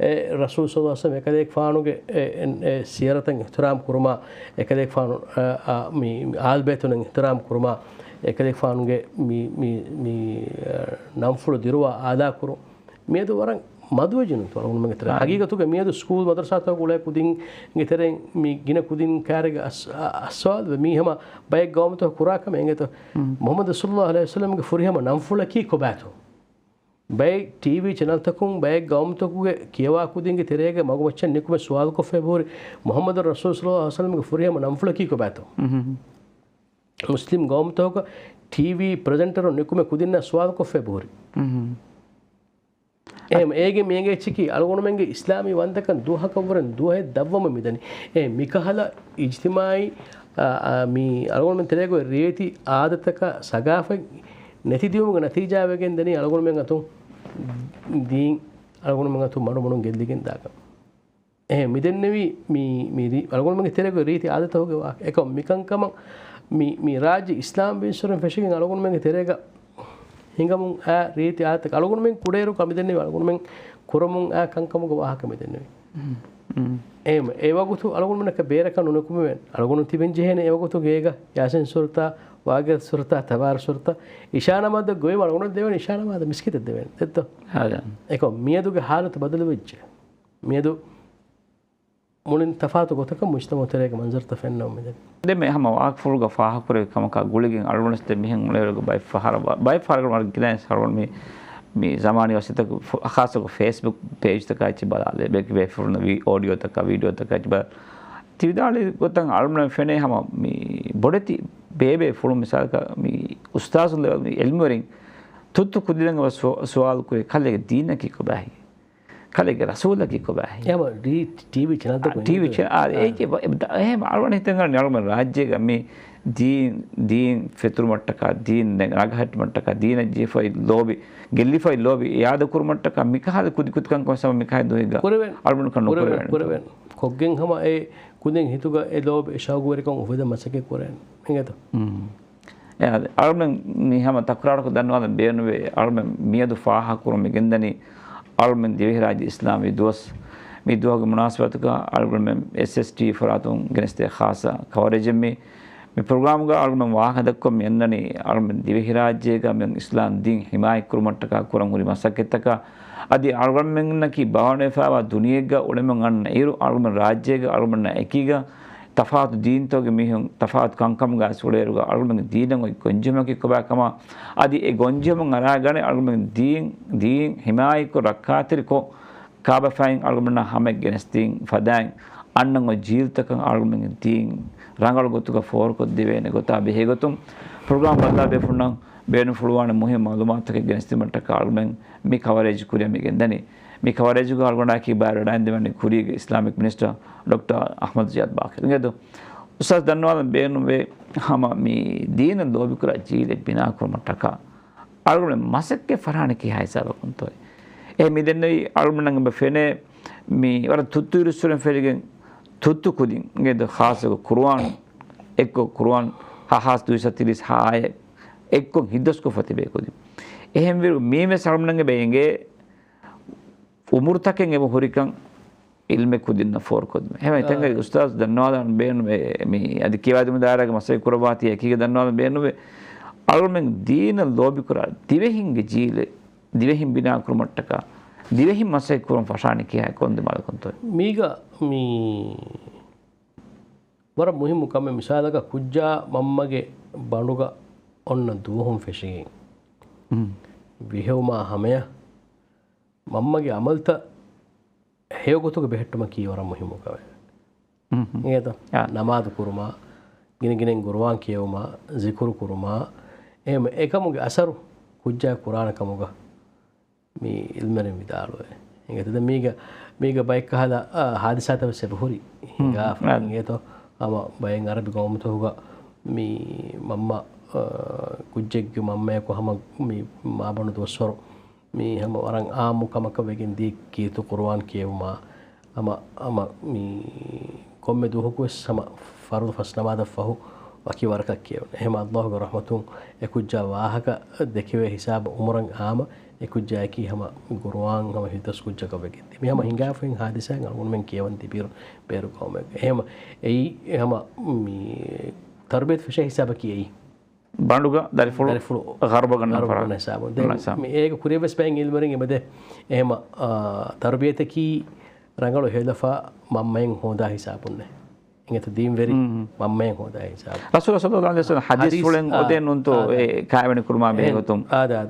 އެ، ރަސޫލު ޞައްލައްލާހު ޢަލައިހި ވަސައްލަމް އެކަލޭގެފާނުގެ، އެ، އެ، އެ، ސިޔަރަތަށް އިޙްތިރާމް ކުރުމާ، އެކަލޭގެފާނު، އަ، އަ، މި އާލް ބައިތުން އިޙްތިރާމް ކުރުމާ، އެކަލޭގެފާނުގެ މި، މި، މި، އަ، ނަންފުޅު ދިރުވާ އާދާކުރުން. މިއަދު ވަރަށް މަދުވެޖެނުންތޯ އަޅުގަނޑުމެންގެ ތެރޭ. އާ. ހަގީގަތުގަ މިއަދު ސްކޫލް މަދަރުސާތަކުގަ އުޅޭ ކުދިންގެ ތެރެއިން މި ގިނަ ކުދިން ކާރެއްގަ އަސް-، އަ-، އަސްވާލް ވެ މީ ހަމަ ބައެއް ގައުމުތަކު ކުރާ ކަމެއް އިނގޭތޯ؟ މުޙައްމަދު ޞައްލައްލާހު ޢަލައިހި ވަސައްލަމްގެ ފުރިހަމަ ނަންފުޅަކީ ކޮބާތޯ؟ ބައެއް ޓީވީ ޗެނަލްތަކުން ބައެއް ގައުމުތަކުގެ ކިޔަވާ ކުދިންގެ ތެރޭގަ މަގުމައްޗަށް ނިކުމެ ސުވާލުކޮށްފައި ބުހުރި، މުޙައްމަދު ރަސޫލު ޞައްލައްލާހު ޢަލައިހި ވަސައްލަމްގެ ފުރިހަމަ ނަންފުޅަކީ ކޮބާތޯ؟ މުސްލިމް ގައުމުތަކުގަ ޓީވީ ޕްރެޒެންޓަރުން ނިކުމެ ކުދިންނަށް ސުވާލުކޮށްފައި ބުހުރި. އެހެން އޭގެ މޭގެ އެއްޗަކީ އަޅުގަނޑުމެންގެ އިސްލާމީ ވަންދަކަން ދުވަހަކަށްވުރެން ދުވަހެއް ދަށްވަމުން މިދަނީ. އެ މިކަހަލަ އިޖްތިމާޢީ، އާ، އާ، މި އަޅުގަނޑުމެން ތެރޭގައި ރީތި އާދަތަކަށް ސަގާފަތް ނެތިދިޔުމުގެ ނަތީޖާ ވެގެން ދަނީ އަޅުގަނޑުމެން އަތުން ދީން އަޅުގަނޑުމެން އަތުން މަޑުމަޑުން ގެއްލިގެން ދާކަން. އެހެން މިދެންނެވީ މި، މި ރީ-، އަޅުގަނޑުމެންގެ ތެރޭގައި ރީތި އާދަތަކުގެ ވާހަކަ. އެކަމް މިކަންކަމަށް މި، މި ރާއްޖެ އިސްލާމް ބޭސްވެރިން ފެށިގެން އަޅުގަނޑުމެންގެ ތެރޭގަ ހިނގަމުން އާ ރީތި އާދަތަކަށް އަޅުގަނޑުމެން ކުޑައިރުކަ މިދެންނެވި އަޅުގަނޑުމެން ކުރަމުން އާ ކަންކަމުގެ ވާހަކަ މިދެންނެވި. އެހެން އެވަގުތު އަޅުގަނޑުމެންނަކަށް ބޭރަކަށް ނުނިކުމެވެން. އަޅުގަނޑު ތިބެން ޖެހޭނެ އެވަގުތު ގޭގަ ޔާސީން ސޫރަތާ ވާގިރަތު ސުރަތާ، ތަބާރަކް ސުރަތާ، އިޝާ ނަމާދަށް ގޮވީމަ އަޅުގަނޑު ދެވޭނެ އިޝާ ނަމާދަށް މިސްކިތަށް ދެވޭނެ. ދެއްތޯ؟ އާދެ. އެކަމަ މިއަދުގެ ހާލަތު ބަދަލު ވެއްޖެ. މިއަދު މުޅިން ތަފާތު ގޮތަކަށް މުޖްތަމަޢު ތެރޭގަ މަންޒަރުތައް ފެންނަމުން މިދަނީ. ދެން މި ހަމަ ވާހަކަފުޅުގަ ފާހަގަކުރެވި ކަމަކާ ގުޅިގެން އަޅުގަނޑު ދެން މިހެން އުޅޭއިރުގަ ބައެއް ފަހަރަށް ވަ-، ބައެއް ފަހަރަކަށް ވަރަށް ގިނައިން އަޅުގަނޑު މި، މި ޒަމާނީ ވަސީލަތަކު ފު-، ޚާއްޞަކޮށް ފޭސްބުކް ޕޭޖްތަކާ އެއްޗެއް ބަލާލެވޭ، ބޭފުޅުން ވީ-، އޯޑިއޯތަކާ ވީޑިއޯތަކާ އެއްޗެއް ބަލާ. ތި ވިދާޅުވި ގޮތަށް އަޅުގަނޑަށް ފެނޭ ހަމަ މި ބޮޑެތި ބޭބޭފުޅުން މިސާލަކަށް މި އުސްތާޒު ލެވެލް މި އިލްމުވެރިން ތުއްތު ކުދިންނަށް ސު-، ސުވާލު ކުރޭ ކަލޭގެ ދީނަކީ ކޮބާހޭ؟ ކަލޭގެ ރަސޫލަކީ ކޮބާހޭ؟ އެ ހަމަ ޓީ-، ޓީވީ ޗެނަލްތަކުން އާ، ޓީވީ އެނގޭތޯ؟ ޗެ-، އާ، އާ. އޭގެ ބަ-، އެ-، އެހެން އަޅުގަނޑު ހިތަށް އަރަނީ އަޅުގަނޑު ރާއްޖޭގަ މި ދީން، ދީން ފެތުރުމަށްޓަކާ، ދީން ނަގަހައްޓުމަށްޓަކާ، ދީނަށް ޖެހިފައި ލޯބި، ގެއްލިފައި ލޯބި އިއާދަކުރުމަށްޓަކާ މިކަހަލަ ކުދިކުދިކަން ކޮން ސަމަ މިކަހަލަ ދުވަހެއްގަ ކުރެވޭނެ. އަޅުގަނޑުކަން ކުރެވޭނެ، ނުކުރެވޭނެ. ކުރެވޭނެ. ކޮށްގެން ހަމަ އެ ކުދިން ހިތުގަ އެ ލޯބި، އެ ޝައުގުވެރިކަން އުފެދަން މަސައްކަތް ކުރޭނެ. އެނގޭތޯ؟ އެ އަޅުމެން މި ހަމަ ތަކުރާރުކޮށް ދަންނަވާލަން ބޭނުންވޭ، އަޅުމެން މިއަދު ފާހަގަކުރުން މި ގެންދަނީ އަޅުމެން ދިވެހިރާއްޖެ އިސްލާމީ ދުވަސް. މި ދުވަހުގެ މުނާސަބަތުގަ އަޅުގަނޑުމެން އެސްއެސްޓީ ފަރާތުން ގެނެސްދޭ ޚާއްޞަ ކަވަރޭޖެއް މި، މި ޕްރޮގްރާމުގަ އަޅުގަނޑުމެން ވާހަކަ ދައްކަން މި އަންނަނީ އަޅުމެން ދިވެހިރާއްޖޭގަ މި އިސްލާމް ދީން ހިމާޔަތްކުރުމަށްޓަކާ ކުރަން ހުރި މަސައްކަތްތަކާ، އަދި އަޅުގަނޑުމެންނަކީ ބާވަނަވެފައިވާ ދުނިޔެއެއްގަ އުޅެމުން އަންނަ އިރު، އަޅުގަނޑުމެން ރާއްޖޭގަ އަޅުގަނޑުމެންނާ އެކީގަ ތަފާތު ދީންތަކުގެ މީހުން ތަފާތު ކަންކަމުގަ އުޅޭއިރުގަ އަޅުގަނޑުމެންގެ ދީނަށް އޮތް ގޮންޖެހުމަކީ ކޮބާ ކަމަށް، އަދި އެ ގޮންޖެހުމުން އަރާގަނެ އަޅުގަނޑުމެން ދީން، ދީން ހިމާޔަތްކޮށް ރައްކާތެރިކޮށް ކާބަފައިން އަޅުގަނޑުމެންނާ ހަމައަށް ގެނެސްދީން ފަދައިން އަންނަން އޮތް ޖީލުތަކަށް އަޅުގަނޑުމެންގެ ދީން ރަނގަޅު ގޮތުގަ ފޯރުކޮށްދެވޭނެ ގޮތާ ބެހޭގޮތުން ޕްރޮގްރާމް ބައްލަވާ ބޭފުޅުންނަށް ބޭނުންފުޅުވާނެ މުހިއްމު މައުލޫމާތުތަކެއް ގެނެސްދިނުމަށްޓަކާ އަޅުގަނޑުމެން މި ކަވަރޭޖް ކުރިއަށް މި ގެންދަނީ. މި ކަވަރޭޖުގަ އަޅުގަނޑާއެކީ ބައިވެރިވެވަޑައިގެންދެވަނީ ކުރީގެ އިސްލާމިކް މިނިސްޓަރ ޑޮކްޓަރ އަޙްމަދު ޒިޔާދު ބާޤިރު. އިނގޭތޯ؟ އުސްތާޒް ދަންނަވާލަން ބޭނުންވޭ ހަމަ މި ދީނަށް ލޯބިކުރާ ޖީލެއް ބިނާކުރުމަށްޓަކާ އަޅުގަނޑު މަސައްކަތް ފަށާނީ ކިހާ ހިސާބަކުންތޯ؟ އެ މި ދެންނެވި އަޅުގަނޑަށް އެބަ ފެނޭ މި ވަރަށް ތުއްތު އިރުއްސުރެން ފެށިގެން ތުއްތު ކުދިން އިނގޭތޯ ޚާއްޞަކޮށް ޤުރުއާން އެއްކޮށް ޤުރުއާން ހަ-، ހާސް ދުއިސައްތަ ތިރީސް ހަ އާޔަތް އެއްކޮށް ހިތްދަސްކޮށްފަ ތިބޭ ކުދިން. އެހެންވީއިރު މީމެސް އަޅުގަނޑަށް އެބަ އެނގޭ އުމުރުތަކެއް އެބަ ހުރިކަން އިލްމެއް ކުދިންނަށް ފޯރުކޮށްދިނުމަށް. އެހެންވެ، އާ. އެތަންގައި އުސްތާޒް ދަންނަވާލަން ބޭނުންވޭ، މި އަދި ކިޔަވާދިނުމުގެ ދާއިރާގަ މަސައްކަތް ކުރައްވާތީ އެކީގަ ދަންނަވާލަން ބޭނުންވޭ. އަޅުގަނޑުމެން ދީނަށް ލޯބިކުރާ ދިވެހިންގެ ޖީލެއް، ދިވެހިން ބިނާކުރުމަށްޓަކާ، ދިވެހިން މަސައްކަތް ކުރަން ފަށާނީ ކިހާ ކޮން ދިމާލަކުންތޯ؟ މީގަ މި ވަރަށް މުހިއްމު ކަމެއް، މިސާލަކަށް ކުއްޖާ މަންމަގެ ބަނޑުގަ އޮންނަ ދުވަހުން ފެށިގެން، މް. ވިހެއުމާ ހަމަޔަށް މަންމަގެ އަމަލްތައް ހެޔޮގޮތުގަ ބެހެއްޓުމަކީ ވަރަށް މުހިއްމު ކަމެއް. މް. އިނގޭތަ؟ އާ. ނަމާދު ކުރުމާ، ގިނަގިނައިން ޤުރުއާން ކިޔެވުމާ، ޒިކުރު ކުރުމާ، އެހެން އެކަމުގެ އަސަރު ކުއްޖާ ކުރާނެ ކަމުގަ މި އިލްމުވެރިން ވިދާޅުވޭ. އިނގޭތަ؟ ދެން މީގަ، މީގަ ބައެއްކަހަލަ، އާ، ހާދިސާތައް ވެސް އެބަހުރި ހިނގާފަ. އިނގޭތޯ؟ ހަމަ ބައެއް އަރަބި ޤައުމުތަކުގަ މި މަންމަ، އާ، ކުއްޖެއްގެ މަންމަޔަކު ހަމަ މި މާބަނޑު ދުވަސްވަރު މި ހަމަ ވަރަށް އާއްމު ކަމަކަށް ވެގެން ދިޔަ ކީރިތި ޤުރުއާން ކިޔެވުމާ، ހަމަ، ހަމަ މި ކޮންމެ ދުވަހަކު ވެސް ހަމަ ފަރުޟު ފަސް ނަމާދަށް ފަހު ވަކި ވަރަކަށް ކިޔެވުން. އެހެމަ ﷲ ގެ ރަޙްމަތުން އެ ކުއްޖާ ވާހަކަ ދެކެވޭ ހިސާބަށް އުމުރަށް އާމަ އެ ކުއްޖާއަކީ ހަމަ ޤުރުއާން ހަމަ ހިތްދަސް ކުއްޖަކަށް ވެގެން ދިޔަ. މި ހަމަ ހިނގާފައި ހާދިސާއެއް އަޅުގަނޑުމެން ކިޔަވަން ތިބިއިރު ބޭރު ޤައުމެއްގަ. އެހެމަ އެއީ ހަމަ މި ތަރުބިޔަތު ފެށޭ ހިސާބަކީ އެއީ. ބަނޑުގަ ދަރިފުޅު ދަރިފުޅު ޣަރުބަށް ގަންނަ ޣަރުބަށް ފަރާތް. ގަންނަ ހިސާބުން. ދެން ގަންނަ ހިސާބު. މި އޭގެ ކުރިއަށް ވެސް ބައެއް އިލްމުވެރިން އެބަދޭ. އެހެމަ، އާ، ތަރުބިޔަތަކީ ރަނގަޅު ހޭލަފާ މަންމައިން ހޯދާ ހިސާބުންނޭ. އިނގޭތަ؟ ދީންވެރި މް. މަންމައިން ހޯދާ ހިސާބު. ރަސޫލާ ޞައްލައްލާހު ޢަލައިހި ވަސައްލަމް ޙަދީޘްފުޅެއް އާ، އޮތޭ ނޫންތޯ އާ، އެ ކާވެނި ކުރުމާ އެހެން. ބެހޭގޮތުން. އާ، އާ.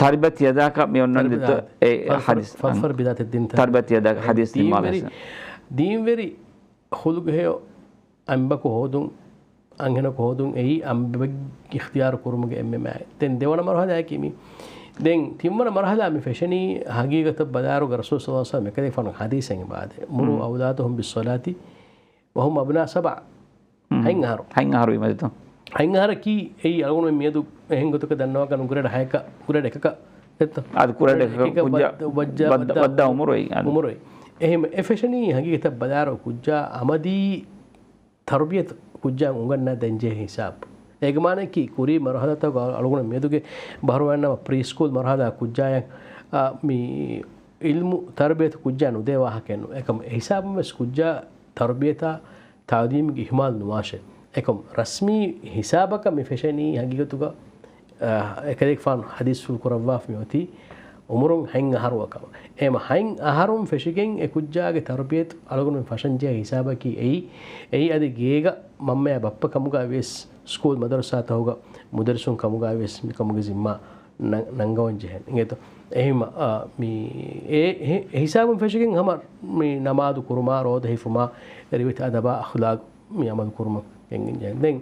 ތަރިބަތް ޔަދާކަ މި އޮންނަން ތަރިބަތް، ދިތޯ އާ، އެ ފަ-، ފަ-، ޙަދީޘް. ފަ-، ފަރު ބިދާތެއް ދިން ތަރިބަތް. ތަރިބަތް ޔަދާކަ އެހެން. ޙަދީޘް ދީންވެރި، މާނަ. ދީންވެރި ޚުލުޤު ހެޔޮ އަނބަކު ހޯދުން، އަންހެނަކު ހޯދުން އެއީ އަނބެއް އިޚްތިޔާރު ކުރުމުގެ އެންމެ މާތް. ދެން ދެވަނަ މަރުޙަލާއަކީ މި. ދެން ތިންވަނަ މަރުޙަލާ މި ފެށެނީ ހަގީގަތަށް ބަލާއިރުގަ ރަސޫލު ޞައްލައްލާހު ޢަލައިހި ވަސައްލަމް އެކަލޭގެފާނު ޙަދީޘެއް އެބައާދޭ. މުރޫ މް. އައުލާދަކުމް ބިއްޞަލާތި ވަހުމް އަބްނާއު ސަބްޢިން. މް. ހަތް އަހަރު. ހަތް އަހަރު ވީމަ ދެތޯ؟ ހަތް އަހަރަކީ އެއީ އަޅުގަނޑުމެން މިއަދު އެހެން ގޮތަކަށް ދަންނަވާކަށް ނުކުރެޑަ ހަޔަކަށް، ކުރެޑަ އެކަކަށް ދެއްތޯ؟ އަދި ކުރެޑަ އެކަކަށް އެކަކަށް ކުއްޖާ ވައްދަ، ވައްދާ، ވައްދާ، ވައްދާ އުމުރު އޮތް އަދި. އުމުރު އޮތް. އެހެން އެ ފެށެނީ ހަގީގަތަށް ބަލާއިރު ކުއްޖާ އަމަދީ ތަރުބިޔަތު ކުއްޖާ އުނގަންނަ ދެންޖެހޭ ހިސާބު. އޭގެ މާނައަކީ ކުރީ މަރުޙަލާތަކު އަޅުގަނޑު މިއަދުގެ ބަހަރުވަންނަމަ ޕްރީ ސްކޫލް މަރުޙަލާ ކުއްޖާޔަށް، އާ، މި އިލްމު ތަރުބިޔަތު ކުއްޖާ ނުދޭ ވާހަކައެއް ނޫން. އެކަމް އެ ހިސާބުން ވެސް ކުއްޖާ ތަރުބިޔަތާ ތާލީމުގެ އިހުމާލު ނުވާށޭ. އެކަމް ރަސްމީ ހިސާބަކަށް މި ފެށެނީ ހަގީގަތުގަ، އަ، އެކަލޭގެފާނު ޙަދީޘްފުޅު ކުރައްވާފަ މިއޮތީ އުމުރުން ހަތް އަހަރު ކަމަށް. އެހެމަ ހަތް އަހަރުން ފެށިގެން އެ ކުއްޖާގެ ތަރުބިޔަތު އަޅުގަނޑުމެން ފަށަންޖެހޭ ހިސާބަކީ އެއީ، އެއީ އަދި ގޭގަ މަންމަޔާ ބައްޕަ ކަމުގަ ވިޔަސް ސްކޫލް މަދަރުސާތަހުގަ މުދައްރިސުން ކަމުގަ ވިޔަސް މިކަމުގެ ޒިންމާ ނަ-، ނަންގަވަން ޖެހެން. އިނގޭތޯ؟ އެހެމަ، އާ، މި އެ، އެ، އެ ހިސާބުން ފެށިގެން ހަމަ މި ނަމާދު ކުރުމާ، ރޯދަ ހިފުމާ، ރިވެތި އަދަބާ، އަޚްލާގު މި އަމަލު ކުރުމަށް ގެންގެން ޖެހެން. ދެން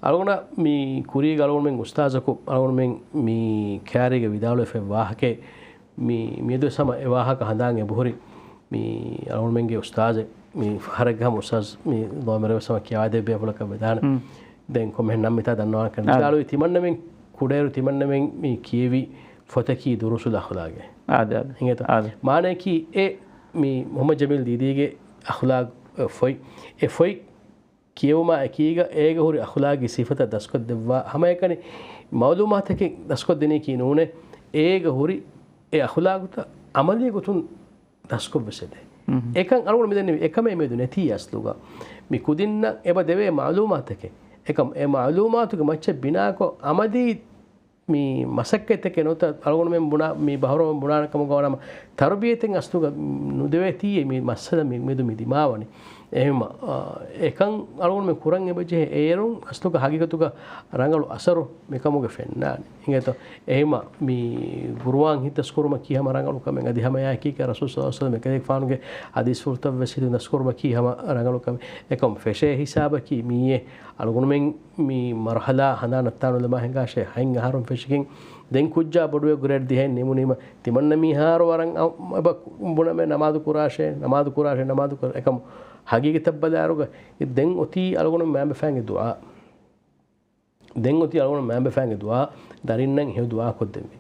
އަޅުގަނޑަށް މި ކުރީގަ އަޅުގަނޑުމެން އުސްތާޒަކު އަޅުގަނޑުމެން މި ކާރީގަ ވިދާޅުވެފައި ވާހަކައެއް މި، މިއަދުވެސް ހަމަ އެ ވާހަކަ ހަނދާން އެބަހުރި. މި އަޅުގަނޑުމެންގެ އުސްތާޒެއް މި ފަހަރެއްގަ ހަމަ އުސްތާޒް މި ލޯމެރެވެސް ހަމަ ކިޔަވާދޭ ބޭފުޅަކަށް ވެދާނެ. ދެން ކޮންމެހެން ނަން މިތާ ދަންނަވާނެ ކަން. އާ. ވިދާޅުވި ތިމަންނަމެން ކުޑައިރު ތިމަންނަމެން މި ކިޔެވި ފޮތަކީ ދުރޫސުލް އަޚްލާގެ. އާދެ، އާދެ. އިނގޭތޯ؟ އާދެ. މާނަޔަކީ އެ މި މުޙައްމަދު ޖަމީލް ދީދީގެ އަޚްލާގް ފޮތް. އެ ފޮތް ކިޔެވުމާ އެކީގަ އޭގަ ހުރި އަޚްލާގީ ސިފަތައް ދަސްކޮށްދެއްވާ ހަމައެކަނި މަޢުލޫމާތަކެއް ދަސްކޮށްދިނީކީ ނޫނޭ، އޭގަ ހުރި އެ އަޚްލާގުތައް ޢަމަލީ ގޮތުން ދަސްކޮށްވެސް އެދޭ. އެކަން އަޅުގަނޑު މިދެންނެވި އެކަމެއް މިއަދު ނެތީ އަސްލުގަ. މި ކުދިންނަށް އެބަ ދެވޭ މަޢުލޫމާތަކެއް. އެކަމް އެ މަޢުލޫމާތުގެ މައްޗަށް ބިނާކޮށް ޢަމަލީ މި މަސައްކަތްތަކެއް ނުވަތަ އަޅުގަނޑުމެން ބުނާ، މި ބަހުރުމެން ބުނާނެ ކަމުގަ ވާނަމަ، ތަރުބިޔަތެއް އަސްލުގަ ނުދެވޭތީ މި މައްސަލަ މި، މިއަދު މި ދިމާވަނީ. އެހެންމަ، އާ، އެކަން އަޅުގަނޑުމެން ކުރަން އެބަޖެހޭ އޭރުން އަސްލުގަ ހަގީގަތުގަ ރަނގަޅު އަސަރު މިކަމުގަ ފެންނާނެ. އިނގޭތޯ؟ އެހެންމަ މި ގުރުއާން ހިތްދަސްކުރުމަކީ ހަމަ ރަނގަޅު ކަމެއް. އަދި ހަމަ އެއާއެކީގަ ރަސޫލު ޞައްލަﷲު ޢަލައިހި ވަސައްލަމަ އެކަލޭގެފާނުގެ ޙަދީޘްފުޅުތައް ވެސް ހިތުން ދަސްކުރުމަކީ ހަމަ ރަނގަޅު ކަމެއް. އެކަމް ފެށޭ ހިސާބަކީ މިއީ އަޅުގަނޑުމެން މި މަރުޙަލާ ހަނދާން ނައްތާލުމާ ހިނގާށޭ ހަތް އަހަރުން ފެށިގެން ދެން ކުއްޖާ ބޮޑުވެ ގްރޭޑް ދިހައިން ނިމުނީމަ ތިމަންނަ މިހާރު ވަރަށް އަ-، އެބަ ބުނަމޭ ނަމާދު ކުރާށޭ، ނަމާދު ކުރާށޭ، ނަމާދު ކުރާ. އެކަމް ހަގީގަތަށް ބަލާއިރުގަ ދެން އޮތީ އަޅުގަނޑު މައިންބަފައިންގެ ދުޢާ. ދެން އޮތީ އަޅުގަނޑު މައިންބަފައިންގެ ދުޢާ، ދަރިންނަށް ހެޔޮ ދުޢާ ކޮށްދެންވީ.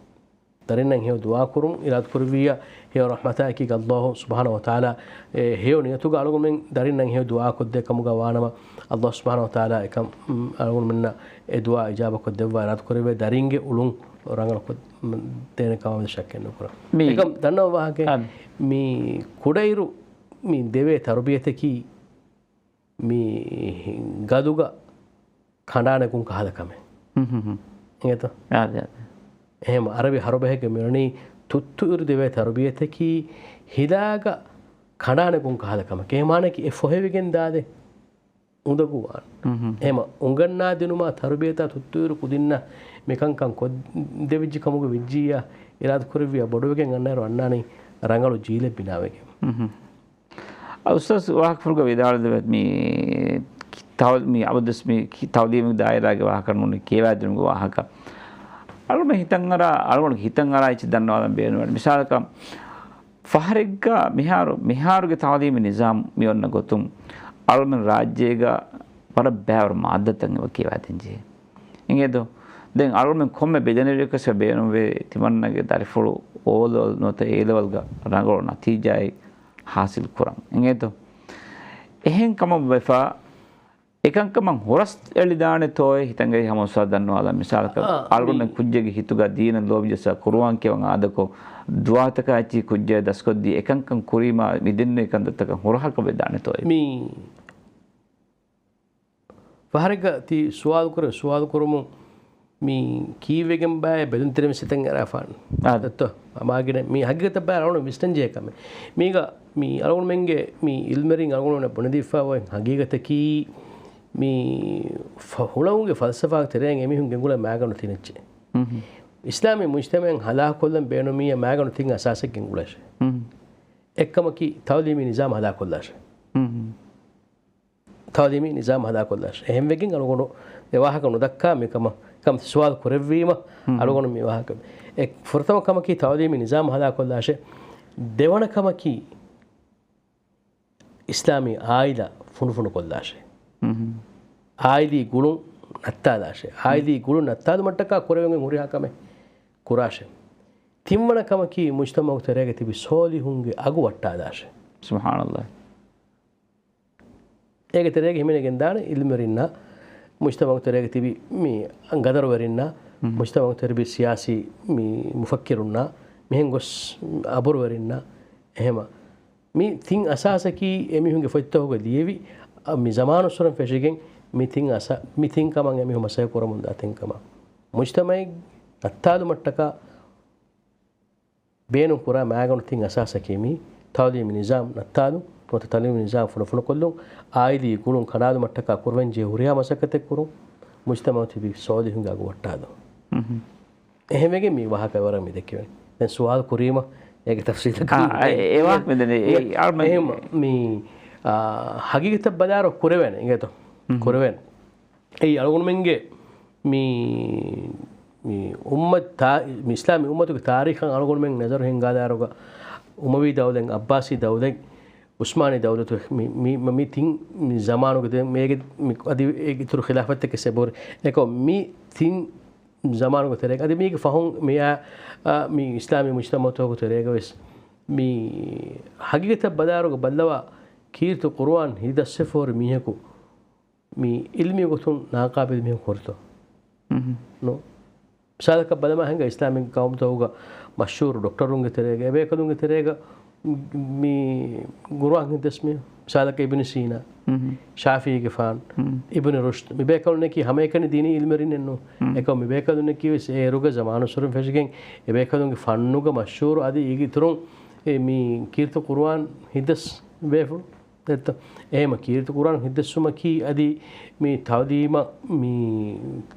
ދަރިންނަށް ހެޔޮ ދުޢާ ކުރުން އިރާދަ ކުރެއްވިއްޔާ، ހެޔޮ ރަޙްމަތާއެކީގަ ﷲ ސުބްޙާނަހޫ ވަތަޢާލާ އެ ހެޔޮ ނިޔަތުގަ އަޅުގަނޑުމެން ދަރިންނަށް ހެޔޮ ދުޢާ ކޮށްދޭ ކަމުގަ ވާނަމަ، ﷲ ސުބްޙާނަހޫ ވަތަޢާލާ އެކަމް، އަޅުގަނޑުމެންނަށް އެ ދުޢާ އިޖާބަ ކޮށްދެއްވާ އިރާދަ ކުރެއްވޭ ދަރިންގެ އުޅުން ރަނގަޅު ކޮށް ދޭނެ ކަމާމެދު ޝައްކެއް ނުކުރަން. މީ އެކަމް ދަންނަވާ ވާހަކަ، އާ. މި ކުޑައިރު މި ދެވޭ ތަރުބިޔަތަކީ މި ގަދުގަ ކަނޑާނެ ކުން ކަހަލަ ކަމެއް. ހުން، ހުން، ހުން. އިނގޭތޯ؟ އާދެ، އާދެ. އެހެން އަރަބި ހަރުބަހެއްގެ މިވަނީ ތުއްތުއިރު ދެވޭ ތަރުބިޔަތަކީ ހިލާގަ ކަނޑާނެ ކުން ކަހަލަ ކަމެއް. އެ މާނައަކީ އެ ފޮހެވިގެން ދާދޭ އުނދަގޫވާން. ހުން، ހުން. އެހެމަ އުނގަންނާ ދިނުމާ ތަރުބިޔަތާ ތުއްތުއިރު ކުދިންނަށް މިކަންކަން ކޮށްދެވިއްޖެ ކަމުގަ ވެއްޖިއްޔާ އިރާދަ ކުރެއްވިއްޔާ ބޮޑުވެގެން އަންނައިރު އަންނާނީ ރަނގަޅު ޖީލެއް ބިނާވެގެން. ހުން، ހުން. އަ، އުސްތާޛް ވާހަކަފުޅުގަ ވިދާޅުވެ މި ތައު-، މި އަބަދުވެސް މި ކި-، ތައުލީމުގެ ދާއިރާގެ ވާހަކަ ނޫނީ ކިޔަވާދިނުމުގެ ވާހަކަ. އަޅުގަނޑު ހިތަށް އަރާ، އަޅުގަނޑު ހިތަށް އަރާ އެއްޗެއް ދަންނަވާލަން ބޭނުންވޭ. މިސާލަކަށް ފަހަރެއްގަ މިހާރު، މިހާރުގެ ތައުލީމީ ނިޒާމް މި އޮންނަ ގޮތުން އަޅުގަނޑު ރާއްޖޭގަ ވަރަށް ބައިވަރު މާއްދާތައް އެބަ ކިޔަވާދޭން ޖެހޭ. އިނގޭތޯ؟ ދެން އަޅުގަނޑު ކޮންމެ ބިލެނިއަރަކަށް ބޭނުންވޭ ތިމަންނަގެ ދަރިފުޅު އޯލެވެލް ނުވަތަ އޭލެވެލްގަ ރަނގަޅު ނަތީޖާއެއް ހާސިލް ކުރަން. އިނގޭތޯ؟ އެހެން ކަމަށް ވެފަ، އެކަންކަމަށް ހުރަސް އެޅިދާނެތޯއޭ ހިތަށް އައި ހަމަ އުސްތާޛް ދަންނަވާލަން. މިސާލަކަށް، އާ، އަޅުގަނޑު މި ކުއްޖެއްގެ ހިތުގަ ދީނަށް ލޯބި ޖައްސާ ޤުރުއާން ކިޔަވަން އާދަކޮށް، ދުޢާތަކާ އެއްޗެހި ކުއްޖާ ދަސްކޮށްދީ އެކަންކަން ކުރީމާ މި ދެންނެވި ކަންތައްތަކަށް ހުރަހަކަށް ވެދާނެތޯއޭ؟ މި ފަހަރެއްގަ ތި ސުވާލު ކުރެ، ސުވާލު ކުރުމުން މި ކީއްވެގެންބާއޭ ބެލުންތެރި މިސްތަން އަރާފާން. އާ. ދެއްތޯ؟ އަމާގިނަ މި ހަގީގަތަށް ބާ އަޅުގަނޑު ވިސްނަން ޖެހޭ ކަމެއް. މީގަ މި އަޅުގަނޑުމެންގެ މި އިލްމެރިން އަޅުގަނޑުމެން ބުނެދީފާ އޮތް ހަގީގަތަކީ މި ފަ-، ހުޅަނގުގެ ފަލްސަފާގެ ތެރެއިން އެމީހުން ގެންގުޅޭ މައިގަނޑު ތިނެއްޗެއް. މުހު. އިސްލާމީ މުޖްތަމަޢެއް ހަލާކުކޮށްލަން ބޭނުމިއްޔާ މައިގަނޑު ތިން އަސާސެއް ގެންގުޅޭށޭ. މުހު. އެއްކަމަކީ ތައުލީމީ ނިޒާމް ހަލާކުކޮށްލާށޭ. މުހު. ތައުލީމީ ނިޒާމް ހަލާކޮށްލާށޭ. އެހެންވެގެން އަޅުގަނޑު އެ ވާހަކަ ނުދައްކާ މިކަމަށް، ކަމަށް ސުވާލު ކުރެއްވީމަ، ހުން. އަޅުގަނޑު މި ވާހަކަ، އެ ފުރަތަމަ ކަމަކީ ތައުލީމީ ނިޒާމް ހަލާކޮށްލާށޭ. ދެވަނަ ކަމަކީ އިސްލާމީ އާއިލާ ފުނޑުފުނޑުކޮށްލާށޭ. ހުން. އާއިލީ ގުޅުން ނައްތާލާށޭ. އާއިލީ ގުޅުން ނައްތާލުމަށްޓަކާ ކުރެވެން ހުރިހާ ކަމެއް ކުރާށޭ. ތިންވަނަ ކަމަކީ މުޖްތަމަޢު ތެރޭގަ ތިބި ސޯލިހުންގެ އަގު ވައްޓާލާށޭ. ސުބްޙާނަﷲ. އޭގެ ތެރޭގަ ހިމެނިގެންދާނެ އިލްމުވެރިންނާ، މުޖްތަމަޢު ތެރޭގަ ތިބި މި ގަދަރުވެރިންނާ، ހުން. މުޖްތަމަޢު ތެރޭ ތިބި ސިޔާސީ މި މުފައްކިރުންނާ، މިހެން ގޮސް އަބުރުވެރިންނާ، އެހެމަ މި ތިން އަސާސަކީ އެމީހުންގެ ފޮތްތަކުގަ ލިޔެވި، އަ، މި ޒަމާނުއްސުރެން ފެށިގެން މި ތިން އަސަ-، މި ތިން ކަމަށް އެމީހުން މަސައްކަތް ކުރަމުންދާ ތިން ކަމަށް. މުޖްތަމައެއް ނައްތާލުމަށްޓަކާ ބޭނުން ކުރާ މައިގަނޑު ތިން އަސާސަކީ މީ، ތައުލީމީ ނިޒާމް ނައްތާލުން، ނުވަތަ ތައުލީމީ ނިޒާމް ފުނޑުފުނޑުކޮށްލުން، އާއިލީ ގުޅުން ކަނޑާލުމަށްޓަކާ ކުރެވެންޖެހޭ ހުރިހާ މަސައްކަތެއް ކުރުން، މުޖްތަމައު ތިބި ސޯލިހުންގެ އަގު ވައްޓާލުން. މުހު. އެހެންވެގެން މި ވާހަކަ ވަރަށް މި ދެއްކެވެނީ. ދެން ސުވާލު ކުރީމަ އޭގެ ތަފްސީލަކީ އާ، އެ-، އެ ވާހަކަ މި ދެން އެ-، އެ-، އެ-، އަޅުމެން އެހެން މި، އާ، ހަގީގަތަށް ބަލާއިރު ކުރެވޭނެ އިނގޭތޯ؟ މުހު. ކުރެވޭނެ. އެއީ އަޅުގަނޑުމެންގެ މި، މި އުއްމަތް ތާ-، މި އިސްލާމީ އުއްމަތުގެ ތާރީޚަށް އަޅުގަނޑުމެން ނަޒަރު ހިންގާލާއިރުގަ އުމަވީ ދައުލަތް، އައްބާސީ ދައުލަތް، އުސްމާނީ ދައުލަތު މި، މި، މި، މި ތިން މި ޒަމާނުގެ ދެ-، މޭގެ މި އަދި އޭގެ އިތުރު ޚިލާފަތްތަކެއް އެބަހުރި. އެކަމަކު މި ތިން ޒަމާނުގެ ތެރޭގަ އަދި މީގެ ފަހުން މިއާ، އާ، މި އިސްލާމީ މުޖްތަމައުތަކުގެ ތެރޭގަ ވެސް މި ހަގީގަތަށް ބަލާއިރުގަ ބައްލަވާ ކީރިތި ޤުރުއާން ހިތްދަސްވެފަ ހުރި މީހަކު މި އިލްމީ ގޮތުން ނާޤާބިލު މީހަކު ހުރިތޯ؟ ނު. މިސާލަކަށް ބަލަމާ ހިނގާ އިސްލާމީ ޤައުމުތަކުގަ މަޝްހޫރު ޑޮކްޓަރުންގެ ތެރޭގަ، އެބޭކަލުންގެ ތެރޭގަ މި ޤުރުއާން ހިތްދަސް މީހުން. މިސާލަކަށް އިބްނު ސީނާ، ޝާފިޢީގެފާނު، އިބްނު ރުޝްދު، މިބޭކަލުންނަކީ ހަމައެކަނި ދީނީ އިލްމެރިންނެއްނު. އެކަމަކު މިބޭކަލުންނަކީ ވެސް އޭރުގަ ޒަމާނުއްސުރެން ފެށިގެން އެބޭކަލުންގެ ފަންނުގަ މަޝްހޫރު އަދި އޭގެ އިތުރުން އެ މި ކީރިތި ޤުރުއާން ހިތްދަސް ބޭފުޅު. ދެއްތޯ؟ އެހެމަ ކީރިތި ޤުރުއާން ހިތްދަސްވުމަކީ އަދި މި ތައުލީމަށް މި،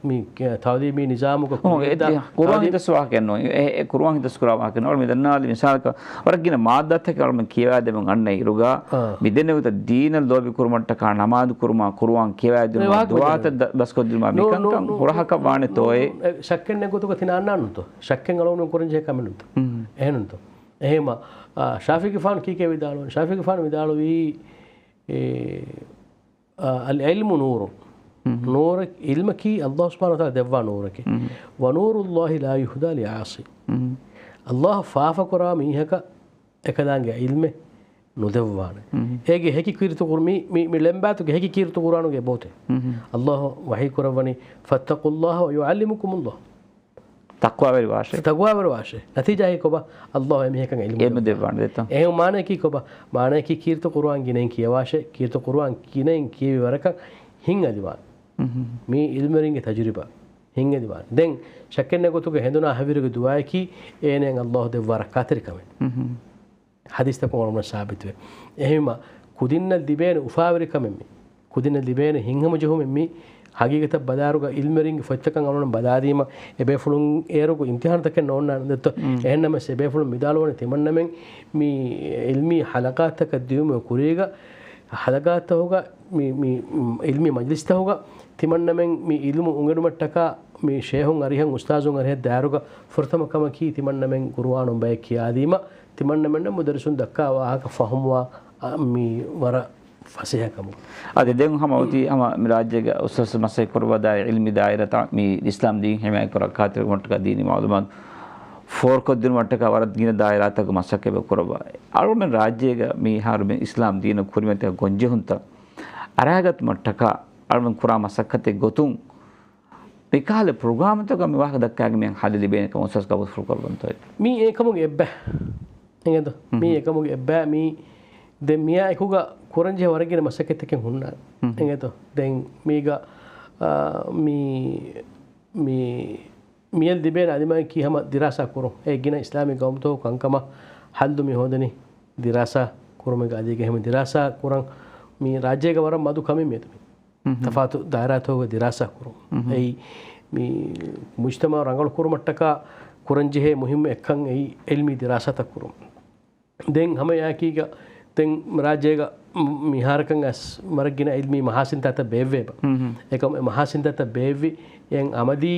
މި ތައުލީމީ ނިޒާމުގަ އޮ، އެ ކުރިއަށް ތި-، ޤުރުއާން ތައުލީމް ހިތްދަސްވާކެއްނު. އެ، އެ ޤުރުއާން ހިތްދަސްކުރާ ވާހަކަ ނޫން. މި ދަންނާލި މިސާލަކަށް ވަރަށް ގިނަ މާއްދާތަކެއް އަޅުމެން ކިޔަވާދެމުން އަންނަ އިރުގަ، އާ. މި ދެންނެވިތަ ދީނަށް ލޯބި ކުރުމަށްޓަކާ ނަމާދު ކުރުމާ، ޤުރުއާން ކިޔަވާދިނުމާ، ދުޢާތައް ދަ-، ދަސްކޮށްދިނުމާ، މިކަންކަން ހުރަހަކަށް ވާނެތޯއޭ؟ އެ، ޝައްކެއްނެތް ގޮތުގަ ތި ނާންނާނުތޯ؟ ޝައްކެއް އަޅުގަނޑު ކުރަންޖެހޭ ކަމެއްނުތޯ؟ އެހެންނުތޯ؟ އެހެމަ، އާ، ޝާފިޢީގެފާނު ކީކޭ ވިދާޅުވަނީ؟ ޝާފިޢީގެފާނު ވިދާޅުވީ، އެ، އާ، العلم نور. ނޫރަކީ، ޢިލްމަކީ ﷲ ސުބްޙާނަހޫ ވަތަޢާލާ ދެއްވާ ނޫރެކޭ. ވَنُورُ اللَّهِ لَا يُهْدَىٰ لِعَاصٍ. ﷲ ފާފަކުރާ މީހަކަށް އެކަލާނގެ ޢިލްމެއް ނުދެއްވާނެ. އޭގެ ހެކި ކީރިތި ޤުރު-، މި، މި، މި ޅެންބާތުގެ ހެކި ކީރިތި ޤުރުއާނުގެ އެބައޮތޭ. ﷲ ވަޙީ ކުރައްވަނީ، فَاتَّقُوا اللَّهَ وَيُعَلِّمُكُمُ اللَّهُ. ތަޤްވާވެރިވާށޭ. ތަޤްވާވެރިވާށޭ. ނަތީޖާއަކީ ކޮބާ؟ ﷲ އެމީހަކަށް ޢިލްމު ޢިލްމު ދެއްވާނެ. ދެއްވާނެ ދެއްތޯ؟ އެހެން މާނައަކީ ކޮބާ؟ މާނައަކީ ކީރިތި ޤުރުއާން ގިނައިން ކިޔަވާށޭ، ކީރިތި ޤުރުއާން ގިނައިން ކިޔެވި ވަރަކަށް ހިތްއަލިވާން. މީ ޢިލްމުވެރިންގެ ތަޖުރިބާ. ހިތްއަލިވާން. ދެން ޝައްކެއްނެތް ގޮތުގަ ހެނދުނާ ހަވީރުގެ ދުޢާއަކީ އޭނައަށް ﷲ ދެއްވާ ރައްކާތެރިކަމެއް. ޙަދީޘްތަކުން އަޅުގަނޑަށް ސާބިތުވޭ. އެހެންވީމަ، ކުދިންނަށް ލިބޭނެ އުފާވެރިކަމެއް މީ. ކުދިންނަށް ލިބޭނެ ހިތްހަމަޖެހުމެއް މީ. ހަގީގަތަށް ބަލާއިރުގަ ޢިލްމުވެރިންގެ ފޮތްތަކަށް އަޅުގަނޑު ބަލާލީމަ، އެބޭފުޅުން އޭރުގަ އިމްތިޙާނުތަކެއް ނޯންނާނެ ދެއްތޯ؟ އެހެންނަމަވެސް އެބޭފުޅުން ވިދާޅުވަނީ ތިމަންނަމެން މި ޢިލްމީ ޙަލަޤާތަކަށް ދިޔުމުގެ ކުރީގަ، ޙަލަޤާތަކުގަ މި، މި، މި ޢިލްމީ މަޖިލިސްތަކުގަ ތިމަންނަމެން މި ޢިލްމު އުނގެނުމަށްޓަކާ މި ޝޭހުން އަރިހަށް އުސްތާޒުން އަރިހަށް ދާއިރުގަ ފުރަތަމަ ކަމަކީ ތިމަންނަމެން ޤުރުއާނުން ބައެއް ކިޔާލީމަ، ތިމަންނަމެންނަށް މުދައްރިސުން ދައްކާ ވާހަކަ ފަހުމުވާ، އަ، މި ވަރަށް ފަސޭހަ ކަމުގަ. އަދި ދެން ހަމަ އޮތީ ހަމަ މި ރާއްޖޭގަ އުސްއުސް މަސައްކަތް ކުރައްވާ ދާއިރު ޢިލްމީ ދާއިރާތައް މި އިސްލާމް ދީން ޙިމާޔަތް ކުރާ ޚާތިރު ކުރުމަށްޓަކާ ދީނީ މަޢުލޫމާތު ފޯރުކޮށްދިނުމަށްޓަކާ ވަރަށް ގިނަ ދާއިރާތަކުގަ މަސައްކަތް ކުރައްވާ. އަޅުމެން ރާއްޖޭގަ މިހާރު މި އިސްލާމް ދީނަށް ކުރިމަތި ގޮންޖެހުންތައް އަރާގަތުމަށްޓަކާ އަޅުމެން ކުރާ މަސައްކަތެއް ގޮތުން މިކަހަލަ ޕްރޮގްރާމްތަކަށް މި ވާހަކަ ދައްކާގެން މިހެން ހައްލު ލިބޭނެ ކަމަށް އުސްތާޒް ޤަބޫލު ކުރައްވަންތޯ؟ މީ އެކަމުގެ އެއްބަ. އިނގޭތޯ؟ މީ އެކަމުގެ އެއްބަ. މީ ދެން މިއާ އެކުގަ ކުރަންޖެހޭ ވަރަށް ގިނަ މަސައްކަތްތަކެއް ހުންނާނެ. އިނގޭތޯ؟ ދެން މީގަ، އާ، މީ، މީ، މިއަށް ލިބޭނެ އަދި މަގެއް ކީ ހަމަ ދިރާސާ ކުރުން. އެ ގިނަ އިސްލާމީ ޤައުމުތަކު ކަންކަމަށް ހައްލު މި ހޯދަނީ ދިރާސާ ކުރުމެއްގަ އަދި އޭގެ ހަމަ ދިރާސާ ކުރަން މި ރާއްޖޭގަ ވަރަށް މަދު ކަމެއް މިއަދު މި. ތަފާތު ދާއިރާތަކުގަ ދިރާސާ ކުރުން. އެއީ މި މުޖްތަމަޢު ރަނގަޅު ކުރުމަށްޓަކާ ކުރަންޖެހޭ މުހިއްމު އެއްކަން އެއީ ޢިލްމީ ދިރާސާތައް ކުރުން. ދެން ހަމައެއާއެކީގަ ދެން ރާއްޖޭގަ މިހާރަކަށް އައިސް ވަރަށް ގިނަ ޢިލްމީ މަހާސިންތާތައް ބޭއްވޭބަ. އެކަމަ އެ މަހާސިންތާތައް ބޭއްވި އެއަށް ޢަމަލީ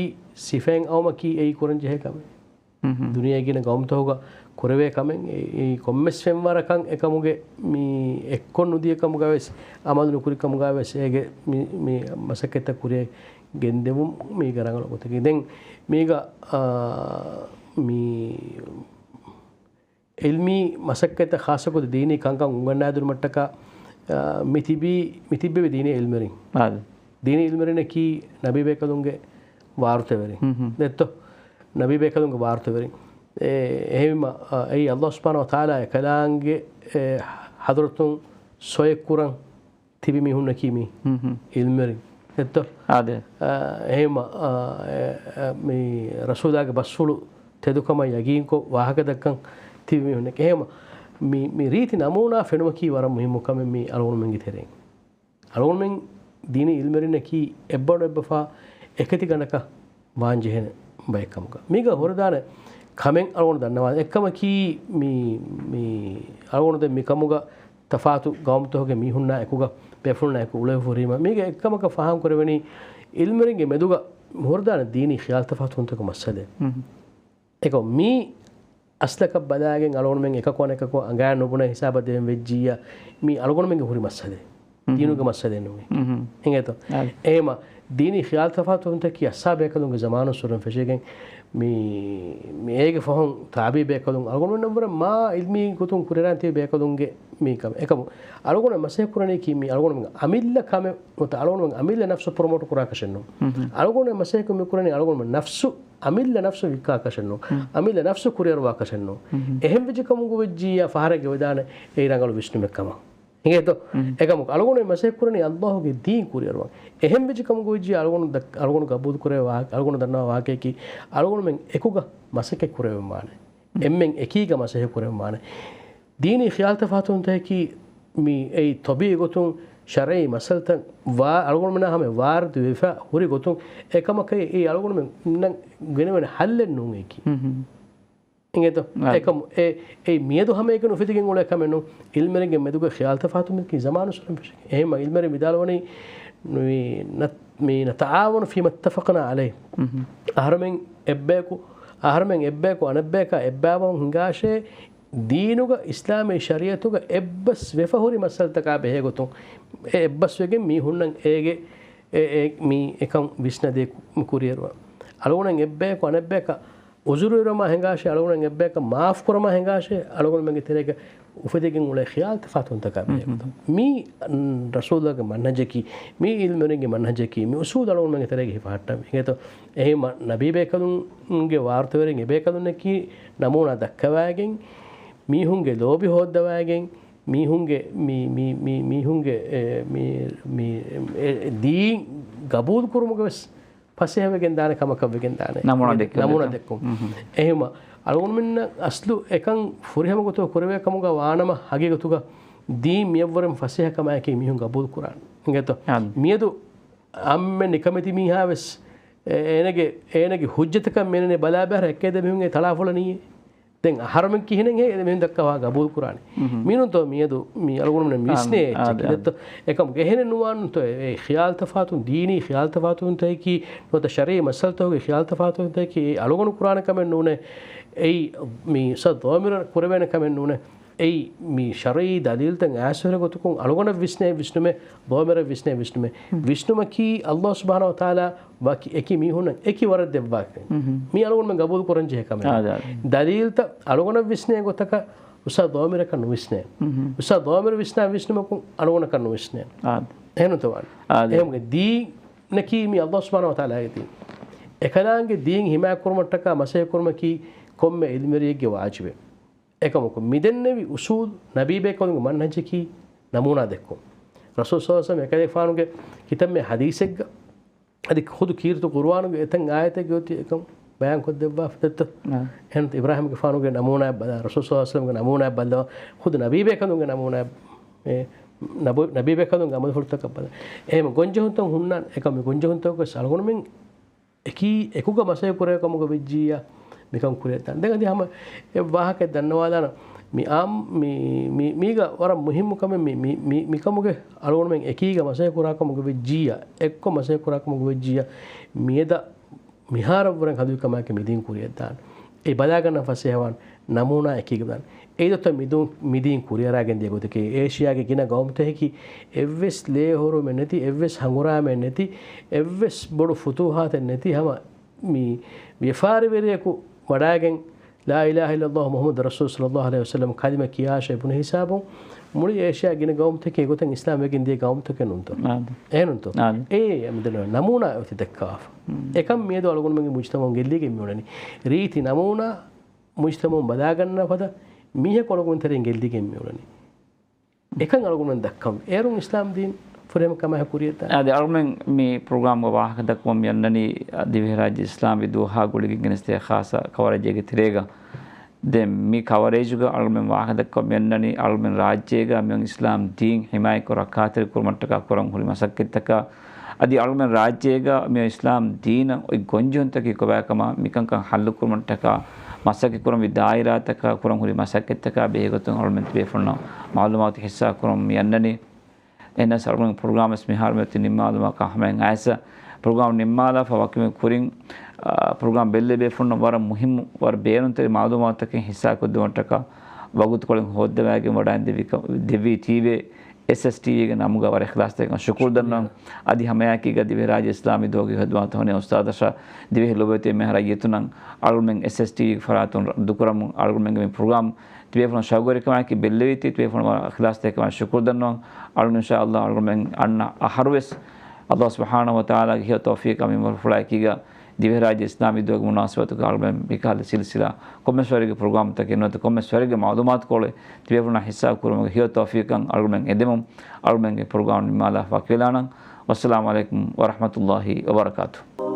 ސިފައެއް އައުމަކީ އެއީ ކުރަންޖެހޭ ކަމެއް. ދުނިޔޭގެ ގިނަ ގައުމުތަކުގަ ކުރެވޭ ކަމެއް. އެ، އެ ކޮންމެސް ފެންވަރަކަށް އެކަމުގެ މި އެއްކޮށް ނުދިޔަ ކަމުގަވެސް، ޢަމަލު ނުކުރި ކަމުގަވެސް އޭގެ މި، މި މަސައްކަތްތައް ކުރިއަށް ގެންދެވުން މީގަ ރަނގަޅު ގޮތަކީ. ދެން މީގަ، އާ، މި ޢިލްމީ މަސައްކަތްތައް ޚާއްޞަކޮށް ދީނީ ކަންކަން އުނގަންނާދިނުމަށްޓަކާ، އާ، މި ތިބީ، މި ތިއްބެވި ދީނީ ޢިލްމުވެރިން. ދީނީ ޢިލްމުވެރިންނަކީ ނަބީބޭކަލުންގެ ވާރުތަވެރިން. ދެއްތޯ؟ ނަބީބޭކަލުންގެ ވާރުތަވެރިން. އެ، އެހެންވީމަ، އާ، އެއީ ﷲ ސުބްޙާނަހޫ ވަތަޢާލާ އެކަލާނގެ، އެ، ޙަޟްރަތުން ސޮއެއް ކުރަން ތިބި މީހުންނަކީ މީ ޢިލްމުވެރިން. ދެއްތޯ؟ އާދެ. އާ، އެހެންމަ، އާ، އެ، އެ، މި ރަސޫލާގެ ބަސްފުޅު ތެދުކަމަށް ޔަގީންކޮށް ވާހަކަ ދައްކަން ތިބި މީހުންނެކޭ. އެހެންމަ މި، މި ރީތި ނަމޫނާ ފެނުމަކީ ވަރަށް މުހިއްމު ކަމެއް މި އަޅުގަނޑުމެންގެ ތެރެއިން. އަޅުގަނޑުމެން ދީނީ އިލްމެރިންނަކީ އެއްބަނޑު އެއްބަފާ އެކަތި ގަނޑަކަށް ވާންޖެހޭނެ ބައެއް ކަމުގަ. މީގަ ހުރެދާނެ ކަމެއް އަޅުގަނޑު ދަންނަވާނެ. އެއްކަމަކީ މި، މި އަޅުގަނޑު ދެން މިކަމުގަ ތަފާތު ގައުމުތަކުގެ މީހުންނާ އެކުގަ، ބޭފުޅުންނާ އެކު އުޅެފަ ހުރީމަ، މީގެ އެއްކަމަކަށް ފާހަގަކުރެވެނީ، އިލްމެރިންގެ މެދުގަ ހުރެދާނެ ދީނީ ޚިޔާލުތަފާތުވުންތަކުގެ މައްސަލައެއް. އެކަމު މީ އަސްލަކަށް ބަލާގެން އަޅުގަނޑުމެން އެކަކު އަނެކަކު އަނގަޔާ ނުބުނެ ހިސާބަށް ދެވެން ވެއްޖިއްޔާ، މީ އަޅުގަނޑުމެންގެ ހުރި މައްސަލައެއް. ދީނުގެ މައްސަލައެއް ނޫން. އިނގޭތޯ؟ އެހެމަ ދީނީ ޚިޔާލުތަފާތުވުންތަކީ އައްސާބޭކަލުންގެ ޒަމާނުއްސުރެން ފެށިގެން މި، މި އޭގެ ފަހުން ތާބީ ބޭކަލުން އަޅުގަނޑުމެންނަށްވުރެ މާ އިލްމީ ގޮތުން ކުރިއަރާން ތިބި ބޭކަލުންގެ މި ކަމެއް. އެކަމު އަޅުގަނޑު މަސައްކަތް ކުރަނީކީ މި އަޅުގަނޑުމެން އަމިއްލަ ކަމެއް ނުވަތަ އަޅުގަނޑުމެން އަމިއްލަ ނަފްސު ޕްރޮމޯޓް ކުރާކަށެއް ނޫން. އަޅުގަނޑު މަސައްކަތް މި ކުރަނީ އަޅުގަނޑުމެން ނަފްސު، އަމިއްލަ ނަފްސު ވިއްކާކަށެއް ނޫން. އަމިއްލަ ނަފްސު ކުރިއަރުވާކަށެއް ނޫން. އެހެން ވެއްޖެ ކަމުގަ ވެއްޖިއްޔާ ފަހަރެއްގަ ވެދާނެ އެއީ ރަނގަޅު ވިސްނުމެއް ކަމަށް. އިނގޭތޯ؟ އެކަމަކު އަޅުގަނޑު މަސައްކަތް ކުރަނީ އައްލާހުގެ ދީން ކުރިއަރުވަން. އެހެން ވެއްޖެ ކަމުގަ ވެއްޖިއްޔާ އަޅުގަނޑު ދައް-، އަޅުގަނޑު ގަބޫލު ކުރެވޭ ވާހަކަ، އަޅުގަނޑު ދަންނަވާ ވާހަކައަކީ އަޅުގަނޑުމެން އެކުގަ މަސައްކަތް ކުރެވެން ވާނެ. އެންމެން އެކީގަ މަސައްކަތް ކުރެވެން ވާނެ. ދީނީ ޚިޔާލުތަފާތުވުންތަކަކީ މި އެއީ ޠަބީޢީ ގޮތުން ޝަރްޢީ މައްސަލަތައް ވާ، އަޅުގަނޑުމެންނާ ހަމަ ވާރިދު ވެފަ ހުރި ގޮތުން. އެކަމަކަށް އެއީ އަޅުގަނޑުމެންނަށް ގެނެވޭނެ ހައްލެއް ނޫން އެކީ. އިނގޭތޯ؟ އެކަމު އެ، އެ މިއަދު ހަމައެކަނި އުފެދިގެން އުޅޭ ކަމެއް ނޫން. އިލްމެރިންގެ މެދުގަ ޚިޔާލުތަފާތުވުންތަކީ ޒަމާނުއްސުރެން ފެށިގެން. އެހެންމަ އިލްމެރިން ވިދާޅުވަނީ ނަ-، މި ނަތަޢާވަނު ފީމައްތަފަޤްނާ ޢަލައިހި. އަހަރުމެން އެއްބަޔަކު، އަހަރުމެން އެއްބަޔަކު އަނެއްބަޔަކާ އެއްބައިވަމުން ހިނގާށޭ، ދީނުގަ އިސްލާމީ ޝަރީޢަތުގަ އެއްބަސް ވެފަ ހުރި މައްސަލަތަކާ ބެހޭގޮތުން، އެ އެއްބަސްވެގެން މީހުންނަށް އޭގެ އެ، އެ، މީ އެކަން ވިސްނަދޭ ކު-، ކުރިއަރުވާ. އަޅުގަނޑުމެން އެއްބަޔަކު އަނެއްބަޔަކަށް އުޒުރު އިރުވަމާ ހިނގާށޭ، އަޅުގަނޑުމެން އެއްބަޔަކަށް މާފު ކުރަމާ ހިނގާށޭ، އަޅުގަނޑުމެންގެ ތެރޭގަ އުފެދިގެން އުޅޭ ޚިޔާލުތަފާތުވުންތަކާ ބެހޭގޮތުން. މީ، އަން، ރަސޫލާގެ މަންހަޖަކީ، މީ އިލްމުވެރިންގެ މަންހަޖަކީ، މި އުސޫލު އަޅުގަނޑުމެންގެ ތެރޭގަ ހިފަހައްޓަން. އިނގޭތޯ؟ އެހެންމަ ނަބީބޭކަލުންގެ ވާރުތަވެރިން އެބޭކަލުންނަކީ ނަމޫނާ ދައްކަވައިގެން، މީހުންގެ ލޯބި ހޯއްދަވައިގެން، މީހުންގެ، މީ، މީ، މީ، މީހުންގެ، އެ، މީ، މީ، އެ، ދީން ގަބޫލު ކުރުމުގެ ވެސް ފަސޭހަވެގެން ދާނެ ކަމަކަށް ވެގެން ދާނެ. ނަމޫނާ ދެއްކުން. ނަމޫނާ ދެއްކުން. އެހެމަ، އަޅުގަނޑުމެންނަށް އަސްލު އެކަން ފުރިހަމަ ގޮތުގަ ކުރެވޭ ކަމުގަ ވާނަމަ، ހަގީގަތުގަ ދީން މިއަށްވުރެން ފަސޭހަ ކަމާއެކީ މީހުން ގަބޫލު ކުރާނެ. އިނގޭތޯ؟ އާނ. މިއަދު އަންމެ ނިކަމެތި މީހާ ވެސް، އެ، އޭނަގެ، އޭނަގެ ހުއްޖަތަކަށް މިއަންނަނީ ބަލާބަހަރ އެއްކޭ ދެ މީހުން އެ ތަޅާފޮޅަނީ. ދެން އަހަރުމެން ކިހިނެއް ހޭ އެ މީހުން ދައްކަވާ ގަބޫލު ކުރާނީ؟ މީނުންތޯ މިއަދު މި އަޅުގަނޑުމެން ވިސްނޭ އާ، އެއްޗެއް އާ، ކިލެއްތޯ؟ އެކަމު އެހެނެއް ނުވާންތޯ އެ ޚިޔާލުތަފާތު، ދީނީ ޚިޔާލުތަފާތުވުންތަކަކީ ނުވަތަ ޝަރީ މައްސަލަތަކުގެ ޚިޔާލުތަފާތުވުންތަކަކީ އެ އަޅުގަނޑު ކުރާނެ ކަމެއް ނޫނޭ. އެއީ މި އުސްތާޛު ދޯމިރު ކުރެވޭނެ ކަމެއް ނޫނޭ. އެއީ މި ޝަރުޢީ ދަލީލުތައް އައިސްފަ ހުރި ގޮތަކުން އަޅުގަނޑަށް ވިސްނޭ ވިސްނުމެއް، ދޯމިރަށް ވިސްނޭ ވިސްނުމެއް. ވިސްނުމަކީ ﷲ ސުބްޙާނަހޫ ވަތަޢާލާ ވަކި އެކި މީހުންނަށް އެކި ވަރަށް ދެއްވާ ކަމެއް. މީ އަޅުގަނޑުމެން ގަބޫލު ކުރަން ޖެހޭ ކަމެއް. އާދެ، އާދެ. ދަލީލުތައް އަޅުގަނޑަށް ވިސްނޭ ގޮތަކަށް އުސްތާޛު ދޯމިރަކަށް ނުވިސްނޭ. އުސްތާޛު ދޯމިރު ވިސްނާ ވިސްނުމަކުން އަޅުގަނޑަކަށް ނުވިސްނޭ. އާދެ. އެހެންތޯ ވާނެ؟ އާދެ. އެހެންވެ ދީނަކީ މީ ﷲ ސުބްޙާނަހޫ ވަތަޢާލާގެ ދީން. އެކަލާނގެ ދީން ހިމާޔަތްކުރުމަށްޓަކާ މަސައްކަތް ކުރުމަކީ ކޮންމެ އިލްމުވެރިއެއްގެ ވާޖިބެއް. އެކަމަކު، މިދެންނެވި އުސޫލު، ނަބީބޭކަލުންގެ މަންހަޖަކީ ނަމޫނާ ދެއްކުން. ރަސޫލު ޞައްލަﷲު ޢަލައިހި ވަސައްލަމަ އެކަލޭގެފާނުގެ ކިތައްމެ ޙަދީޘެއްގަ، އަދި ޚުދު ކީރިތި ޤުރުއާނުގެ އެތައް އާޔަތެއްގަ އޮތީ އެކަން ބަޔާންކޮށްދެއްވާފަ ދެއްތޯ؟ އާ. އެހެން އިބްރާހީމްގެފާނުގެ ނަމޫނާއެއް ބަލާ، ރަސޫލު ޞައްލަﷲު ޢަލައިހި ވަސައްލަމަގެ ނަމޫނާއެއް ބަލާ، ޚުދު ނަބީބޭކަލުންގެ ނަމޫނާއެއް، އެ، ނަބު-، ނަބީބޭކަލުންގެ ޢަމަލުފުޅުތަކަށް ބަލާ. އެހެން ގޮންޖެހުންތައް ހުންނާނެ. އެކަމް މި ގޮންޖެހުންތަކުގެ ވެސް އަޅުގަނޑުމެން އެކީ އެކުގަ މަސައްކަތް ކުރޭ ކަމުގަ ވެއްޖިއްޔާ މިކަން ކުރިއަށް ދާން. ދެން އަދި ހަމަ އެއް ވާހަކައެއް ދަންނަވާލާނަން. މި އާން-، މި، މި، މީގަ ވަރަށް މުހިއްމު ކަމެއް މި، މި، މި، މިކަމުގެ އަޅުގަނޑުމެން އެކީގަ މަސައްކަތް ކުރާ ކަމުގަ ވެއްޖިއްޔާ، އެއްކޮށް މަސައްކަތް ކުރާ ކަމުގަ ވެއްޖިއްޔާ، މިއަދަށް މިހާރަށްވުރެން ހަލުވި ކަމާއެކީ މިދީން ކުރިއަށް ދާން. އެ ބަލާގަންނަ ފަސޭހަވާން ނަމޫނާ އެކީގަ ދާން. އެއީ ދޮތަ މިދޫ-، މިދީން ކުރިއަރާގެން ދިޔަ ގޮތަކީ، އޭޝިޔާގެ ގިނަ ގައުމުތަކަކީ އެއްވެސް ލޭހުރުމެއް ނެތި، އެއްވެސް ހަނގުރާމައެއް ނެތި، އެއްވެސް ބޮޑު ފުތޫހާތެއް ނެތި، ހަމަ މި ވިޔަފާރިވެރިޔަކު ވަޑާގެން، ލާ އިލާހަ އިއްލަﷲ މުޙައްމަދު ރަސޫލު ޞައްލަﷲު ޢަލައިހި ވަސައްލަމަ ކަލިމަ ކިޔާށޭ ބުނެ ހިސާބުން މުޅި އޭޝިޔާ ގިނަ ގައުމުތަކެއް ގޮތަށް އިސްލާމް ވެގެން ދިޔަ ގައުމުތަކެއް ނޫންތޯ؟ އާދެ. އެހެންނޫންތޯ؟ އާދެ. އެ މިދެން ނަމޫނާ އޮތީ ދައްކާފަ. އެކަން މިއަދު އަޅުގަނޑުމެންގެ މުޖްތަމަޢުން ގެއްލިގެން މިއުޅެނީ. ރީތި ނަމޫނާ މުޖްތަމަޢުން ބަލާގަންނަ ފަދަ މީހަކު އަޅުގަނޑު ތެރެއިން ގެއްލިގެން މިއުޅެނީ. އެކަން އަޅުގަނޑުމެން ދައްކަން. އޭރުން އިސްލާމް ދީން ކުރެމު ކަމަށް ކުރިއަށް ދާނެ. އަދި އަޅުމެން މި ޕްރޮގްރާމްގެ ވާހަކަ ދައްކަމުން މި އަންނަނީ ދިވެހިރާއްޖެ އިސްލާމީ ދުވަހާ ގުޅިގެން ގެނެސްދޭ ޚާއްޞަ ކަވަރޭޖެއްގެ ތެރޭގަ. ދެން މި ކަވަރޭޖުގަ އަޅުމެން ވާހަކަ ދައްކަމުން މި އަންނަނީ އަޅުމެން ރާއްޖޭގަ މިއޮން އިސްލާމް ދީން ހިމާޔަތްކޮށް ރައްކާތެރިކުރުމަށްޓަކާ ކުރަން ހުރި މަސައްކަތްތަކާ، އަދި އަޅުމެން ރާއްޖޭގަ މިއޮން އިސްލާމް ދީނަށް އޮތް ގޮންޖެހުންތަކީ ކޮބާކަމާ، މިކަންކަން ހައްލުކުރުމަށްޓަކާ މަސައްކަތްކުރަންވީ ދާއިރާތަކާ ކުރަން ހުރި މަސައްކަތްތަކާ ބެހޭގޮތުން އަޅުމެން ތިބޭފުޅުންނަށް މައުލޫމާތު ހިއްސާކުރަމުން މި އަންނަނީ. އެހެނަސް އަޅުގަނޑު ޕްރޮގްރާމް ވެސް މިހާރު މިއޮތީ ނިންމާލުމަކާ ހަމައަށް އައިސް، ޕްރޮގްރާމް ނިންމާލާފަ ވަކިވުމުގެ ކުރިން، އާ، ޕްރޮގްރާމް ބެއްލޭ ބޭފުޅުންނަށް ވަރަށް މުހިއްމު، ވަރަށް ބޭނުންތެރި މައުލޫމާތުތަކެއް ހިއްސާކޮށްދެވުމަށްޓަކާ ވަގުތުކޮޅެއް ހޯއްދަވައިގެން ވަޑައިގެން ދެއްވި ކަ-، ދެއްވީ ޓީވީ، އެސްއެސްޓީވީގެ ނަމުގަ ވަރަށް އިޚްލާޞްތެރިކަން ޝުކުރު ދަންނަވަން. އަދި ހަމައެއާއެކީގަ ދިވެހިރާއްޖެ އިސްލާމީ ދުވަހުގެ ހިދުމަތް ހޮނި އުސްތާޛަށާ ދިވެހި ލޮބުވެތި އެންމެހާ ރައްޔިތުންނަށް އަޅުގަނޑުމެން އެސްއެސްޓީވީގެ ފަރާތުން ރައްދުކުރަމުން އަޅުގަނޑުމެންގެ މި ޕްރޮގްރާމް ތިބޭފުޅުން ޝައުގުވެރިކަމާއެކީ ބެއްލެވީތީ ތިބޭފުޅުން ވަރަށް އިޚްލާޞްތެރިކަމާ ޝުކުރު ދަންނަވަން. އަޅުގަނޑު އިންޝާﷲ އަޅުގަނޑުމެން އަންނަ އަހަރުވެސް ﷲ ސުބްޙާނަހޫ ވަތަޢާލާގެ ހެޔޮ ތައުފީޤާ މިންވަރު ފުޅާއެކީގަ ދިވެހިރާއްޖެ އިސްލާމީ ދުވަހުގެ މުނާސަބަތުގަ އަޅުގަނޑުމެން މިކަހަލަ ސިލްސިލާ ކޮންމެސް ވަރެއްގެ ޕްރޮގްރާމްތަކެއް ނުވަތަ ކޮންމެސް ވަރެއްގެ މައުލޫމާތުކޮޅެއް ތިބޭފުޅުންނާ ހިއްސާ ކުރުމުގެ ހެޔޮ ތައުފީޤަށް އަޅުގަނޑުމެން އެދެމުން އަޅުގަނޑުމެންގެ ޕްރޮގްރާމް ނިންމާލާފަ ވަކިވެލާނަން. ވައްސަލާމު ޢަލައިކުމް ވަރަޙްމަތުﷲ ވަބަރަކާތުހު.